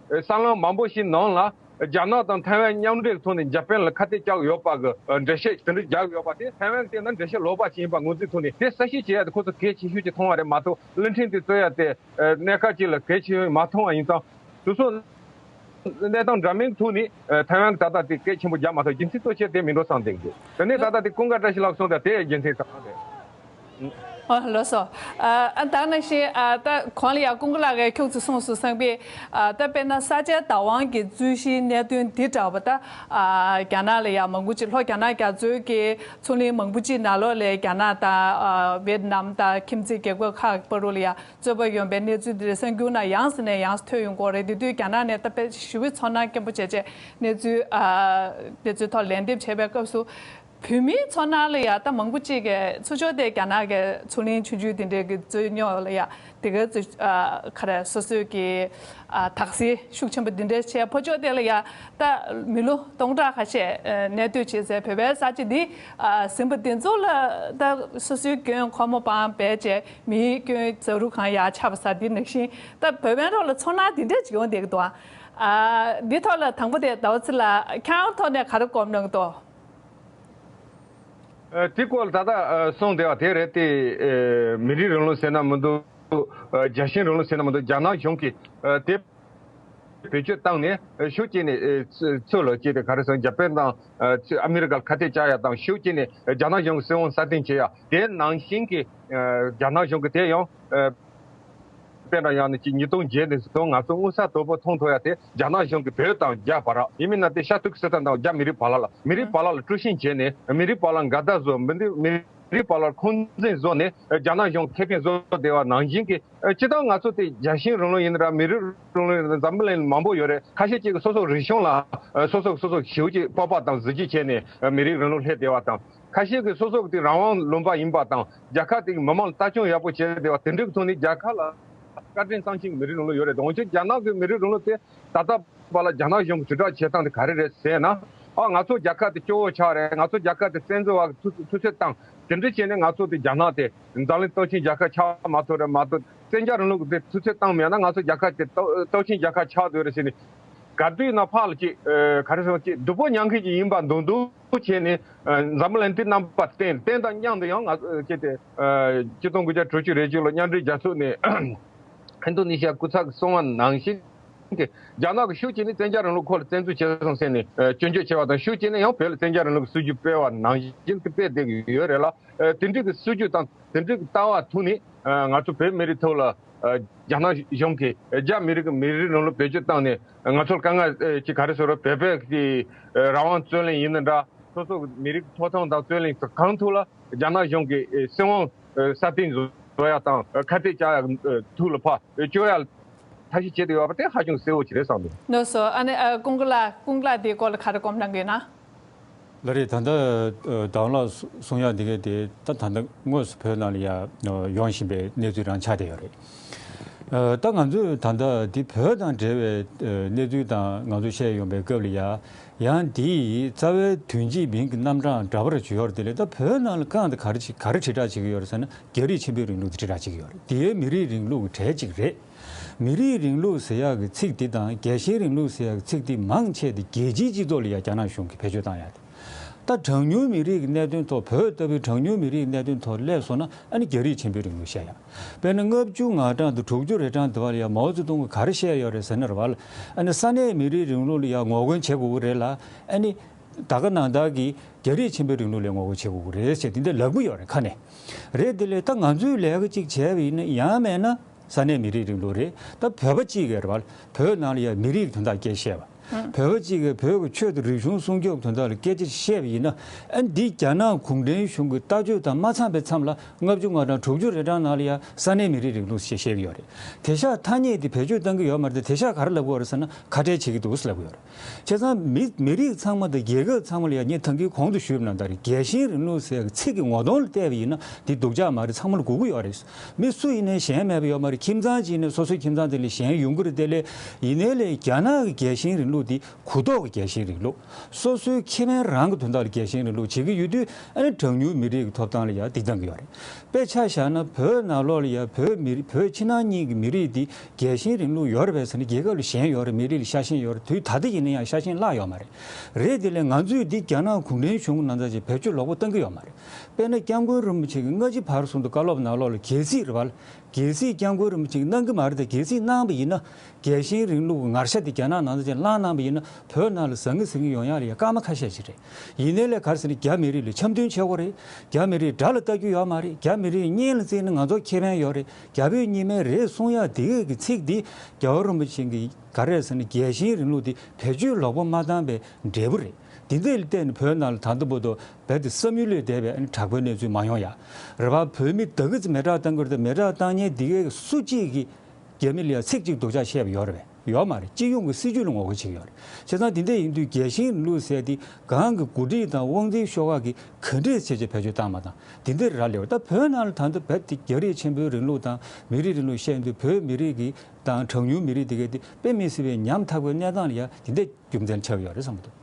ཨ་གསར་ལམ་མང་པོ་ཞིག་ནང་ལ་ རྒྱ་ནག་དང་ཐའེ་ཝན་མཉམ་འབྲེལ་ཐོག་ནས་འཇར་པན་ལ་ཁ་གཏད་བཅག་ཡོད་པ་གི་འགྲེལ་བཤད་དེ་འདྲ་རྒྱག་ཡོད་པ་དེ་ཐའེ་ཝན་གྱི་སྟེང་ན་འགྲེལ་བཤད་ལོག་པ་ཞིག་ཡིན་པ་ངོས་འཛིན་ཐོག་ནས་དེ་གསལ་བཤད་བྱེད་ཡ་དེ་ཁོ་ཚོ་གལ་ཆེ་ཤོས་ཅིག་མཐོང་བ་རེད་མ་གཏོགས། བརླག་འཕྲིན་དེ་རྩོད་ཡ་དེ་གནད་འགག་ཅིག་ལ་གལ་ཆེ་ཤོས་མ་མཐོང་བ་ཡིན་ཙང་། སོ་སོ་གནས་སྟངས་འདྲ་མིན་ཐོག་ནས་ཐའེ་ཝན་གྱི་ད་ལྟ་དེ་གལ་ཆེན་པོ་རྒྱག་མ་ཐུབ། རྒྱུ་མཚན་གཙོ་ཆེ་དེ་མིན་འགྲོ་བསམ་བསྡད་འདུག་དེ་ནས་ད་ལྟ་དེ་ཀུན་དགའ་བཀྲ་ཤིས་ལགས་གསུངས་དང་དེ་རྒྱུ་མཚན་ཙམ་རེད། ཨོ་ལགས་སོ། ཨ་ད་ནང་བཞིན་ཨ་ད་གོང་ལ་ཡང་ཀུན་དགའ་ལགས་ཀྱིས་ཁྱུག་ཙམ་གསུངས་སོང་བསམ་པས། ཨ་ད་དཔེར་ན་ས་ཆའི་བདག་དབང་གི་རྩོད་གཞིའི་གནད་དོན་འདི་འདྲ་བ་ད་ཨ་རྒྱ་ནག་ལ་ཡང་མང་པོ་ཅིག་ལྷོ་རྒྱ་ནག་རྒྱ་མཚོའི་གི་མཚོ་གླིང་མང་པོ་ཅིག་ནང་ལོགས་ལ་རྒྱ་ནག་དང་ཨ་ཝེ་ཏི་ནམ་དང་ཁྱིམ་མཚེས་རྒྱལ་ཁབ་ཁག་བར་དུ་ལ་ཡང་རྩོད་པ་ཡོང་པའི་གནས་ཚུལ་འདི་རེད། གསར་འགྱུར་ནང་ཡང་སེ་ནས་ཡང་སེ་ཐོན་ཡོང་གི་ཡོད་རེད། དེ་དུས་རྒྱ་ནག་ནས་ད་དཔེ་ཞེ་པོའི་ཚོར་སྣང་སྐྱེན་པོ་བྱས་བྱས་གནས་ཚུལ་ཨ་དེ་ཚོའི་ཐོག་ལན་འདེབས་བྱས་པའི་སྐབས་སུ། བོད་མིའི་ཚོར་སྣང་ལ་ཡང་ད་མང་པོ་ཅིག་གིས་ཚུར་ཕྱོགས་དེ་རྒྱ་ནག་གི་མཚོ་གླིང་ཆུང་ཆུང་དེ་འདྲའི་གི་རྩོད་རྙོག་ལ་ཡང་དེ་ག་ཚོ་ཨ་ག་རེ་སོ་སོའི་གི་ཨ་དག་སེལ་ཤུགས་ཆེན་པོ་དེ་འདྲ་བྱས། ཕོ་ཕྱོགས་དེ་ལ་ཡང་ད་མི་ལོ་སྟོང་ཕྲག་ཁ་ཤས་ཨ་གནས་སྡོད་བྱེད་སའི་བོད་པའི་ས་ཆ་འདི་ཨ་ཟིན་པ་འདི་ཚོ་ལ་ད་སོ་སོའི་སྐྱོན་ཁོ་མོ་པང་བས་བྱས་མིའི་སྐྱོན་ཟ་རུ་གང་ཡག་ཆགས་པ་ས་འདི་ནང་བཞིན་ད་བོད་པའི་ཐོག་ལ་ཚོར་སྣང་དེ་འདྲ་ཅིག་ཡོང་བསྡད་ཀྱི་འདུག་ཨ་འདི་ཐོག་ལ་དང་པོ་དེ་ཟླ་བ་ཚེ་ལགས་ཁྱེད་རང་ཐོག་ནས་ག་རེ་དགོངས་གནང་གི་འདུག་ཨ་དེ་སྐོར་ད་ལྟ་ཨ་གསུངས་བསྡད་པ་དེ་རེད་དེ། ཨ་མི་རིགས་རིང་ལུགས་ཟེར་ན་མི་འདུག་ཨ་རྒྱལ་ཞེན་རིང་ལུགས་ཟེར་ན་མི་འདུག་རྒྱ་ནག་གཞུང་གིས་ཨ་དེ་བེད་སྤྱོད་བཏང་ནས་ཨ་ཤུགས་རྐྱེན་ནས་ཨ་ཚུ་ཚུར་ལ་སྐྱེས་ཏེ་ག་རེ་ཟེར་འཇར་པན་དང་ཨ་ཚུ་ཨ་མི་རི་ཀར་ཁ་གཏད་བཅག་ཡ་དང་ཤུགས་རྐྱེན་ནས་ཨ་རྒྱ་ནག་གཞུང་གི་སྲིད་དབང་སྲ་བརྟན་བྱེད་ཡ་དེ་ནང་བཞིན་གྱི་ཨ་རྒྱ་ནག་གཞུང་གིས་དེ་ཡང་ཨ། དཔེར་ན་ཡང་ན་ཅིག་ཉིས་སྟོང་བརྒྱད་ནས་བཟུང་ང་ཚོ་མངོན་གསལ་དོད་པོ་མཐོང་ཐུབ་ཡ་དེ་རྒྱ་ནག་གཞུང་གིས་བོད་དང་རྒྱ་བར་ཡིན་མིན་ན་དེ་ཤར་ཏུར་ཀི་སི་ཐན་དང་རྒྱ་མི་རིགས་བར་ལ་མི་རིགས་བར་ལ་དཀྲུག་ཤིང་བྱས་ནས་མི་རིགས་བར་ལ་འགལ་ཟླ་བཟོ། མི་འདི་མི་རིགས་བར་ལ་འཁོན་འཛིན་བཟོ་ནས་རྒྱ་ནག་གཞུང་ཁེ་ཕན་བཟོ་བསྡད་པ་ནང་བཞིན་གྱི་སྤྱིར་བཏང་ང་ཚོ་དེ་རྒྱལ་ཞེན་རིང་ལུགས་ཡིན་ན་ར་མི་རིགས་རིང་ལུགས་ཡིན་ན་འཛམ་བུ་གླིང་ལ་མང་པོ་ཡོད་རེད། ཁ་ཤས་ཅིག་གིས་སོ་སོ་རིག་གཞུང་ལ་སོ་སོ་སོ་སོ་ཞེ་པོ་ཅིག་སྤོབས་པ་དང་གཟི་བརྗིད་བྱས་ནས་མི་རིགས་རིང་ལུགས་སླེབས་བསྡད་པ་དང་། ཁ་ཤས་ཀྱིས་སོ་སོ་གི་དེ་རང་དབང་ལུང་པ་ཡིན་པ་དང་རྒྱལ་ཁབ་དེ་གི་མི་མང་ལ་ལྟ་སྐྱོང་ཡག་པོ་བྱས་བསྡད་པ་དེ་འདྲའི་ཐོག་ནས་རྒྱལ་ཁབ་ལ་བཀའ་དྲིན་བསམ་ཤེས་ཀྱི་མི་རིགས་རིང་ལུགས་ཡོད་རེད། འོན་ཀྱང་རྒྱ་ནག་གི་མི་རིགས་རིང་ལུགས་དེ་ད་ལྟ་བར་ལ་རྒྱ་ནག་གཞུང་གིས་དྲིལ་བསྒྲགས་བྱེད་སྟངས་དེ་ག་རེ་རེད་ཟེར་ན། ཨ་ང་ཚོ་རྒྱལ་ཁབ་དེ་སྐྱོ་བོ་ཆགས་རེད། ང་ཚོ་རྒྱལ་ཁབ་དེ་བཙན་འཛུལ་བ་གི་ཐུ་ཐུ་ཚོད་བཏང་། དེ་འདྲ་བྱས་ནས་ང་ཚོ་དེ་རྒྱ་ནག་དེ་འཛམ་གླིང་སྟོབས་ཆེན་རྒྱལ་ཁབ་ཆགས་མ་ཐུབ་རེད་མ་གཏོགས་བཙན་རྒྱལ་རིང་ལུགས་དེ་ཐུ་ཚོད་བཏང་མེད་ན་ང་ཚོ་རྒྱལ་ཁབ་དེ་སྟོབས་སྟོབས་ཆེན་རྒྱལ་ཁབ་ཆགས་འདོད་རེད་ཟེར་ནས། ག་དུས་ན་ཕར་ལ་ཅིག་ཨ་ག་རེ་ཟེར་ཅིག་སྡུག་པོ་མྱང་མཁན་ཅིག་ཡིན་པ་འདུག་འདུག་བྱས་ནས་ཨ་འཛམ་བུ་གླིང་འདི་རྣམ་པར་བསྟན། བསྟན་དང་མཉམ་དུ་ཡང་ང་ཚོ་ཅིག་དེ་ཨ་ཆིག་སྟོང་དགུ་བརྒྱ་དྲུག་ཅུ་རེ་གཅིག་ལོ་མཉམ་འབྲེལ་རྒྱལ་ཚོགས་ནས་ཨིན་དོ་ནེ་ཤི་ཡ་སྐུ་ཚབ་ཀྱིས་གསུངས་པ་ནང་བཞིན་གྱི་རྒྱ་ནག་གིས་ཤུགས་ཀྱིས་ནི་བཙན་རྒྱལ་རིང་ལུགས་ཁོ་ལ་བཙན་འཛུལ་བྱས་སོང་ཟེར་ནས་ཨ་སྐྱོན་བརྗོད་བྱས་པ་དང་། ཤུགས་ཀྱིས་ནི་ཡང་བོད་ལ་བཙན་རྒྱལ་རིང་ལུགས་སྲིད་ཇུས་སྤེལ་བ་ནང་བཞིན་གྱི་སྤེལ་བསྡད་ཀྱི་ཡོད་རེད་ལ། ཨ་དེ་འདྲའི་གི་སྲིད་ཇུས་དང་དེ་འདྲའི་གི་ལྟ་བ་ཐོག་ནས་ཨ་ང་ཚོ་བོད་མི་རིགས་ཐོག་ལ་ཨ་རྒྱ་ནག་གཞུང་གིས་རྒྱ་མི་རིགས་ཀྱི་མི་རིགས་རིང་ལུགས་བེད་སྤྱོད་བཏང་ནས་ང་ཚོར་དཀའ་ངལ་ཨ་ཅིག་ག་རེ་ཟེར་རོ། བོད་པའི་གི་ཨ་རང་དབང་རྩོད་ལེན་ཡིན་ན་འདྲ། སོ་སོ་གི་མི་རིགས་ཐོབ་ཐང་དང་རྩོད་ལེན་གང་ཐུབ་ལ་རྒྱ་ནག་གཞུང་གིས་ཨ་སྲིད་དབང་ཨ་སྲ་བརྟན་བཟོ་ཡ་དང་ཨ་ཁ་གཏད་བཅག་ཡ་ཨ་ཐུགས་ལ་ཕར་ཨ་བཅོལ་ཡ་ཐབས་ཤེས་བྱེད་དུ་ཡོད་པ་དེ་ཧ་ཅང་གསལ་བོ་ཅིག་རེད་བསམ་འདུག་ལགས་སོ། ཨ་ནི་ཨ་ཀུན་དགའ་ལགས། ཀུན་དགའ་ལགས་དེའི་སྐོར་ལ་ག་རེ་དགོངས་གནང་གི་ཡོད་ན། ལགས་རེད། ད་ལྟ་ཨ་དང་བླངས་གསུང་ཡག་འདི་གའི་དེ་ད་ད་ལྟ་དངོས་སུ་བོད་ནང་ལ་ཡ་ཡོང་བཞིན་པའི་གནས་ཚུལ་རང་ཆགས་བསྡད་ཡོད་རེད། ཨ་ད་ང་ཚོས་ད་ལྟ་འདི་བོད་དང་འབྲེལ་བའི་ཨ་གནས་ཚུལ་དང་ང་ཚོས་བཤད་ཡོང་པའི་སྐབས་ལ་ཡ་ཡང་འདིས་རྩ་བའི་དོན་སྤྱི་མིང་གི་རྣམ་གྲངས་འདྲ་པོ་རེ་ཅིག་ཡོད་རེད། དེ་ལས་ད་བོད་ནང་ལ་གང་དེ་ག་རེ་ཅིག་ག་རེ་དྲིལ་བསྒྲགས་བྱེད་ཀྱི་ཡོད་རེད་ཟེར་ན་རྒྱ་རིགས་ཆེན་པོའི་རིང་ལུགས་དེ་དྲིལ་བསྒྲགས་བྱེད་ཀྱི་ཡོད་རེད། དེའི་མི་རིགས་རིང་ལུགས་ཀྱི་གྲས་གཅིག་རེད། མི་རིགས་རིང་ལུགས་ཟེར་ཡག་གི་ཚིག་འདི་དང་རྒྱལ་ཞེན་རིང་ལུགས་ཟེར་ཡག་གི་ཚིག་འདི་མང་ཆེ་དེ་རྒྱལ་སྤྱིའི་སྤྱི་ཚོགས་ལ་ཡང་རྒྱ་ནག་གཞུང་གིས་བེད་སྤྱོད་བཏང་ཡག་རེད། ད་གྲངས་ཉུང་མི་རིགས་ཀྱི་གནད་དོན་ཐོག་བོད་ལྟ་བུའི་གྲངས་ཉུང་མི་རིགས་ཀྱི་གནད་དོན་ཐོག་སླེབས་སོང་ན་ཨ་ནི་རྒྱ་རིགས་ཆེན་པོའི་རིང་ལུགས་བཤད་ཡག་དཔེར་ན་ལྔ་བཅུ་ང་གྲངས་དང་དྲུག་ཅུ་རེ་གྲངས་དེ་བ་ལ་ཡང་མའོ་ཙེ་ཏུང་གིས་ག་རེ་བཤད་ཡོད་རེད་ཟེར་ན་རེད་བ་ལ། ཨ་ནི་ས་གནས་མི་རིགས་རིང་ལུགས་ལ་ཡང་ངོ་རྒོལ་བྱེད་དགོས་ཀྱི་རེད་ལ། ཨ་ནི་ད་ག་ནང་བཞིན་གྱི་རྒྱ་རིགས་ཆེན་པོའི་རིང་ལུགས་ལ་ངོ་རྒོལ་བྱེད་དགོས་ཀྱི་རེད་ཟེར་དེ་འདྲ་ལབ་ཀྱི་ཡོད་རེད་ཁ་ནས། རེད། དེ་ལས་ད་ང་ཚོས་ལས་ཀ་ཅིག་བྱས་པ་ཡིན་ན་ཡང་མེད་ན་ས་གནས་མི་རིགས་རིང་ལུགས་རེད། ད་བོད་པ་གཅིག་གིས་རེད་བ་ལ་བོད་ནང་ལ་ཡང་མི་རིགས་དོན་དག་སྐད་བཤད་པ། བོད་པ་གཅིག་གིས་བོད་ཀྱི་ཆོས་དང་རིག་གཞུང་སྲུང་སྐྱོབ་དོན་དག་ལ་སྐད་ཆ་བཤད་པ་ཡིན་ན། ཨ་འདི་རྒྱ་ནག་གུང་ཁྲན་གཞུང་གི་ལྟ་སྤྱོད་དང་མ་འཚམས་པའི་མཚམས་ལ་ལྔ་བཅུ་ང་གྲངས་དྲུག་ཅུ་རེ་གྲངས་ནང་ལ་ཡང་ས་གནས་མི་རིགས་རིང་ལུགས་ཞེས་བཤད་ཀྱི་ཡོད་རེད། དེང་སང་ཐ་སྙད་དེ་བེད་སྤྱོད་གཏང་གི་ཡོད་མ་རེད་དེ། དེང་སང་ག་རེ་ལབ་ཀྱི་ཡོད་རེད་ཟེར་ན་ཁ་བྲལ་བྱེད་ཀྱི་འདུག་ལབ་ཀྱི་ཡོད་རེད། བྱས་ཙང་མི་མི་རིགས་ཚང་མ་དང་རྒྱལ་ཁབ་ཚང་མ་ལ་ཡང་ངས་ད་གིན་གོང་དུ་ཞུས་པ་ནང་ལྟར་རྒྱལ་ཞེན་རིང་ལུགས་ཟེར་ཡག་གི་ཚིག་གི་ངོ་གདོང་ལ་བལྟས་པ་ཡིན་ན་འདི་སྡུག་ཅག་མ་རེད། ཚང་མ་ལ་དགོས་ཀྱི་ཡོད་རེད། མི་སུ་ཡིན་ནའི་ཞེན་མེད་པ་ཡོད་མ་རེད། ཁྱིམ་ཚང་ཅིག་ཡིན་ནའི་སོ་སོའི་ཁྱིམ་ཚང་དེ་ལ་ཞེན་ཡོང་གི་རེད། དེ་ལས་ཡིན་ནའི་ལས་རྒྱ་ནག་གི་རྒྱལ་ཞེན་རིང་ལུགས་ ལུགས་འདི་གུ་དོག་གི་རྒྱལ་ཞེན་རིང་ལུགས། སོ་སོའི་ཁེ་ཕན་རང་གི་དོན་དག་ལ་རྒྱལ་ཞེན་རིང་ལུགས་བྱེད་ཀྱི་ཡོད་དུས། ཨ་ནི་གྲངས་ཉུང་མི་རིགས་ཀྱི་ཐོབ་ཐང་ལ་ཡང་སྡིགས་གཏང་གི་ཡོད་རེད། དཔེ་ཆ་བཞག་ན་བོད་ནང་ལོགས་ལ་ཡང་བོད་མི་རིགས། བོད་ཕྱི་ནང་གཉིས་ཀྱི་མི་རིགས་འདི་རྒྱལ་ཞེན་རིང་ལུགས་ཡོད་རེད་པས་ཟེར་ན། རྒྱལ་ཁབ་ལ་ཞེན་ཡོད་རེད། མི་རིགས་ལ་ཤ་ཞེན་ཡོད་རེད། དུས་ད་ལྟ་ཡིན་ན་ཡང་ཤ་ཞེན་བརླག་ཡོད་མ་རེད། རེད། དེ་ལས་ང་ཚོས་འདི་རྒྱ་ནག་གུང་ཁྲན་གཞུང་གི་ནང་ཚགས་ཅིག་བེད་སྤྱོད་ལོག་པ་གཏང་གི་ཡོད་མ་རེད། དཔེར་ན་སྐྱབས་མགོན་རིན་པོ་ཆེ་གིས་སྔ་ཕྱི་བར་གསུམ་དུ་བཀའ་སློབ་ནང་ལོགས་ལ་གལ་སྲིད་རེད་པ། གལ་སྲིད་སྐྱབས་མགོན་རིན་པོ་ཆེ་གིས་གནང་གི་མ་རེད་དེ། གལ་སྲིད་གནང་བ་ཡིན་ན། རྒྱལ་ཞེན་རིང་ལུགས་ཀྱི་ངར་ཤ་དེ་རྒྱ་ནག་ནང་ཚགས་ཅིག་བླངས་གནང་བ་ཡིན་ན། བོད་ནང་ལ་ཟང་ངེ་ཟིང་ངེ་ཡོང་ཡག་ལ་ཡང་སྐར་མ་ཁ་ཤས་ཤིག་རེད། ཡིན་ནའི་ལས་ག་རེ་ཟེར་ན། རྒྱ་མི་རིགས་ལ་འཆམ་མཐུན་བྱེད་དགོས་རེད། རྒྱ་མི་རིགས་དགྲ་ལ་ལྟ་རྒྱུ་ཡོད་མ་རེད། རྒྱ་མི་རིགས་གཉེན་ལ་བརྩིས་ན་ང་ཚོ་ཁེ་ཕན་ཡོད་རེད། རྒྱ་བོད་གཉིས་སྨན་རེད་གསུང་ཡག་དེ་གི་ཚིག་འདི་རྒྱལ་བ་རིན་པོ་ཆེ་གིས་ག་རེ་ཟེར་ན། རྒྱལ་ཞེན་རིང་ལུགས་འདི་བེད་སྤྱོད་ལོག་པ་མ་བཏང་བའི་འབྲས་བུ་རེད། འདི་འདྲ་ལ་བརྟེན་ནས་བོད་ནང་ལ་ད་ལྟ་བར་དུ་རྦད་དེ་བསམ་ཡུལ་ལས་འདས་པའི་ཨ་ནི་དྲག་པོའི་གནས་ཚུལ་མ་ཡོང་ཡག་རེད་པ། བོད་མི་ད་གི་ཙམ་མེ་སྲེག་བཏང་གི་རེད་དེ། མེ་སྲེག་བཏང་མཁན་འདི་གས་སུ་གཅིག་གིས་རྒྱ་མི་ལ་ཡང་ཚིག་གཅིག་སྡུག་ཅག་བཤད་པ་ཡོད་རེད་པས། ཡོད་མ་རེད། སྤྱི་ཡོངས་ཀྱི་སྲིད་ཇུས་ལ་ངོ་རྒོལ་བྱེད་ཀྱི་ཡོད་རེད། བྱས་ཙང་དེ་འདྲ་ཡིན་དུས་རྒྱལ་ཞེན་རིང་ལུགས་ཟེར་དེ་གང་གི་འགོ་ཁྲིད་དང་དབང་འཛིན་ཤོག་ཁག་གིས་ག་འདྲས་བྱས་བྱས་བེད་སྤྱོད་བཏང་མ་བཏང་། དེ་འདྲས་རག་ལས་པ། ད་བོད་ནང་ལ་ད་ལྟ་རྦད་དེ་རྒྱ་རིགས་ཆེན་པོའི་རིང་ལུགས་དང་མི་རིགས་རིང་ལུགས་བཤད་དུས། བོད་མི་རིགས་ཀྱི་དང་གྲངས་ཉུང་མི་རིགས་དེ་གས་དེ་དཔེ་མི་སྲིད་པའི་ཉམ་ཐག་པའི་གནས་སྟངས་ལ་ཡང་དེ་འདྲས་རྒྱུ་མཚན་ཆགས་ཡོད་རེད་བསམ་གྱི་འདུག།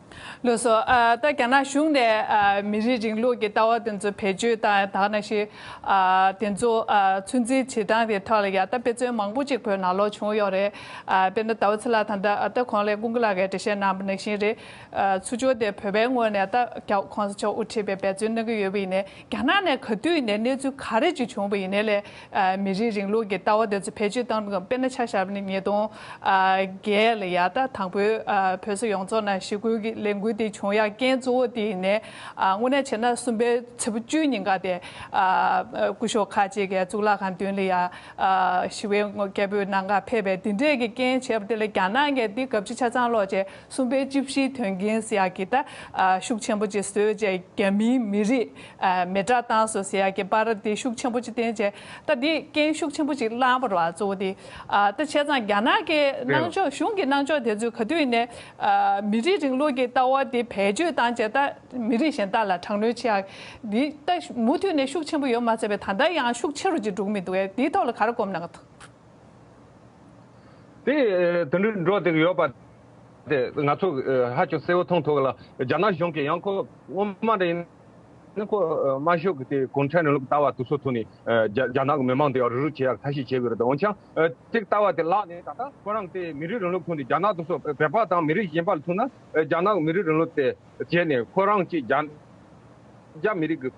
ལགས་སོ། ཨ། ད་རྒྱ་ནག་གཞུང་ནས། ཨ། མི་རིགས་རིང་ལུགས་ཀྱི་ལྟ་བ་དེ་ཚོ་བེད་སྤྱོད་དང་། ད་ག་ནང་བཞིན། ཨ། དེ་ཚོ། ཨ། ཚོད་འཛིན་བྱེད་སྟངས་དེ་ཐོག་ལ་ཡ་ད་དཔེ་མཚོན་མང་པོ་ཅིག་བོད་ནང་ལོགས་བྱུང་ཡོད་རེད། ཨ། དཔེར་ན་ཟླ་བ་ཚེ་ལགས་ད་ལྟ། ཨ། ད་གོང་ལ་ཀུན་དགའ་ལགས་ཀྱིས་འགྲེལ་བཤད་གནང་བ་ནང་བཞིན་རེད། ཨ། ཚུར་ཕྱོགས་དེ་བོད་པའི་ངོས་ནས་ད་རྒྱ་གོང་ས་མཆོག་དབུ་ཁྲིད་པའི་འབད་བརྩོན་གནང་གི་ཡོད་པ་ཡིན་ནའི། རྒྱ་ནག་ནས་ག་དུས་ཡིན་ནའི་གནས་ཚུལ་ག་རེ་ཅིག་བྱུང་བ་ཡིན་ནའི་ལས། ཨ། མི་རིགས་རིང་ལུགས་ཀྱི་ལྟ་བ་དེ་ཚོ་བེད་སྤྱོད་བཏང་དགོས། དཔེར་ན་ཆ་བཞག་པ་ཡིན་ན་ཉིས་སྟོང་བརྒྱད་ལ་ཡ་ད་དང་པོའི། ཨ། བོད་ས་ཡོངས་རྫོགས་ནང་ཞི་རྒོལ་གྱི་ལས་འགུལ་དེ་བྱུང་ཡག་རྐྱེན་གཙོ་བོ་དེ་ཡིན་ནའི། ཨ། དངོས་གནས་བྱས་ན་གསུམ་པའི་ཚེས་པ་བཅུ་ཉིན་ཀ་དེ། ཨ། སྐུ་ཞབས་ཁག་ཅིག་གིས་གཙུག་ལག་ཁང་མདུན་ལ་ཡ། ཨ། ཞི་བའི་ངོ་། སྐད་འབོད་གནང་གར་ཕེབས་པའི་དེ་འདྲས་ཀྱི་རྐྱེན་བྱས་པ་དེ་ལ་རྒྱ་ནག་གིས་དེ་གབ་ཆ་ཆ་ཚང་སློག་བྱས། གསུམ་པའི་བཅུ་བཞིའི་དོན་རྐྱེན་ཟེར་ཡག་གི་ད། ཨ། ཤུགས་ཆེན་པོ་ཅིག་བཟོས་བྱས། རྒྱ་མིའི་མི་རིགས། ཨ། མེ་སྲེག་བཏང་སོང་ཟེར་ཡག་གི་པར་དེ་ཤུགས་ཆེན་པོ་ཅིག་བསྟན་བྱས། ད་དེ་རྐྱེན་ཤུགས་ཆེན་པོ་ཅིག་བསླངས་པ་རེད་པ། གཙོ་བོ་དེ། ཨ། ད་བྱས་ཙང་རྒྱ་ནག་གི་གནང་ཕྱོགས། གཞུང་གི་གནང་ཕྱོགས་དེ་ཚོས་ག་དུས་ཡིན་ནའི། ཨ། མི་རིགས་རིང་ལུགས་ཀྱི་ལྟ་བ་དེ་བེད་སྤྱོད་བཏང་བྱས། ད་མི་རིགས་གཞན་དག་ལ་དྲག་གནོན་བྱེད་ཡག་འདི་ད་མུ་མཐུད་ནས་ཤུགས་ཆེན་པོ་ཡོད་མ་ཚད་པའི། ད་ལྟ་ཡང་ཤུགས་ཆེ་རུ་ཅིག་འགྲོ་གི་མི་འདུག་གས། དེའི་ཐོག་ལ་ག་རེ་སྒོམ་གནང་གི་འདུག། དེ་དེ་འདྲ་འགྲོ་བསྡད་ཀྱི་ཡོད་པ་དེ་ང་ཚོ་ཧ་ཅང་གསལ་བོ་མཐོང་ཐུབ་ལ། རྒྱ་ནག་གཞུང་གིས་ཡང་ཁོ་སྔོན་མ་འདྲ་ཡིན་ན་ཁོ་དམར་ཤོག་གི་དེ་གུང་ཁྲན་རིང་ལུགས་ལྟ་བ་དེ་ཚོ་ཐོག་ནས། ཨ། རྒྱ་རྒྱ་ནག་གི་མི་མང་དེ་རུབ་རུབ་བྱེད་ཡག་ཐབས་ཤེས་བྱེད་དགོས་རེད། འོན་ཀྱང་། ཨ། དེ་ལྟ་བ་དེ་བརླག་ནས། ད་ལྟ་ཁོ་རང་དེ་མི་རིགས་རིང་ལུགས་ཐོག་ནས་རྒྱ་ནག་དེ་ཚོ་བོད་པ་དང་མི་རིགས་གཞན་པ་ལ་མཚོན་ན། ཨ། རྒྱ་ནག་གི་མི་རིགས་རིང་ལུགས་དེ་བྱས་ནས་ཁོ་རང་གཅིག་རྒྱ་རྒྱ་མི་རིགས་ཀྱི་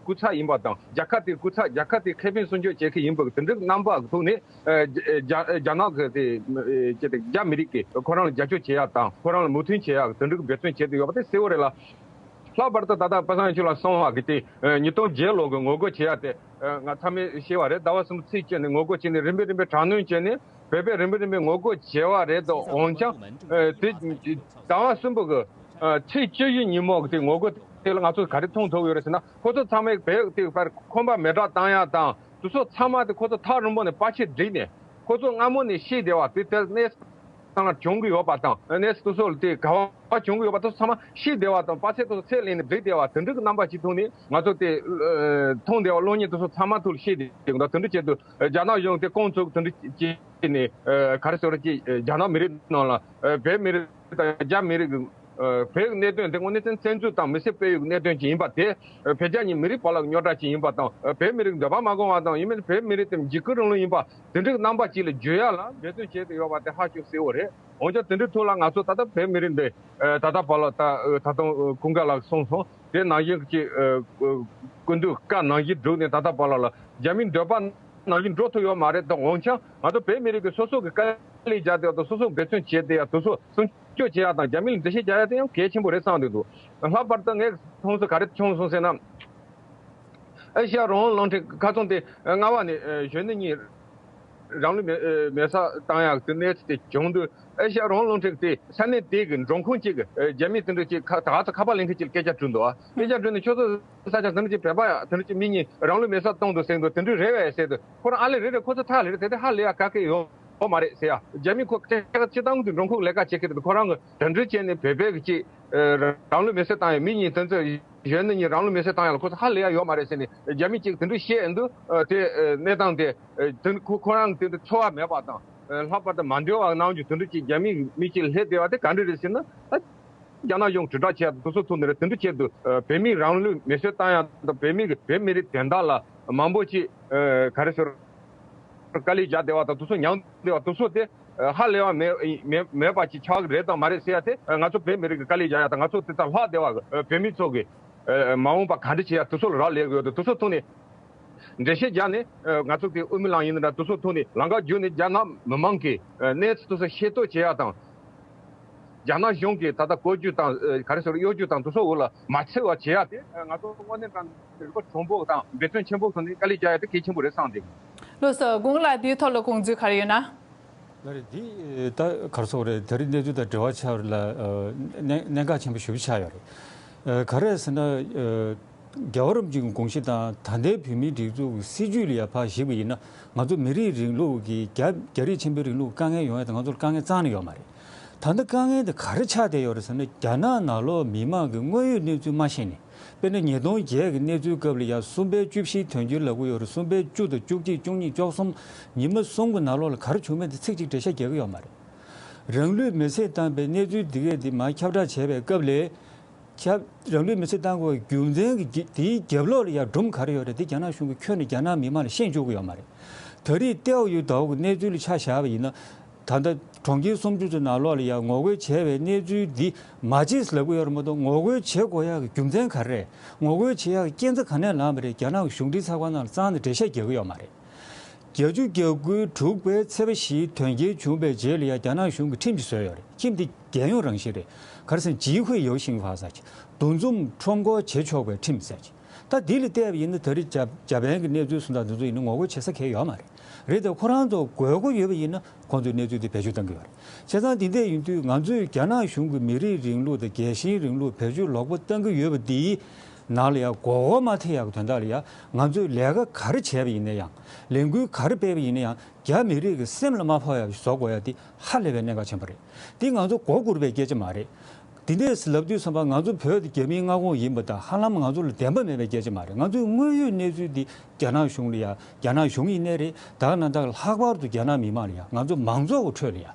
སྐུ་ཚབ་ཡིན་པ་དང་། རྒྱལ་ཁབ་དེའི་སྐུ་ཚབ། རྒྱལ་ཁབ་དེའི་ཁེ་ཕན་སྲུང་སྐྱོབ་བྱེད་མཁན་ཡིན་པ་གི་དེ་འདྲའི་རྣམ་པ་གི་ཐོག་ནས། ཨ། རྒྱ་རྒྱ་རྒྱ་ནག་གི་དེ། ཨ། ཅི་སྟེ་རྒྱ་མི་རིགས་ཀྱིས་ཁོ་རང་ལ་རྒྱབ་སྐྱོར་བྱེད་ཡག་དང་། ཁོ་རང་ལ་མོས་མཐུན་བྱེད་ཡག་གི་དེ་འདྲའི་འབད་བརྩོན་བྱེད་དུ་ཡོད་པ་དེ་གསལ་བོ་རེད་ལ། ལྷག་པར་དུ་ད་ལྟ་པ་སངས་ཡང་ཆོས་ལགས་གསུངས་པ་གི་དེ། ཨ། ཉིས་སྟོང་བརྒྱད་ལོ་གི་ངོ་རྒོལ་བྱེད་ཡག་དེ། ཨ། ང་ཚང་མས་ཤེས་པ་རེད། ཟླ་བ་གསུམ་ཚེས་བཅུ་ནས་ངོ་རྒོལ་བྱས་ནས། རིམ་པས་རིམ་པས་དྲག་གནོན་བྱས་ནས། བོད་པས་རིམ་པས་རིམ་པས་ངོ་རྒོལ་བྱས་པ་རེད་དོ། འོན་ཀྱང་། ཨ། དེ་ཟླ་བ་གསུམ་པོ་གི། ཨ། ཚེས་བཅུ་བཞི་ཉིན་མོ་གི་དེ་ངོ་རྒོལ་དེ་ལ་ང་ཚོས་ག་རེ་མཐོང་ཐུབ་ཡོད་རེད་ཟེར་ན། ཁོ་ཚོ་ཚང་མས་བོད་དེ་བར་ཁང་པ་མེ་སྲེག་བཏང་ཡག་དང་དེ་ཚོ་ཚང་མ་དེ་ཁོ་ཚོ་ཐག་རིང་པོ་ནས་པར་ཆས་བསྒྲིགས་ནས། ཁོ་ཚོ་སྔ་མོ་ནས་ཤེས་བསྡད་པ་དེ། དེ་གནས་སྟངས་བྱུང་གི་ཡོད་པ་དང་། གནས་སྟངས་དེ་ཚོ་དེ་ག་བ་བྱུང་གི་ཡོད་པ་དེ་ཚོ་ཚང་མ་ཤེས་བསྡད་པ་དང་། པར་ཆས་དེ་ཚོ་ཚད་ལེན་ནས་བསྒྲིགས་བསྡད་པ་དེ་འདྲ་གི་རྣམ་པ་ཞིག་ཐོག་ནས། ང་ཚོ་དེ། ཨ། མཐོང་བསྡད་པ་གློག་བརྙན་དེ་ཚོ་ཚང་མ་ཐོག་ལ་ཤེས་བསྡད་ཀྱི་འདུག། དེ་འདྲ་བྱས་དུས་རྒྱ་ནག་གཞུང་དེ་རྐང་བཙུགས་དེ་འདྲ་བྱས་ནས། ཨ། ག་རེ་ཟེར་བ་ཅིག། རྒྱ་ནག་མི་རིགས་ནང་ལ། ཨ། བོད་མི་རིགས་དང་རྒྱ་མི་རིགས་ཀྱི། ཨ། བོད་ཀྱི་གནད་དོན་དེ་དངོས་གནས་བཙན་འཛུལ་དང་མི་སེར་སྤེལ་ཡུལ་གྱི་གནད་དོན་ཅིག་ཡིན་པ་དེ། ཨ། བོད་རྒྱ་གཉིས་མི་རིགས་བར་ལ་རྙོག་དྲ་ཅིག་ཡིན་པ་དང་། ཨ། བོད་མི་རིགས་འདོད་པ་མ་བསྐང་བ་དང་། ཡིན་མིན་བོད་མི་རིགས་དེ་འཇིགས་སྐུལ་རིང་ལུགས་ཡིན་པ་དེ་འདྲའི་རྣམ་པ་ཅིག་ལ་བརྗོད་ཡག་ལ་འབད་བརྩོན་བྱེད་དུ་ཡོད་པ་དེ་ཧ་ཅང་གསལ་བོ་རེད། འོན་ཀྱང་དེ་འདྲའི་ཐོག་ལ་ང་ཚོ་ད་ལྟ་བོད་མི་རིགས་འདི། ཨ། ད་ལྟ་བར་ལ་ད། ཨ། ད་དུང་། ཨ། ཀུན་དགའ་ལགས་གསུངས་སོང་། དེ་ནང་བཞིན་གྱི། ཨ། སྐུ་མདུན་བཀའ་ནང་བཞིན་བསྒྲུབས་ནས་ད་ལྟ་བར་ལ་ལ་རྒྱ་མིའི་འདོད་པ་ནང་བཞིན་འགྲོ་ཐུབ་ཡོད་མ་རེད་དང་། འོན་ཀྱང་ང་ཚོ་བོད་མི་རིགས་ཀྱིས་སོ་སོ་གི་དཀའ་ལས་རྒྱག་བསྡད་ཡག་དང་། སོ་སོ་འབད་བརྩོན་བྱས་བསྡད་ཡག་དེ་ཚོ་སྲུང་སྐྱོབ་བྱེད་ཡག་དང་། རྒྱ་མི་ལ་འགྲེལ་བཤད་རྒྱག་ཡག་དེ་ཡང་གལ་ཆེན་པོ་རེད་བསམ་གྱི་འདུག། ལྷག་པར་དུ་ངས་མཐོང་ས་ག་རེ་བྱུང་སོང་ཟེར་ན། ཨེ་ཤ་ཡ་རང་དབང་རླུང་འཕྲིན་ཁ་ཚོན་དེ་སྔ་བ་ནས། ཨ། གཞོན་ནུ་གཉིས་རང་ལུས་མེ་མེ་སྲེག་བཏང་ཡག་དེ་གནས་ཚུལ་དེ་བྱུང་དུས། ཨེ་ཤ་ཡ་རང་དབང་རླུང་འཕྲིན་དེ་ས་གནས་དེ་གི་མགྲོན་ཁང་གཅིག་གི། ཨ། རྒྱ་མི་དེ་འདྲ་ཅིག་ཁ། ད་ག་ཚོད་ཁ་པར་ལེན་མཁན་ཅིག་ལ་སྐད་ཆ་དྲིས་འདུག། ཨ། སྐད་ཆ་དྲིས་ནས། ཁྱོད་ཚོ་ས་ཆ་དེ་འདྲ་ཅིག་བོད་པ་ཡ་དེ་འདྲ་ཅིག་མི་གཉིས་རང་ལུས་མེ་སྲེག་བཏང་འདུག་ཟེར་འདུག། དེ་འདྲ་རེད་པས་ཟེར་དུས། ཁོ་རང་ཨ་ལས་རེད་རེད། ཁོ་ཚོ་ཐག་ལས་རེད། དེ་དེ་ཧ་ལས་ཡག་ག་གེ་ཡོད་ཡོད་མ་རེད་ཟེར་ཡ། རྒྱ་མི་ཁོ་སྐད་ཆ་སྤྱིར་བཏང་གི་མགྲོན་ཁང་ལས་ཀ་བྱེད་མཁན་དེ་ཚོ་ཁོ་རང་གི་དེ་འདྲ་བྱས་ནས་བོད་པའི་གི་ཅིག། ཨ། རང་ལུས་མེ་སྲེག་བཏང་ཡ། མི་གཉིས་དེ་ཚོ་གཞོན་ནུ་གཉིས་རང་ལུས་མེ་སྲེག་བཏང་ཡ་ལ་ཁོ་ཚོ་ཧ་ལས་ཡ་ཡོད་མ་རེད་ཟེར་ནས་རྒྱ་མི་གཅིག་དེ་འདྲ་བཤད་འདུག། ཨ། དེ། ཨ། གནས་སྟངས་དེ། ཨ། དེ་ཁོ་ཁོ་རང་དེ་འདྲ་ཚོར་བ་མེད་པ་དང་། ལྷག་པར་དུ་མ་འདོད་པ་གནང་རྒྱུ་དེ་འདྲ་ཅིག་རྒྱ་མིའི་མི་གཅིག་སླེབས་བསྡད་པ་དེ་ག་འདྲ་རེད་ཟེར་ན། ད་རྒྱ་ནག་གཞུང་དྲིལ་བསྒྲགས་བྱས་དེ་ཚོ་ཐོག་ནས་རེད། དེ་འདྲ་བྱས་དུས་བོད་མིའི་རང་ལུས་མེར་སྲེག་བཏང་ཡག་དང་། བོད་མི་བོད་མི་རིགས་དོན་དག་ལ་མང་པོ་ཅིག་ག་རེ་ཟེར། དཀའ་ལས་རྒྱག་བསྡད་པ་དང་། དེ་ཚོ་མྱངས་བསྡད་པ་དེ་ཚོ་དེ་ཧ་ལས་པ་མེད་མེད་མེད་པ་ཅིག་ཆགས་ཀྱི་རེད་དང་མ་རེད་ཟེར་ཡ་དེ། ང་ཚོ་བོད་མི་རིགས་ཀྱི་དཀའ་ལས་རྒྱག་ཡ་དང་། ང་ཚོ་དེ་ལྟར་ལྷག་བསྡད་པ་བོད་མི་ཚོ་གི་མ་འོངས་པ་ག་འདྲ་བྱེད་ཡ་དེ་ཚོ་ལ་རག་ལས་ཀྱི་ཡོད་དེ། དེ་ཚོ་ཐོག་ནས་འགྲེལ་བཤད་རྒྱག་ནས། ང་ཚོ་གི་དབུ་མའི་ལམ་ཡིན་ན་འདྲ། དེ་ཚོ་ཐོག་ནས་ལམ་ཁ་བརྒྱུད་ནས་རྒྱ་ནག་མི་མང་གི་གནས་ཚུལ་དེ་ཚོ་ཤེས་རྟོགས་བྱེད་ཡ་དང་། རྒྱ་ནག་གཞུང་གིས་ད་ལྟ་བཀོད་ཇུས་དང་། ག་རེ་ཟེར། གཡོ་ཇུས་དང་དེ་ཚོ་འོག་ལ་མ་ཚུད་པ་བྱེད་ཡ་དེ། ང་ཚོ་དངོས་གནས་དྲང་གནས་རིག་པ་གྲུང་པོ་དང་འབད་བརྩོན་ཆེན་པོ་བྱས་ནས་དཀའ་ལས་རྒྱག་ཡ་དེ་གལ་ཆེན་པོ་རེད་བསམ་སྟེ། ལགས་སོ། དགུང་ལགས། འདིའི་ཐོག་ལ་དགོངས་ཚུལ་ག་རེ་ཡོད་ན། ལགས་རེད། འདི་ད་ག་རེ་ཟེར་དགོས་རེད། ད་རིང་གནས་ཚུལ་དང་འབྲེལ་བ་ཆགས་རེད་ལ། གནད་གནད་འགག་ཆེན་པོ་ཞེ་པོ་ཆགས་ཡོད་རེད། ག་རེ་ཟེར་ན། རྒྱལ་བ་རིན་པོ་ཆེའི་དགོངས་གཞི་དང་ད་ལྟའི་བོད་མིའི་སྒྲིག་འཛུགས་ཀྱི་སྲིད་བྱུས་ལ་ཡ་ཕར་གཞིགས་པ་ཡིན་ན། ང་ཚོ་མི་རིགས་རིང་ལུགས་ཀྱི་རྒྱ་རྒྱ་རིགས་ཆེན་པོའི་རིང་ལུགས་དཀའ་ངལ་ཡོང་ཡ་དེ་ང་ཚོ་ལ་དཀའ་ངལ་རྩ་ནས་ཡོད་མ་རེད། ད་ལྟ་དཀའ་ངལ་དེ་ག་རེ་ཆགས་བསྡད་ཡོད་རེད་ཟེར་ན། རྒྱ་ནག་ནང་ལོགས་མི་མང་གི་དངོས་ཡོད་གནས་ཚུལ་མ་ཤེས་ནས། དཔེར་ན་ཉིས་སྟོང་བརྒྱད་ཀྱི་གནས་ཚུལ་སྐབས་ལ་ཡ་གསུམ་པའི་བཅུ་བཞི་དོན་འཁྱོལ་ལབ་ཀྱི་ཡོད་རེད། གསུམ་པའི་བཅུ་དང་བཅུ་གཅིག་བཅུ་གཉིས་བཅུ་གསུམ་ཉི་མ་གསུམ་གྱི་ནང་ལོགས་ལ་ག་རེ་བྱུང་མིན་དེ་ཚིག་གཅིག་འགྲེལ་བཤད་རྒྱག་གི་ཡོད་མ་རེད། རང་ལུས་མེར་སྲེག་བཏང་པའི་གནས་ཚུལ་འདི་གས་འདི་མར་ཁྱབ་བསྒྲགས་བྱས་པའི་སྐབས་ལ། ཁྱབ་རང་ལུས་མེར་སྲེག་བཏང་དགོས་པའི་རྒྱུ་མཚན་གྱི་རྒྱ་དེའི་རྒྱབ་ལོགས་ལ་ཡང་སྒྲུང་ག་རེ་ཡོད་རེད། དེ་རྒྱ་ནག་གཞུང་གིས་ཁྱོན་ནས་རྒྱ་ནག་མི་མང་ལ་ཤེས་འཇུག་གི་ཡོད་མ་རེད། ད་རེས་ཏེའོ་ཡུའུ་ཟླ་བ་གི་གནས་ཚུལ་ལ་ཆ་བཞག་པ་ཡིན་ན། ད་ལྟ་གྲོང་ཁྱེར་སུམ་ཅུ་ཙམ་ནང་ལོགས་ལ་ཡང་ངོ་རྒོལ་བྱས་པའི་གནས་ཚུལ་འདི་མ་བྱེད་ལབ་ཀྱི་ཡོད་རེད་མ་གཏོགས། ངོ་རྒོལ་བྱེད་དགོས་ཡག་གི་རྒྱུ་མཚན་ག་རེ་རེད། ངོ་རྒོལ་བྱེད་ཡག་གི་རྐྱེན་རྩ་ག་ནས་ལངས་པ་རེད། རྒྱ་ནག་གི་གཞུང་འབྲེལ་ཚགས་པར་ནང་ལ་རྩ་ནས་འགྲེལ་བཤད་རྒྱག་གི་ཡོད་མ་རེད། བརྒྱད་ཅུ་གྱ་དགུའི་དྲུག་པའི་ཚེས་པ་བཞིའི་དོན་རྐྱེན་བྱུང་བའི་རྗེས་ལ་ཡང་རྒྱ་ནག་གཞུང་གིས་ཁྲིམས་ཅིག་བཟོས་ཡོད་རེད། ཁྲིམས་དེ་རྒྱལ་ཡོངས་རང་བཞིན་རེད། ག་རེ་ཟེར་ན་集会游行法ཟེར་གྱི། འདུ་འཛོམས་ཁྲོམ་སྐོར་བྱེད་ཆོག་པའི་ཁྲིམས་ཟེར་གྱི། ད་འདི་ལ་བལྟས་པ་ཡིན་ན། ད་རེས་འཇར་འཇར་པན་གྱི་གནས་ཚུལ་སོང་ཙང་འདི་ཚོ་ཡིན་ན་ངོ་རྒོལ་བྱེད་ས་གང་ཡང་ཡོད་མ་རེད། རེད་དེ་ཁོ་རང་ཚོ་དགོས་མཁོ་ཡོད་པ་ཡིན་ན་ཁོང་ཚོས་གནས་ཚུལ་དེ་བེད་སྤྱོད་གཏང་གི་ཡོད་རེད། བྱས་ཙང་འདི་འདྲ་ཡིན་དུས་ང་ཚོས་རྒྱ་ནག་གཞུང་གིས་མི་རིགས་རིང་ལུགས་དང་རྒྱལ་ཞེན་རིང་ལུགས་བེད་སྤྱོད་ལོག་པ་གཏང་གི་ཡོད་པ་འདིའི་ནང་ལ་ཡང་མགོ་སྐོར་མ་ཐེབས་ཡག་གི་དོན་དག་ལ་ཡང་། ང་ཚོས་ལས་ཀ་ག་རེ་བྱས་པ་ཡིན་ན་ཡང་། ལས་འགུལ་ག་རེ་སྤེལ་བ་ཡིན་ན་ཡང་། རྒྱ་མི་རིགས་ཀྱི་སེམས་ལ་མ་ཕོག་ཡག་བཟོ་དགོས་ཡག་འདི་ཧ་ལས་པའི་གནད་འགག་ཆེན་པོ་རེད། འདི་ང་ཚོ་མགོ་སྒུར་བའི་སྐད་ཆ་མ་རེད། འདི་འདྲས་ལབ་དུས་ཙམ་པ་ང་ཚོ་བོད་དེ་རྒྱ་མིའི་མངའ་ཁོངས་ཡིན་པ་དང་། ཧ་ལམ་ང་ཚོ་ལ་བདེན་པ་མེད་པའི་སྐད་ཆ་མ་རེད། ང་ཚོའི་དངོས་ཡོད་གནས་ཚུལ་འདི་རྒྱ་ནག་གཞུང་ལ་ཡང་། རྒྱ་ནག་གཞུང་ཡིན་ནའི་རེད། ད་ག་ནང་བཞིན་ལྷག་པར་དུ་རྒྱ་ནག་མི་མང་ལ་ཡང་། ང་ཚོ་མང་ཚོགས་ཀྱི་ཁྲོད་ལ་ཡང་།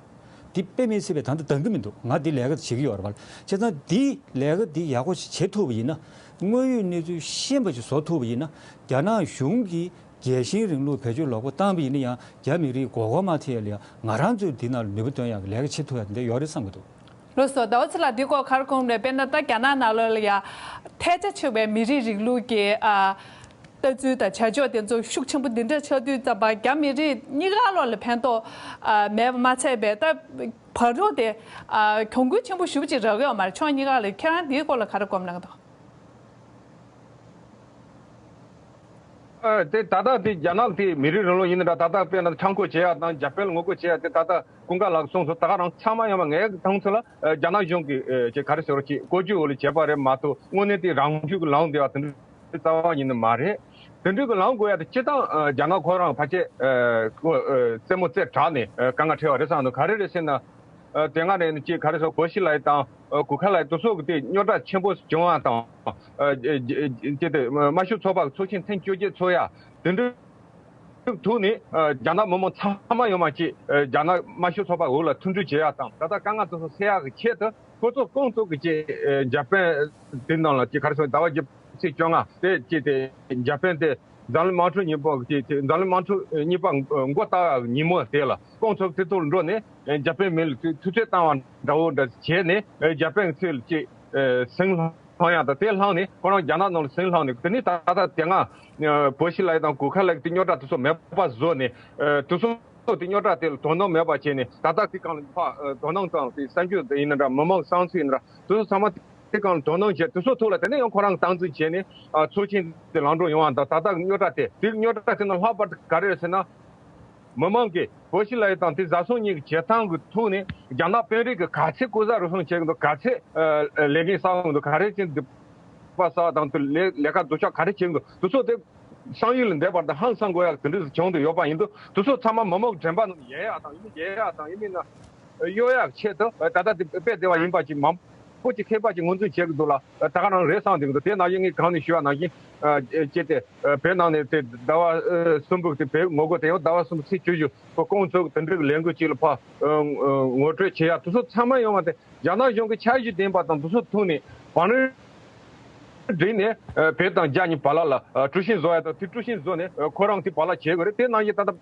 འདི་དཔེ་མི་སྲིད་པའི་ད་ལྟ་འདང་གི་མི་འདུག་ང་འདི་ལས་ཀ་བྱེད་ཀྱི་ཡོད་རེད་པ། བྱས་ཙང་འདི་ལས་ཀ་འདི་ཡག་པོ་ཞིག་བྱེད་ཐུབ་པ་ཡིན་ན། དངོས་ཡོད་གནས་ཚུལ་ཤེས་པ་ཞིག་བཟོ་ཐུབ་པ་ཡིན་ན། རྒྱ་ནག་གཞུང་གིས་རྒྱལ་ཞེན་རིང་ལུགས་བེད་སྤྱོད་ལོག་པ་བཏང་པ་ཡིན་ན་ཡང་། རྒྱ་མི་རིགས་མགོ་སྐོར་མ་ཐེབས་ཡ་ལ་ཡང་། ང་རང་ཚོས་འདི་ནང་ལ་ནུས་པ་བཏོན་ཡག་གི་ལས་ཀ་བྱེད་ཐུབ་ཡག་འདི་འདྲ་ཡོད་རེད་བསམ་གྱི་འདུག་ལགས་སོ། ཟླ་བ་ཚེ་ལགས། འདི་སྐོར་ག་རེ་དགོངས་པ་རེད། དཔེར་ན་ད་རྒྱ་ནག་ནང་ལོགས་ལ་ཡང་ཐལ་ཆ་ཆེ་བའི་མི་རིགས་རིང་ལུགས་ཀྱི་ཨ་ལྟ་ཚུལ་དང་བྱ་སྤྱོད་དེ་ཚོ་ཤུགས་ཆེན་པོ་འདི་འདྲ་ཆགས་དུས་ཙམ་པ། རྒྱ་མི་རིགས་གཉིས་ཀ་ལོགས་ལ་ཕན་ཐོགས་ཨ་མེད་པ་མ་ཚད་པའི། ད་བར་རོ་དེ་ཨ་གྱོང་གུན་ཆེན་པོ་ཞེ་པོ་ཅིག་རག་གི་ཡོད་མ་རེད། ཕྱོགས་གཉིས་ཀ་ལ། ཁྱེད་རང་འདིའི་སྐོར་ལ་ག་རེ་དགོངས་པ་གནང་གི་འདུག་ཨ། དེ་ད་ལྟ་དེ་རྒྱ་ནག་དེ་མི་རིགས་རིང་ལུགས་ཡིན་ན་འདྲ། ད་ལྟ་དཔེར་ན་ཁྲག་འགོ་བྱེད་ཡག་དང་འཇར་པན་ལ་ངོ་རྒོལ་བྱེད་ཡག་དེ། ད་ལྟ་ཀུན་དགའ་ལགས་གསུངས་སོང་། ད་ག་རང་ཚང་མ་ཡོང་བ་ངའི་མཐོང་ཚུལ་ལ། ཨ། རྒྱ་ནག་གཞུང་གིས་ཨ་ཅིག་ག་རེ་ཟེར་བ། ཅིག་བཀོད་ཇུས་འོག་ལ་བྱས་པ་རེད་མ་གཏོགས། དངོས་གནས་དེ་རང་རྒྱུད་ཀྱི་ལངས་བསྡད་པ་དེ་འདྲ་རྩ་བ་ཉིད་ནས་མ་རེད། དེ་འདྲ་གི་ལངས་དགོས་ཡག་དེ་སྤྱིར་བཏང་ཨ་རྒྱ་ནག་ཁོ་རང་ཕལ་ཆེར་ཨ་ཁོ་ཨ་རྩེད་མོ་རྩེ་དྲགས་ནས་ཨ་དཀའ་ངལ་འཕྲད་པ་རེད་བསམ་འདུག་ག་རེ་རེད་ཟེར་ན། ཨ། དེ་སྔ་ནས་ནི་ཅིག་ག་རེ་ཟེར། བོ་ཤི་ལའེ་དང་ཨ་གུ་ཁ་ལའེ་དེ་ཚོ་གི་དེ་རྙོག་དྲ་ཆེན་པོ་བྱུང་བ་དང་། ཨ། ཅིག་དེ་དམར་ཤོག་ཚོགས་པ་གི་ཚོགས་ཆེན་ཐེངས་བཅོ་བརྒྱད་ཚོགས་ཡ་དེ་འདྲ་ཐུག་ནས། ཨ། རྒྱ་ནག་མི་མང་ཚང་མ་ཡོང་བ་ཅིག་ཨ་རྒྱ་ནག་དམར་ཤོག་ཚོགས་པ་འོག་ལ་མཐུན་སྒྲིལ་བྱེད་ཡ་དང་། ད་ལྟ་དཀའ་ངལ་དེ་ཚོ་སེལ་ཡ་གི་ཆེད་དུ། ཁོ་ཚོ་ཀོང་ཙོག་གི་ཅིག་ཨ་འཇར་པན་དེ་ནང་ལ་ཅིག་ག་རེ་ཟེར། ཟླ་བ་བརྒྱད་པའི་ཚེས་བཅོ་ལྔ་དེ་ཅིག་དེ་འཇར་པན་དེ་འཛམ་གླིང་དམག་འཁྲུག་གཉིས་པ་ཅིག་དེ། འཛམ་གླིང་དམག་འཁྲུག་གཉིས་པ་མགོ་བཏགས་ཡག་ཉིན་མོ་དེ་ལ། ཀོང་ཙོག་དེ་ཐོག་ལ་འགྲོ་ནས་འཇར་པན་མི་ལ་ཐུ་ཐུག་འཕྲད་བཏང་བ་འདྲ་བོ་འདྲ་བྱས་ནས། འཇར་པན་གྱི་ཚུལ་ལ་ཅིག་ཨ་ཟིང་སློང་ཡག་དང་། དེ་བསླངས་ནས་ཁོ་རང་རྒྱ་ནག་ནང་ལ་ཟིང་སློང་ནས། དེ་ནས་ད་ལྟ་དེ་སྔ་ཨ་བོ་ཤི་ལའེ་དང་གུ་ཁ་ལའེ་དེ་རྙོག་དྲ་དེ་ཚོ་མེད་པ་བཟོས་ནས། ཨ་དེ་ཚོ་དེ་རྙོག་དྲ་དེ་ལ་དོ་སྣང་མེད་པ་བྱས་ནས། ད་ལྟ་དེ་སྒང་ལ་ཕར་ཨ་དོ་སྣང་དང་། དེ་གསར་འགྱུར་དེ་ཡིན་ན་འདྲ། མི་མང་གི་བསམ་ཚུལ་ཡིན་ན་འདྲ། དེ་ཚོ་ཚང་མ་དེ་སྒང་ལ་དོ་སྣང་བྱས། དེ་ཚོ་ཐོག་ལ་དེ་ནས་ཡང་ཁོ་རང་སྟངས་འཛིན་བྱས་ནས། ཨ་ཚོགས་ཆེན་དེ་ལམ་འགྲོ་ཡོང་བ་དང་། ད་ལྟ་གི་རྙོག་དྲ་དེ། དེ་རྙོག་དྲ་དེ་ནང་ལྷག་པར་དུ་ག་རེ་རེད་ཟེར་ན། མི་མང་གིས་བོ་ཤི་ལའེ་དང་དེ་བཟའ་ཚང་གཉིས་ཀྱི་བྱེད་སྟངས་ཀྱི་ཐོག་ནས་རྒྱ་ནག་དཔོན་རིགས་ཀྱིས་ག་ཚད་ལྐོག་ཟ་རུལ་སུངས་བྱེད་ཀྱི་འདུག་ག་ཚད་ཨ་ལས་འགན་བསགས་ཀྱི་འདུག་ག་རེ་བྱས་ནས་སྡིག་པ་བསགས་དང་། དེ་ལས་ལས་ཀ་སྡུག་ཅག་ག་རེ་བྱེད་ཀྱི་འདུག་དེ་ཚོ་དེ་བསམ་ཡུལ་ལས་འདས་པ་དང་ཧང་སང་དགོས་ཡག་དེ་འདྲ་ཞིག་བྱུང་དུ་ཡོད་པ་ཡིན་དུས། དེ་ཚོ་ཚང་མ་མི་མང་གི་དྲན་པ་ནང་ཡལ་ཡག་དང་། ཡིན་ན་ཡལ་ཡག་དང་། ཡིན་མིན་ན་གཡོལ་ཡག་ཆེད་དུ་ད་ལྟ་དེ་སྤེལ་བསྡད་པ་ཡིན་པ་ཅིག་མང་ པོ་ཅིག་མཁས་པ་ཅིག་ངོས་འཛིན་བྱེད་ཀྱི་འདུག་ལ། ད་ག་རང་རེད་བསམ་བསྡད་ཀྱི་འདུག་དེ་ནང་བཞིན་ངས་གང་ནས་ཞུས་པ་ནང་བཞིན་ཅེས་ཏེ་བོད་ནང་ནས་དེ་ཟླ་བ་གསུམ་པོ་དེ་བོད་ངོ་རྒོལ་དེ་ཡང་ཟླ་བ་གསུམ་པོ་ཚེས་བཅུ་བཞི་པོ་སྐོང་ཚོགས་དེ་འདྲའི་ལས་འགུལ་ཅིག་ལ་ཕར་ངོ་སྤྲོད་བྱེད་ཡ་དེ་ཚོ་ཚང་མ་ཡོང་བ་དེ་རྒྱ་ནག་གཞུང་གི་འཆར་གཞི་ལྡན་པ་དང་དེ་ཚོ་ཐུག་ནས་བང་རིམ་བསྒྲིགས་ནས་བོད་དང་རྒྱ་གཉིས་བར་ལ་ལ་དཀྲུག་ཤིང་བཟོ་ཡ་དང་དེ་དཀྲུག་ཤིང་བཟོ་ནས་ཁོ་རང་དེ་བར་ལ་བྱེད་དགོས་རེད། དེ་ནང་བཞིན་ད་ལྟ་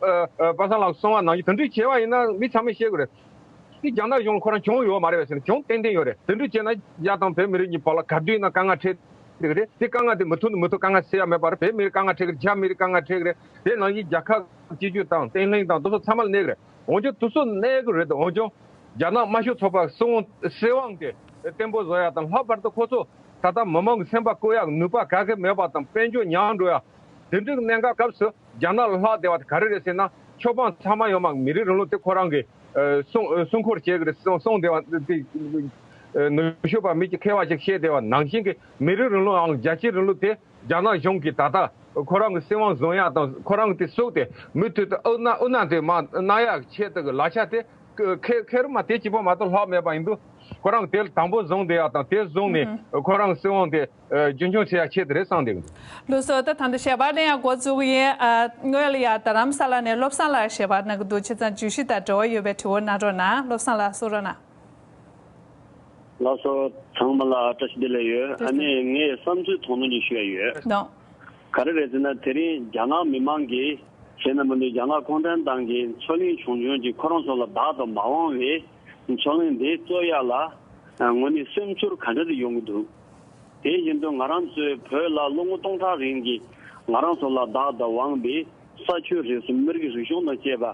པ་སངས་ལགས་གསུངས་པ་ནང་བཞིན་དེ་འདྲའི་བྱས་པ་ཡིན་ན་མི་ཚང་མས་ཤེས་དགོས་རེད། དེ་རྒྱ་ནག་གཞུང་ཁོ་རང་གྱོང་ཡོད་མ་རེད་བས་ཟེར་ན་གྱོང་ཏན་ཏན་ཡོད་རེད། དེ་འདྲ་བྱས་ན་རྒྱ་དང་བོད་མི་རིགས་གཉིས་བར་ལ་ག་དུས་ཡིན་ན་དཀའ་ངལ་འཕྲད་ཀྱི་རེད། དེ་དཀའ་ངལ་དེ་མུ་མཐུད་ནས་མུ་མཐུད་དཀའ་ངལ་སེལ་ཡ་མེད་པར་བོད་མི་རིགས་དཀའ་ངལ་འཕྲད་ཀྱི་རེད། རྒྱ་མི་རིགས་དཀའ་ངལ་འཕྲད་ཀྱི་རེད། དེ་ནང་བཞིན་རྒྱལ་ཁབ་སྤྱི་སྤྱོད་དང་བརྟན་ལྷིང་དང་དེ་ཚོ་ཚང་མ་གནས་ཀྱི་རེད། འོན་ཀྱང་དེ་ཚོ་གནས་ཀྱི་རེད། འོན་ཀྱང་རྒྱ་ནག་དམར་ཤོག་ཚོགས་པ་སྲིད་དབང་སྲིད་དབང་དེ་བརྟན་པོ་བཟོ་ཡ་དང་ལྷག་པར་དུ་ཁོ་ཚོ་ད་ལྟ་མི་མང་གི་སེམས་པ་བསྐོ་ཡ་གི་ནུས་པ་ག་གེ་མེད་པ་དང་དཔལ་འབྱོར་ཉམས་འགྲོ་ཡ། དེ་འདྲའི་གནད་འགག་སྐབས་སུ་རྒྱ་ནག་ལ་ལྷག་བསྡད་པ་དེ་ག་རེ་རེད་ཟེར་ན། ཆོས་འབངས་ཚང་མ་ཡོད་མ་མི་རིགས་རིང་ལུགས་དེ་ཁོ་རང་གི་ཨ་སྲུང་ཨ་སྲུང་འཁོར་བྱེད་ཀྱི་རེད། སྲུང་སྲུང་བསྡད་པ་དེ་ཨ་ནུབ་ཕྱོགས་པ་མི་གཅིག་མཁས་པ་ཞིག་བཤད་བསྡད་པ་ནང་བཞིན་གྱི་མི་རིགས་རིང་ལུགས་འམ་རྒྱལ་གཅེས་རིང་ལུགས་དེ་རྒྱ་ནག་གཞུང་གིས་ད་ལྟ་ཁོ་རང་གི་སྲིད་དབང་བཟུང་ཡ་དང་ཁོ་རང་གི་དེ་བཙུགས་ཏེ་མུ་མཐུད་དུ་ཨུ་ན་ཨུ་ན་དེ་མ་གནང་ཡ་ཆེད་དུ་གི་ལག་ཆ་དེ་ཁེ་ཁེ་རུ་མ་དེ་གཅིག་པོ་མ་གཏོགས་ལྷག་མེད་པ་ཡིན་དུས་ཁོ་རང་གི་དེ་ལ་དང་པོ་བཟུང་བསྡད་ཡ་དང་དེ་བཟུང་ནས་ཁོ་རང་གི་སྲིད་དབང་དེ། ཨ་རྒྱུན་འཁྱོངས་བྱེད་ཡ་ཆེད་དུ་རེད་བསམ་བསྡད་ཀྱི་འདུག་ལགས་སོ། ད་ད་ལྟ་ཞལ་པར་གནང་ཡ་འགོ་བཙུགས་ཀྱི་ཡིན། ཨ་སྔོན་ལ་ཡ་རྡ་རམ་ས་ལ་ནས་བློ་བཟང་ལགས་ཞལ་པར་གནང་གི་འདུག་བྱས་ཙང་བརྗོད་གཞི་དང་འབྲེལ་བ་ཡོད་པའི་དྲི་བ་གནང་རོགས་གནང་། བློ་བཟང་ལགས་གསུང་རོགས་གནང་། ལགས་སོ། ཚང་མ་ལ་བཀྲ་ཤིས་བདེ་ལེགས་ཡོད། ཨ་ནི་ངས་བསམ་ཚུལ་དོ་སྣང་ཅིག་ཞུ་ཡ་ཡོད། གནང་། ག་རེ་རེད་ཟེར་ན་དེ་རིང་རྒྱ་ནག་མི་མང་གིས་བྱས་ན་མི་འདུག་རྒྱ་ནག་གུང་ཁྲན་ཏང་གིས་མཚོ་གླིང་གྲོང་ཆོག་གིས་ཁོ་རང་ཚོ་ལ་བདག་ཏུ་མ་དབང་བའི་མཚོ་གླིང་འདི་གཙོ་ཡ་ལ་དངོས་གནས་སེམས་ཚོར་ག་འདྲ་དེ་ཡོང་གི་འདུག་དེ་བཞིན་དུ་ང་རང་ཚོའི་བོད་ལ་ལོ་ངོ་སྟོང་ཕྲག་རིང་གི་ང་རང་ཚོ་ལ་བདག་དང་དབང་བའི་ས་ཆའི་རིག་གཞུང་མི་རིགས་རིག་གཞུང་དང་བཅས་པ་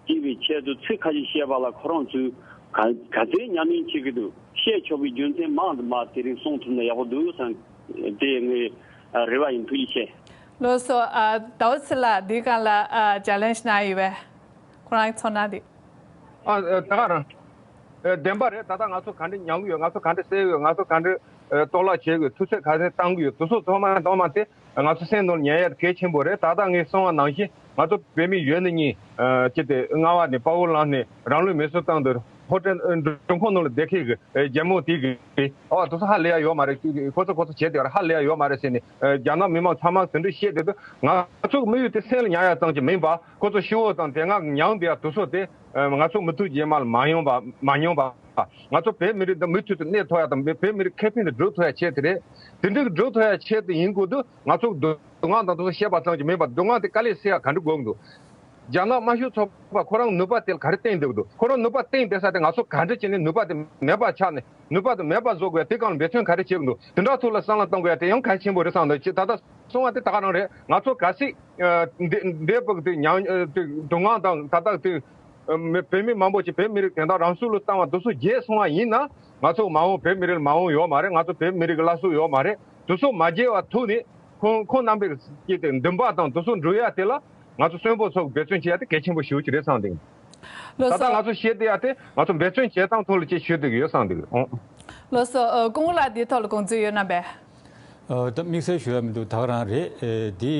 སྐྱིད་པའི་ཆེད་དུ་ཚིག་ཁ་ཤས་བཤད་པ་ལ་ཁོ་རང་ཚོས་ག་ག་ཚད་ཉམས་ལེན་བྱེད་ཀྱི་འདུག་བཤད་ཆོག་པའི་རྒྱུ་མཚན་མང་དུ་མ་དེ་རིང་གསུང་ཐུབ་ན་ཡག་པོ་འདུག་བསམ་དེ་ངའི་རེ་བ་ཡིན། ཐུགས་རྗེ་ཆེ། ལགས་སོ། ཨ་ཟླ་བ་ཚེ་ལགས་འདིའི་སྒང་ལ་ཨ་ཅ་ལེན་ཇི་གནང་ཡོད་པས། ཁོ་རང་གི་ཚོར་སྣང་འདི། ཨ་ཨ་ད་ག་རང་། ཨ་བདེན་པ་རེད། ད་ལྟ་ང་ཚོ་ག་འདྲ་མྱངས་ཀྱི་ཡོད། ང་ཚོ་ག་འདྲ་བསད་ཀྱི་ཡོད། ང་ཚོ་ག་འདྲ་ཨ་གཏོར་བརླག་བྱེད་ཀྱི་ཡོད། དུས་ཚོད་ག་ཚོད་བཏང་གི་ཡོད། དེ་ཚོ་ཚང་མ་ཚང་མ་དེ་ང་ཚོ་སེམས་ནང་ལ་ཉར་ཡ་གལ་ཆེན་པོ་རེད། ད་ལྟ་ངས་གསུངས་པ་ནང་བཞིན་ང་ཚོ་བོད་མི་ཡོད་ནི་གཉིས་ཨ་ཅི་སྟེ་རྔ་བ་ནས་དཔའ་བོ་ལངས་ནས་རང་ལུས་མེ་སྲེག་བཏང་དུས་ཧོ་ཊེལ་ཨ་མགྲོན་ཁང་ནང་ལ་བསྡད་མཁན་གྱི་ཨ་རྒྱལ་མོ་དེ་གིས་ཨ་དེ་ཚོ་ཧ་ལས་ཡ་ཡོད་མ་རེད། ཁོ་ཚོ་ཁོ་ཚོ་བྱས་དེ་ཧ་ལས་ཡ་ཡོད་མ་རེད་ཟེར་ནས་ཨ་རྒྱ་ནག་མི་མང་ཚང་མ་དེ་འདྲ་བཤད་བསྡད་དུས་ང་ཚོ་དམིགས་ཡུལ་དེ་སེམས་ལ་ཉར་ཡ་ཙམ་གྱི་མིན་པ། ཁོ་ཚོ་ཤི་བོ་དང་དེ་སྔ་མྱངས་བསྡད་དུས་ཚོད་དེ་ང་ཚོ་མུ་མཐུད་རྗེས་མ་ལ་མ་ཡོང་བ་མ་མྱོང་བ། ང་ཚོ་བོད་མི་རིགས་འདི་མུ་མཐུད་དུ་གནས་ཐུབ་ཡ་དང་བོད་མི་རིགས་ཁེ་ཕན་དུ་སྒྲུབ་ཐུབ་ཡ་ཆེད་དེ་རེད། དེ་འདྲའི་སྒྲུབ་ཐུབ་ཡ་ཆེད་དུ་ཡིན་དགོས་དུས་ང་ཚོ་སྡུག་བསྔལ་དང་དེ་ཚོ་བཤད་པ་ཙམ་གྱིས་མིན་པར་སྡུག་བསྔལ་དེ་དཀའ་ལས་སེལ་ཡ་ག་འདྲ་དགོས་ཀྱི་འདུག་རྒྱ་ནག་དམར་ཤོག་ཚོགས་པ་ཁོ་རང་ནུས་པ་དེ་ལ་ག་རེ་བརྟེན་བསྡད་ཀྱི་འདུག་ཁོ་རང་ནུས་པ་བརྟེན་བསྡད་ས་དེ་ང་ཚོ་ག་འདྲ་བྱས་ནས་ནུས་པ་དེ་མེད་པ་ཆགས་ནས་ནུས་པ་དེ་མེད་པ་བཟོ་དགོས་ཡ་དེ་སྒང་ལ་འབད་བརྩོན་ག་རེ་བྱེད་ཀྱི་འདུག་དེ་འདྲ་ཚོ་ལ་བསམ་བློ་གཏོང་དགོས་ཡ་དེ་ཡང་གལ་ཆེན་པོ་རེད་བསམ་འདུག་ཅེས་ད་ལྟ། སོང་བ་དེ་ད་ག་རང་རེད། ང་ཚོ་གལ་སྲིད་ཨ་འདི་འདི་བར་དུ་མྱང་ཨ་དེ་སྡུག་བསྔལ་དང་ད་ལྟ་དེ་ཨ་མི་བོད་མི་མང་པོ་ཅིག་བོད་མི་རིགས་དོན་དག་རང་སྲོག་བློས་བཏང་བ་དེ་ཚོ་རྒྱལ་སོང་བ་ཡིན་ན་ང་ཚོ་མ་འོངས་བོད་མི་རིགས་ལ་མ་འོངས་ཡོད་མ་རེད། ང་ཚོ་བོད་མི་རིགས་ཀྱི་བླ་སྲོག་ཡོད་མ་རེད། དེ་ཚོ་མ་རྒྱལ་བ་ཐུག་ནས་ཁོང་ཁོང་རྣམ་པའི་སྐྱིད་དེ་འདུན་པ་དང་དེ་ཚོ་འགྲུབ་ཡ་དེ་ལ་ང་ཚོ་གསོན་པོ་ཚོ་འབད་བརྩོན་བྱེད་ཡ་དེ་གལ་ཆེན་པོ་ཞེ་པོ་ཅིག་རེད་བསམ་འདུག་ལགས་ད་ལྟ་སོ། ང་ཚོ་བཤད་བསྡད་ཡ་དེ་ང་ཚོ་འབད་བརྩོན་བྱེད་སྟངས་ཐོག་ལ་ཅིག་ཞུ་བསྡད་ཀྱི་ཡོད་བསམ་འདུག་ལགས་སོ། ཨ་སྐུ་ངོ་ལགས་འདིའི་ཐོག་ལ་དགོངས་ཚུལ་ཡོད་ན་པས། ཨ་ད་དམིགས་བསལ་ཞུ་ཡ་མི་འདུག་ད་ག་རང་རེད། ཨེ་འདི་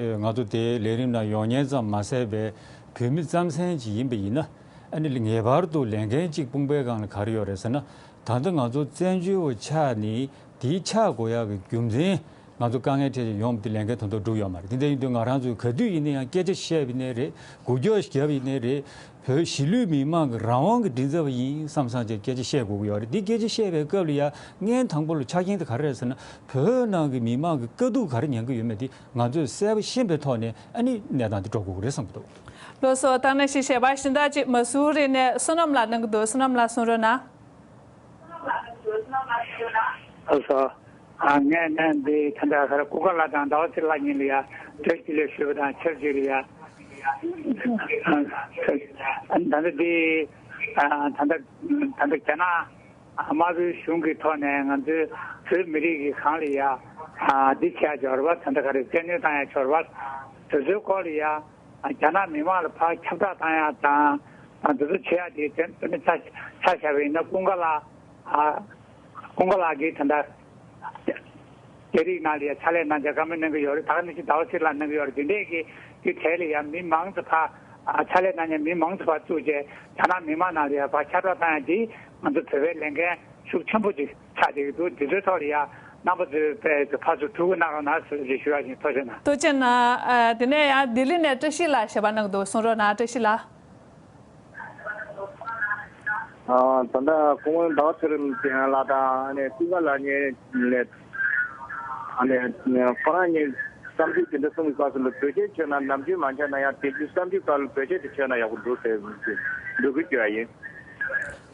ཨེ་ང་ཚོ་དེ་ལས་རིམ་ནང་ཡོང་མཁན་ཙམ་མ་ཟད་པའི་བོད་མི་རྩམ་ཟན་ཅིག་ཡིན་པ་ཡིན་ན་ཨ་ནི་ངེས་པར་དུ་ལས་འགན་གཅིག་དཔུང་པའི་སྒང་ལ་ག་རེ་ཡོད་རེད་ཟེར་ན། ད་ལྟ་ང་ཚོ་བཙན་བྱོལ་བ་ཆགས་ནས་དེའི་ཆགས་དགོས་ཡག་གི་རྒྱུ་མཚན་ང་ཚོ་དཀའ་ངལ་འཕྲད་བཞིན་ཡོང་བ་དེ་ལས་འགན་དོན་དུ་འགྲུབ་ཡོད་མ་རེད། དེ་འདྲ་ཡིན་དུས་ང་རང་ཚོས་ག་དུས་ཡིན་ན་ཡང་སྐད་ཆ་བཤད་པ་ཡིན་ནའི་རེད། འགུལ་སྐྱོད་བརྒྱབ་པ་ཡིན་ནའི་རེད། བོད་གཞིས་ལུས་མི་མང་གི་རང་དབང་གི་མགྲིན་ཚབ་ཡིན་བསམ་བསམ་བྱས་སྐད་ཆ་བཤད་དགོས་ཀྱི་ཡོད་རེད། འདི་སྐད་ཆ་བཤད་པའི་སྐབས་ལ་ཡ་སྔོན་དང་པོ་ལ་ཆ་རྐྱེན་དེ་ག་རེ་རེད་ཟེར་ན། བོད་ནང་གི་མི་མང་གི་དཀའ་སྡུག་ག་རེ་མྱོང་གི་ཡོད་མེད་དེ་ང་ཚོས་གསལ་པོ་ཤེས་པའི་ཐོག་ནས་ཨ་ནི་གནས་སྟངས་དེ་འགྲོ་དགོས་ཀྱི་རེད་བསམ་གྱི་འདུག་ལགས་སོ། ད་ནང་བཞིན་ཞལ་པར་གཞན་དག་ཅིག་མ་སུ་རི་ནས་བསོད་ནམས་ལགས་གནང་གི་འདུག་བསོད་ནམས་ལགས་གསུང་རོགས་གནང་། ལགས་སོ། ཨ་ངས་ནས་འདི་ད་ལྟ་ག་རེ་ཀུན་དགའ་ལགས་དང་ཟླ་བ་ཚེ་ལགས་གཉིས་ལ་ཡ་བཀྲ་ཤིས་བདེ་ལེགས་ཞུས་པ་དང་ཆབས་ཅིག་ལ་ཡ། ཨ་ད་ལྟ་འདི་ཨ་ད་ལྟ་ད་ལྟ་རྒྱ་ནག་དམར་པོའི་གཞུང་གི་ཐོག་ནས་ང་ཚོའི་བོད་མི་རིགས་ཀྱི་སྒང་ལ་ཡ་ཨ་འདི་བྱས་ཡ་འབྱོར་བ་ད་ལྟ་ག་རེ་བཙན་གནོན་བཏང་ཡ་འབྱོར་བ་དེ་ཚོའི་སྐོར་ལ་ཡ། རྒྱ་ནག་མི་མང་ལ་ཕར་ཁྱབ་བསྒྲགས་བཏང་ཡ་དང་། ཨ་འདི་ཚོ་བྱེད་ཡ་དེ་དེ་ནི་ཆ་ཆ་བཞག་པ་ཡིན་ན་ཀུན་དགའ་ལགས། ཨ་ཀུན་དགའ་ལགས་ཀྱིས་ད་ལྟ་རྒྱ་རིགས་ནང་ལ་ཡ་ཕྱག་ལས་གནང་བྱ་བཀའ་མོལ་གནང་གི་ཡོད་རེད། ད་ག་ནང་བཞིན་ཟླ་བ་ཚེ་ལགས་གནང་གི་ཡོད་རེད། དེ་འདྲས་ཀྱི་དེ་གྲས་ལ་ཡ་མི་མང་ཙམ་ཕར་ཨ་ཕྱག་ལས་གནང་མཁན་མི་མང་ཙམ་ཕར་བཙུགས་བྱས་རྒྱ་ནག་མི་མང་ནང་ལ་ཡ་ཕར་ཁྱབ་བསྒྲགས་བཏང་ཡ་དེ་ང་ཚོ་བོད་པའི་ལས་འགན་ ཤུགས་ཆེན་པོ་ཅིག་ཆགས་བསྡད་ཀྱི་འདུག་འདི་ཚོའི་ཐོག་ལ་ཡང་རྣམ་པ་ཚོས་དཔེ་ཕར་ཚུར་ཐུགས་ཁུར་གནང་རོགས་གནང་ཟེར་ཞུ་ཡག་ཡིན། ཐུགས་རྗེ་གནང་། ཐུགས་རྗེ་གནང་། ཨ། དེ་ནས་ཡང་ལྡི་ལི་ནས་བཀྲ་ཤིས་ལགས་ཞལ་པར་གནང་འདུག་གསུང་རོགས་གནང་། བཀྲ་ཤིས་ལགས། ཨ། ད་ལྟ་སྐུ་ངོ་ཟླ་བ་ཚེ་རིང་ལགས་དང་ཨ་ནི་ཀུན་དགའ་ལགས་གཉིས་ནས་ཨ་ནི་ཁོ་རང་གཉིས་བསམ་ཚུལ་དེ་འདྲ་གསུངས་པའི་སྐབས་སུ་ལ་བེད་སྤྱོད་བྱས་ན་ནམ་རྒྱུན་མ་འཆར་ན་ཡང་དེ་རྒྱུ་བསམ་ཚུལ་སྐབས་ལ་བེད་སྤྱོད་དེ་བྱས་ན་ཡག་པོ་འདུག་ཟེར་འབོད་སྐུལ་ཞུ་ཡ་ཡིན།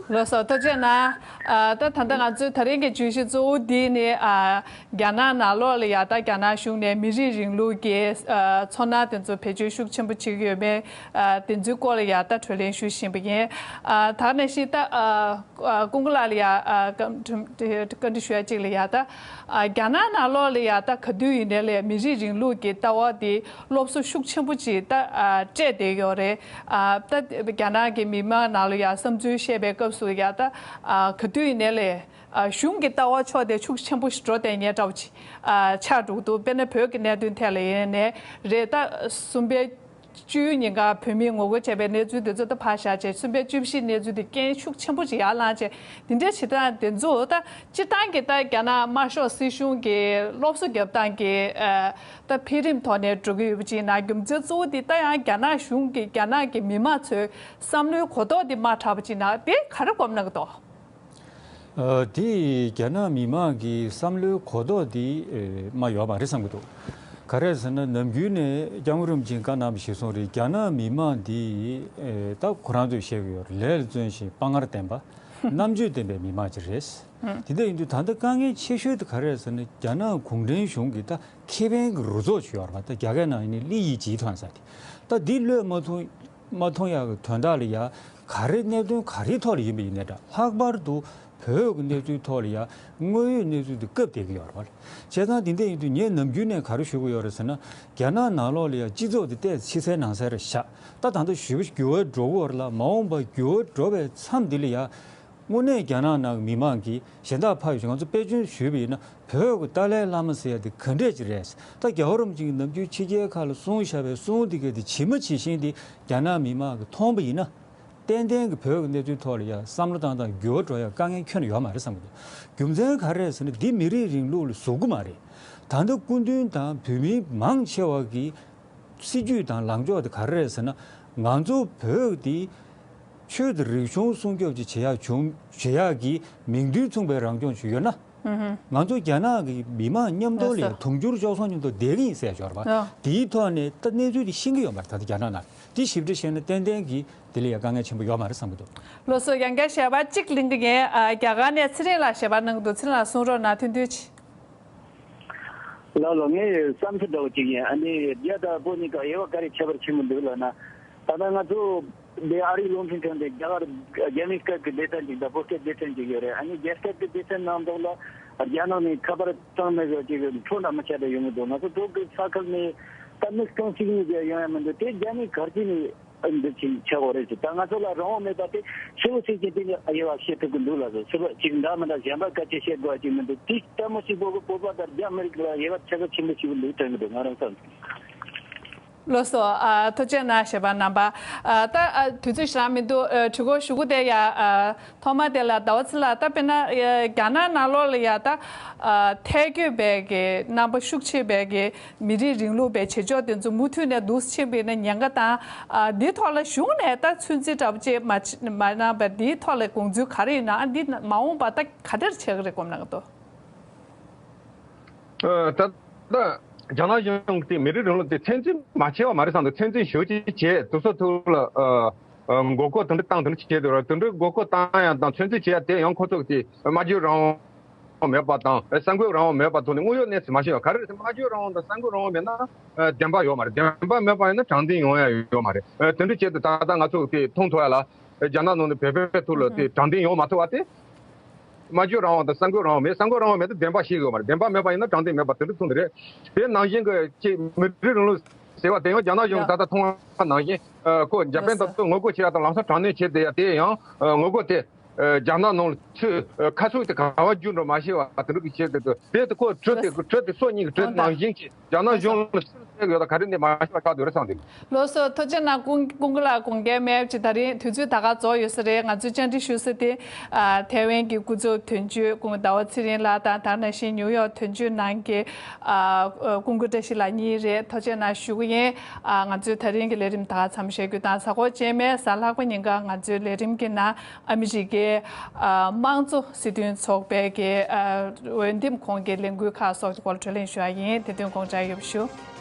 ལགས་སོ། ཐུགས་རྗེ་གནང་། ཨ། ད་ད་ལྟ་ང་ཚོའི་ད་རིང་གི་བརྗོད་གཞི་གཙོ་བོ་འདི་ནི། ཨ། རྒྱ་ནག་ནང་ལོགས་ལ་ཡ་ད་རྒྱ་ནག་གཞུང་ནས་མི་རིགས་རིང་ལུགས་ཀྱི། ཨ། ཚོར་སྣང་དེ་ཚོ་བེད་སྤྱོད་ཤུགས་ཆེན་པོ་བྱེད་ཀྱི་ཡོད་མེད། ཨ། དེ་ཚོའི་སྐོར་ལ་ཡ་ད་གྲོས་གླེང་ཞུ་བཞིན་པ་ཡིན། ཨ། ད་ནང་བཞིན་ད། ཨ། ཨ། ཀུན་དགའ་ལགས་ལ་ཡ། ཨ། བཀའ་འདྲི་བཀའ་འདྲི་ཞུ་ཡ་གཅིག་ལ་ཡ་ད། ཨ། རྒྱ་ནག་ནང་ལོགས་ལ་ཡ་ད་ག་དུས་ཡིན་ནའི་ལས་མི་རིགས་རིང་ལུགས་ཀྱི་ལྟ་བ་དེ་སློབ་གསོ་ཤུགས་ཆེན་པོ་ཅིག་ད། ཨ། སྤྲད་བསྡད་ཡོད་རེད། ཨ། ད་རྒྱ་ནག་གི་མི་མང་ནང་ལ་ཡ་བསམ་ཚུལ་བཤད་པའི་སྐབས་སུ་ཡ་ད། ཨ། ག་དུས་ཡིན་ནའི་ལས། ཨ། གཞུང་གི་ལྟ་བ་ཕྱོགས་དེ་ཤུགས་ཆེན་པོ་ཞིག་འགྲོ་བསྡད་མཁན་འདྲ་བོ་ཅིག་ཨ། ཆགས་འགྲོ་གི་འདུག་དཔེར་ན་བོད་ཀྱི་གནད་དོན་ཐད་ལ་ཡིན་ནའི་རེད། ད་གསུམ་པའི་བཅུའི་ཉིན་ག་བོད་མིས་ངོ་རྒོལ་བྱས་པའི་གནས་ཚུལ་དེ་ཚོ་ད་ཕར་བཞག་བྱས། གསུམ་པའི་བཅུ་བཞིའི་གནས་ཚུལ་དེ་རྐྱེན་ཤུགས་ཆེན་པོ་ཅིག་ཡར་ལངས་བྱས། དེ་འདྲ་བྱེད་སྟངས་དེ་ཚོ་ད་སྤྱིར་བཏང་གི་ད་རྒྱ་ནག་དམར་ཤོག་སྲིད་གཞུང་གི་སློབ་གསོ་རྒྱབ་སྟངས་ཀྱི། ཨ། ད་འཕེལ་རིམ་ཐོག་ནས་འགྲོ་གི་ཡོད་པ་ཅིག་ན། རྒྱུ་མཚན་གཙོ་བོ་དེ་ད་ཡང་རྒྱ་ནག་གཞུང་གིས་རྒྱ་ནག་གི་མི་མང་ཚོའི་བསམ་བློའི་གོ་རྟོགས་དེ་མར་དྲགས་པ་ཅིག་ན། དེ་ག་རེ་གོ་གནང་གི་འདུག་ཨ། དེ་རྒྱ་ནག་མི་མང་གི་བསམ་བློའི་གོ་རྟོགས་དེ། ཨེ། མར་ཡོད་མ་རེད་བསམ་གྱི་འདུག་ག་རེ་ཟེར་ན་ནམ་རྒྱུན་ནས་སྐྱབས་མགོན་རིན་པོ་ཆེས་བཀའ་གནང་བ་ཞིག་སོང་རེད། རྒྱ་ནག་མི་མང་དེ། ཨེ། ད་ཁོ་རང་ཚོས་བཤད་ཀྱི་ཡོད་རེད། ལས་ལ་བརྩོན་ཞིང་དཔའ་ངར་ལྡན་པ། རྣམ་དཔྱོད་ལྡན་པའི་མི་མང་ཅིག་རེད། དེ་འདྲ་ཡིན་དུས་ད་ལྟ་དཀའ་ངལ་ཆེ་ཤོས་དེ་ག་རེ་རེད་ཟེར་ན་རྒྱ་ནག་གུང་ཁྲན་གཞུང་གིས་ད་ཁེ་ཕན་གྱི་རུ་ཚོགས་ཅིག་ཡོད་རེད་པ། ད་རྒྱ་སྐད་ནང་ཡིན་ན་利益集团ཟེར་དེ། ད་འདི་བློས་མ་ཐོངས། མ་ཐོངས་ཡག་གི་དོན་དག་ལ་ཡ། ག་རེ་གནད་དོན་ག་རེའི་ཐོག་ལ་ཡིན་པ་ཡིན་ནའི་འདྲ། ལྷག་པར་དུ་བོད་ཀྱི་གནས་ཚུལ་ཐོག་ལ་ཡ། དངོས་ཡོད་གནས་ཚུལ་དེ་བཀབ་བསྡད་ཀྱི་ཡོད་རེད་པ། བྱས་ཙང་དེ་འདྲ་ཡིན་དུས་ངས་ནམ་རྒྱུན་ནས་ག་རེ་ཞུ་གི་ཡོད་རེད་ཟེར་ན། རྒྱ་ནག་ནང་ལོགས་ལ་ཡ་སྤྱི་ཚོགས་དེ་ཏོག་ཙམ་ཕྱི་གསལ་ནང་གསལ་རེད་ཤག་ད་ད་ལྟ་ཞེ་པོ་འགྱུར་བ་འགྲོ་གི་ཡོད་རེད་ལ། མ་འོངས་པར་འགྱུར་བ་འགྲོ་བའི་མཚམས་འདི་ལ་ཡ། དངོས་གནས་རྒྱ་ནག་ནང་གི་མི་མང་གིས་གཞན་དག་ཕར་ཡོད་ཅིག་ང་ཚོ་དཔེ་སྐྱོན་ཞུས་པ་ཡིན་ན། བོད་ཀྱི་ཏཱ་ལའི་བླ་མ་ཟེར་ཡ་དེ་ག་འདྲས་ཅིག་རེད། ད་རྒྱལ་བ་རིན་པོ་ཆེ་གིས་ནམ་རྒྱུན་ཕྱི་རྒྱལ་ཁག་ལ་གསུངས་བཞག་པའི་གསུང་དེ་ག་དེ་ཇི་མ་ཇི་བཞིན་དེ་རྒྱ་ནག་མི་མང་གིས་མཐོང་པ་ཡིན་ན། ཏན་ཏན་གྱི་བོད་ཀྱི་གནས་ཚུལ་ཐོག་ལ་ཡ་བསམ་བློ་བཏང་སྟངས་འགྱུར་བ་འགྲོ་ཡ་དཀའ་ངལ་ཁྱོན་ནས་ཡོད་མ་རེད་བསམ་གྱི་འདུག་རྒྱུ་མཚན་ག་རེ་རེད་ཟེར་ན་འདི་མི་རིགས་རིང་ལུགས་ལ་ཟུག་གི་མ་རེད། ད་ལྟ་སྐུ་མདུན་དང་བོད་མི་མང་ཆེ་བ་གིས། སྲིད་ཇུས་དང་ལངས་ཕྱོགས་དེ་ག་རེ་རེད་ཟེར་ན། ང་ཚོ་བོད་དེ་ཆོས་དང་རིག་གཞུང་སྲུང་སྐྱོབ་ཅིག་བྱེད་ཡག་བྱུང་བྱེད་ཡག་གི་མིང་དོན་མཚུངས་པའི་རང་སྐྱོང་ཞིག་ཡོད་ན། ང་ཚོ་རྒྱ་ནག་གི་མི་མང་མཉམ་དུ་ལ་ཡ་དུང་ཕྱུར་བཅུ་གསུམ་མཉམ་དུ་བསྡད་ཀྱི་ཡིན་ཟེར་ཡ་ཡོད་རེད་པ། དེའི་ཐོག་ནས་ད་གནས་ཚུལ་དེ་ཤེས་ཀྱི་ཡོད་མ་རེད། ད་ལྟ་རྒྱ་ནག་ནང་དེ་ཞིབ་ཕྲ་ཤེས་ན་ཏན་ཏན་གྱིས་དེ་ལ་ཡ་དཀའ་ངལ་ཆེན་པོ་ཡོད་མ་རེད་བསམ་གྱི་འདུག་ལགས་སོ། ཡང་བསྐྱར་ཞལ་པར་གཅིག་ལེན་གྱི་ཡིན། ཨ། རྒྱ་གར་ནས་ཚེ་རིང་ལགས་ཞལ་པར་གནང་གི་འདུག་ཚེ་རིང་ལགས་གསུང་རོགས་གནང་། ཐུང་ཐུང་ཅིག་ལགས་ལགས། ངའི་བསམ་ཚུལ་འདྲ་བོ་ཅིག་ཡིན། ཨ་ནི་རྒྱ་དང་བོད་གཉིས་ཀ་དབྱེ་བ་ག་རེ་ཁྱད་པར་ཆེན་པོ་འདུག་ལབ་ན། ད་ལྟ་ང་ཚོ་འདི་ཨ་རིའི་རླུང་འཕྲིན་ཁང་དེ་རྒྱ་གར་རྒྱ་མིའི་སྐད་ཀྱི་སྡེ་ཚན་ཅིག་དང་བོད་སྐད་སྡེ་ཚན་ཅིག་ཡོད་རེད། ཨ་ནི་རྒྱ་སྐད་ཀྱི་སྡེ་ཚན་ནང་ལོགས་ལ་རྒྱ་ནག་ནས་ཁ་པར་གཙང་མ་བཟོ་ཅིག་འཕྲོ་འདྲ་མི་ཆགས་འདྲ་ཡོང་གི་འདུག་ང་ཚོ་བོད་ཀྱི་ས་ཁུལ་ནས་ད་མི་རྐང་གཅིག་གཉིས་ཀྱང་ཡོང་ཡ་མི་འདུག་དེ་རྒྱ་མི་ག་རེ་བྱས་ནས་འདི་ཅིག་ཆགས་ཡོད་རེད་ཟེར། ད་ང་ཚོ་ལ་རང་དབང་མེད་པ་དེ་ཆེ་བོ་ཞིག་གིས་དེ་ནི་དབྱེ་བ་ཕྱེ་ཐུབ་ཀྱི་འདུག་ལབ་ཟེར། ཆེ་བོ་ཅིག་འདྲ་མི་འདྲ་གཞན་པ་སྐད་ཆ་བཤད་དགོས་ཅིག་མི་འདུག་དེ་ལྟད་མོ་ཞིག་བོད་ཀྱི་བོད་པ་དང་རྒྱ་མི་རིགས་ལ་དབྱེ་བ་ཕྱེ་ག་ཆེན་པོ་ཞིག་འདུག་དྲན་གྱི་འདུག་ང་རང་བསམ། ལགས་སོ། ཨ། ཐུགས་རྗེ་གནང་། ཞལ་པར་གནང་བ། ཨ། ད། ཨ། དུས་ཚོད་ཞེ་དྲག་མི་འདུག་ཨ། དྲི་བ་ཞུ་གི་དེ་ཡ། ཨ། ཐོག་མ་དེ་ལ་ཟླ་བ་ཚེ་ལགས། ད་དཔེར་ན་རྒྱ་ནག་ནང་ལོགས་ལ་ཡ་ད། ཨ། ཐལ་འགྱུར་བའི་གི་རྣམ་པ་ཤུགས་ཆེ་བའི་གི་མི་རིགས་རིང་ལུགས་པའི་བྱེད་ཕྱོགས་དེ་ཚོ་མུ་མཐུད་ནས་འདུག་སེ་ཕྱིན་པ་ཡིན་ན་ཉེན་ཁ་དང་། ཨ། འདིའི་ཐོག་ལ་གཞུང་ནས་ད་ཚོད་འཛིན་འདྲ་པོ་ཅིག་མ་མ་གནང་བར་འདིའི་ཐོག་ལ་དགོངས་ཚུལ་ག་རེ་ཡོད་ན། ཨ། འདི་མ་འོངས་པ་ད་ག་འདྲར་བྱེད་ཀྱི་རེད་དགོངས་གནང་གི་འདུག་ཨ། ད་ལྟ་རྒྱ་ནག་གཞུང་གིས་མི་རིགས་རིང་ལུགས་དེ་ཚོད་འཛིན་མ་བྱས་པ་མ་རེད་བསམ་འདུག་ཚོད་འཛིན་ཞེ་པོ་ཅིག་བྱས། དུས་ཚོད་ཐུང་ལ། ཨ། ཨ། མགོ་སྐོར་དེ་འདྲ་བཏང་དེ་འདྲ་བྱས་འདུག་ར། དེ་འདྲའི་མགོ་སྐོར་བཏང་ཡ་དང་ཚོད་འཛིན་བྱེད་ཡ་དེ་ཡང་ཁོ་ཚོ་གིས་དེ་སྨྲ་བརྗོད་རང་དབང་མེད་པ་དང་གསར་འགོད་རང་དབང་མེད་པ་ཐོག་ནས་དངོས་ཡོད་གནས་ཚུལ་མ་ཤེས་པ་ག་རེ་རེད་ཟེར། སྨྲ་བརྗོད་རང་དབང་དང་གསར་འགོད་རང་དབང་མེད་ན། ཨ། བདེན་པ་ཡོད་མ་རེད། བདེན་པ་མེད་པ་ཡིན་ན་དྲང་བདེན་ཡོང་ཡ་ཡོད་མ་རེད། ཨ། དེ་འདྲ་བྱས་ཏེ་ད་ལྟ་ང་ཚོ་དེ་མཐོང་ཐུབ་ཡ་ལ། རྒྱ་ནག་ནང་ནས་བོད་པའི་ཐོག་ལ་དེ་དྲང་བདེན་ཡོང་མ་ཐུབ་པ་དེ། སྨྲ་བརྗོད་རང་དབང་དང་གསར་འགོད་རང་དབང་མེད། གསར་འགོད་རང་དབང་མེད་ན་བདེན་པ་ཤེས་ཀྱི་ཡོད་མ་རེད། བདེན་པ་མེད་པ་ཡིན་ན་དྲང་བདེན་མེད་པ་དེ་འདྲ་མཚོན་གྱི་རེད། དེ་ནང་བཞིན་གྱི་ཅིག་མི་རིགས་རིང་ལུགས་ཟེར་བ་དེ་ཡང་རྒྱ་ནག་གཞུང་གིས་ད་ལྟ་མཐོང་བ་ནང་བཞིན། ཨ། ཁོ་འཇར་པན་དང་ངོ་རྒོལ་བྱེད་ཡ་དང་ལམ་སང་དྲག་གནོན་བྱས་བསྡད་ཡ་དེ་ཡང་ངོ་རྒོལ་དེ། ཨ། རྒྱ་ནག་ནང་ལ་ཚུད། ཁ་ཚུད་དེ་ག་བ་བརྒྱུད་འགྲོ་མ་ཤེས་པ་དེ་འདྲ་གི་བྱས་བསྡད་འདུག་དེ་དེ་ཁོ་གྲི་དེ་གྲི་དེ་སོ་གཉིས་ཀྱི་གྲི་ནང་བཞིན་གྱི་རྒྱ་ནག་གཞུང་ལ། ཡོད་ད་ག་རེ་ནས་མ་ཤེས་པ་ཆགས་འདུག་རེད་བསམ་འདུག་ལགས་སོ། ཐུགས་རྗེ་གནང་། ཀུན་ཀུན་དགའ་ལགས། དགོངས་འགལ་མེད་ཅིག་ད་རིང་དུས་ཚོད་ད་ག་རྫོགས་ཡོད་ས་རེད། ང་ཚོའི་བཅར་འདྲི་ཞུ་ས་དེ་ཨ་ཐའེ་ཝན་གྱི་སྐུ་ཚབ་དོན་གཅོད་སྐུ་ངོ་ཟླ་བ་ཚེ་རིང་ལགས་དང་། དེ་ནང་བཞིན་ནིའུ་ཡོག་དོན་གཅོད་ནང་གི་ཨ་ཀུན་དགའ་བཀྲ་ཤིས་ལགས་གཉིས་རེད། ཐུགས་རྗེ་གནང་ཞུ་གི་ཡིན། ཨ་ང་ཚོའི་ད་རིང་གི་ལས་རིམ་ད་ག་མཚམས་བཞག་རྒྱུ་དང་། གཟའ་འཁོར་རྗེས་མའི་གཟའ་ལྷག་པ་ཉིན་ཀ་ང་ཚོའི་ལས་རིམ་གྱི་ནང་ཨ་མི་རི་ཀའི་ཨ་དམངས་གཙོ་སྲིད་དོན་ཚོགས་པའི་གི་ཨ་འོས་འདེམས་ཁོངས་ཀྱི་ལས་འགུལ་ཁག་སོགས་ཀྱི་སྐོར་བགྲོ་གླེང་ཞུ་ཡ་ཡིན། དེ་དོན་དགོངས་འཇགས་ཡོད་པ་ཞུ།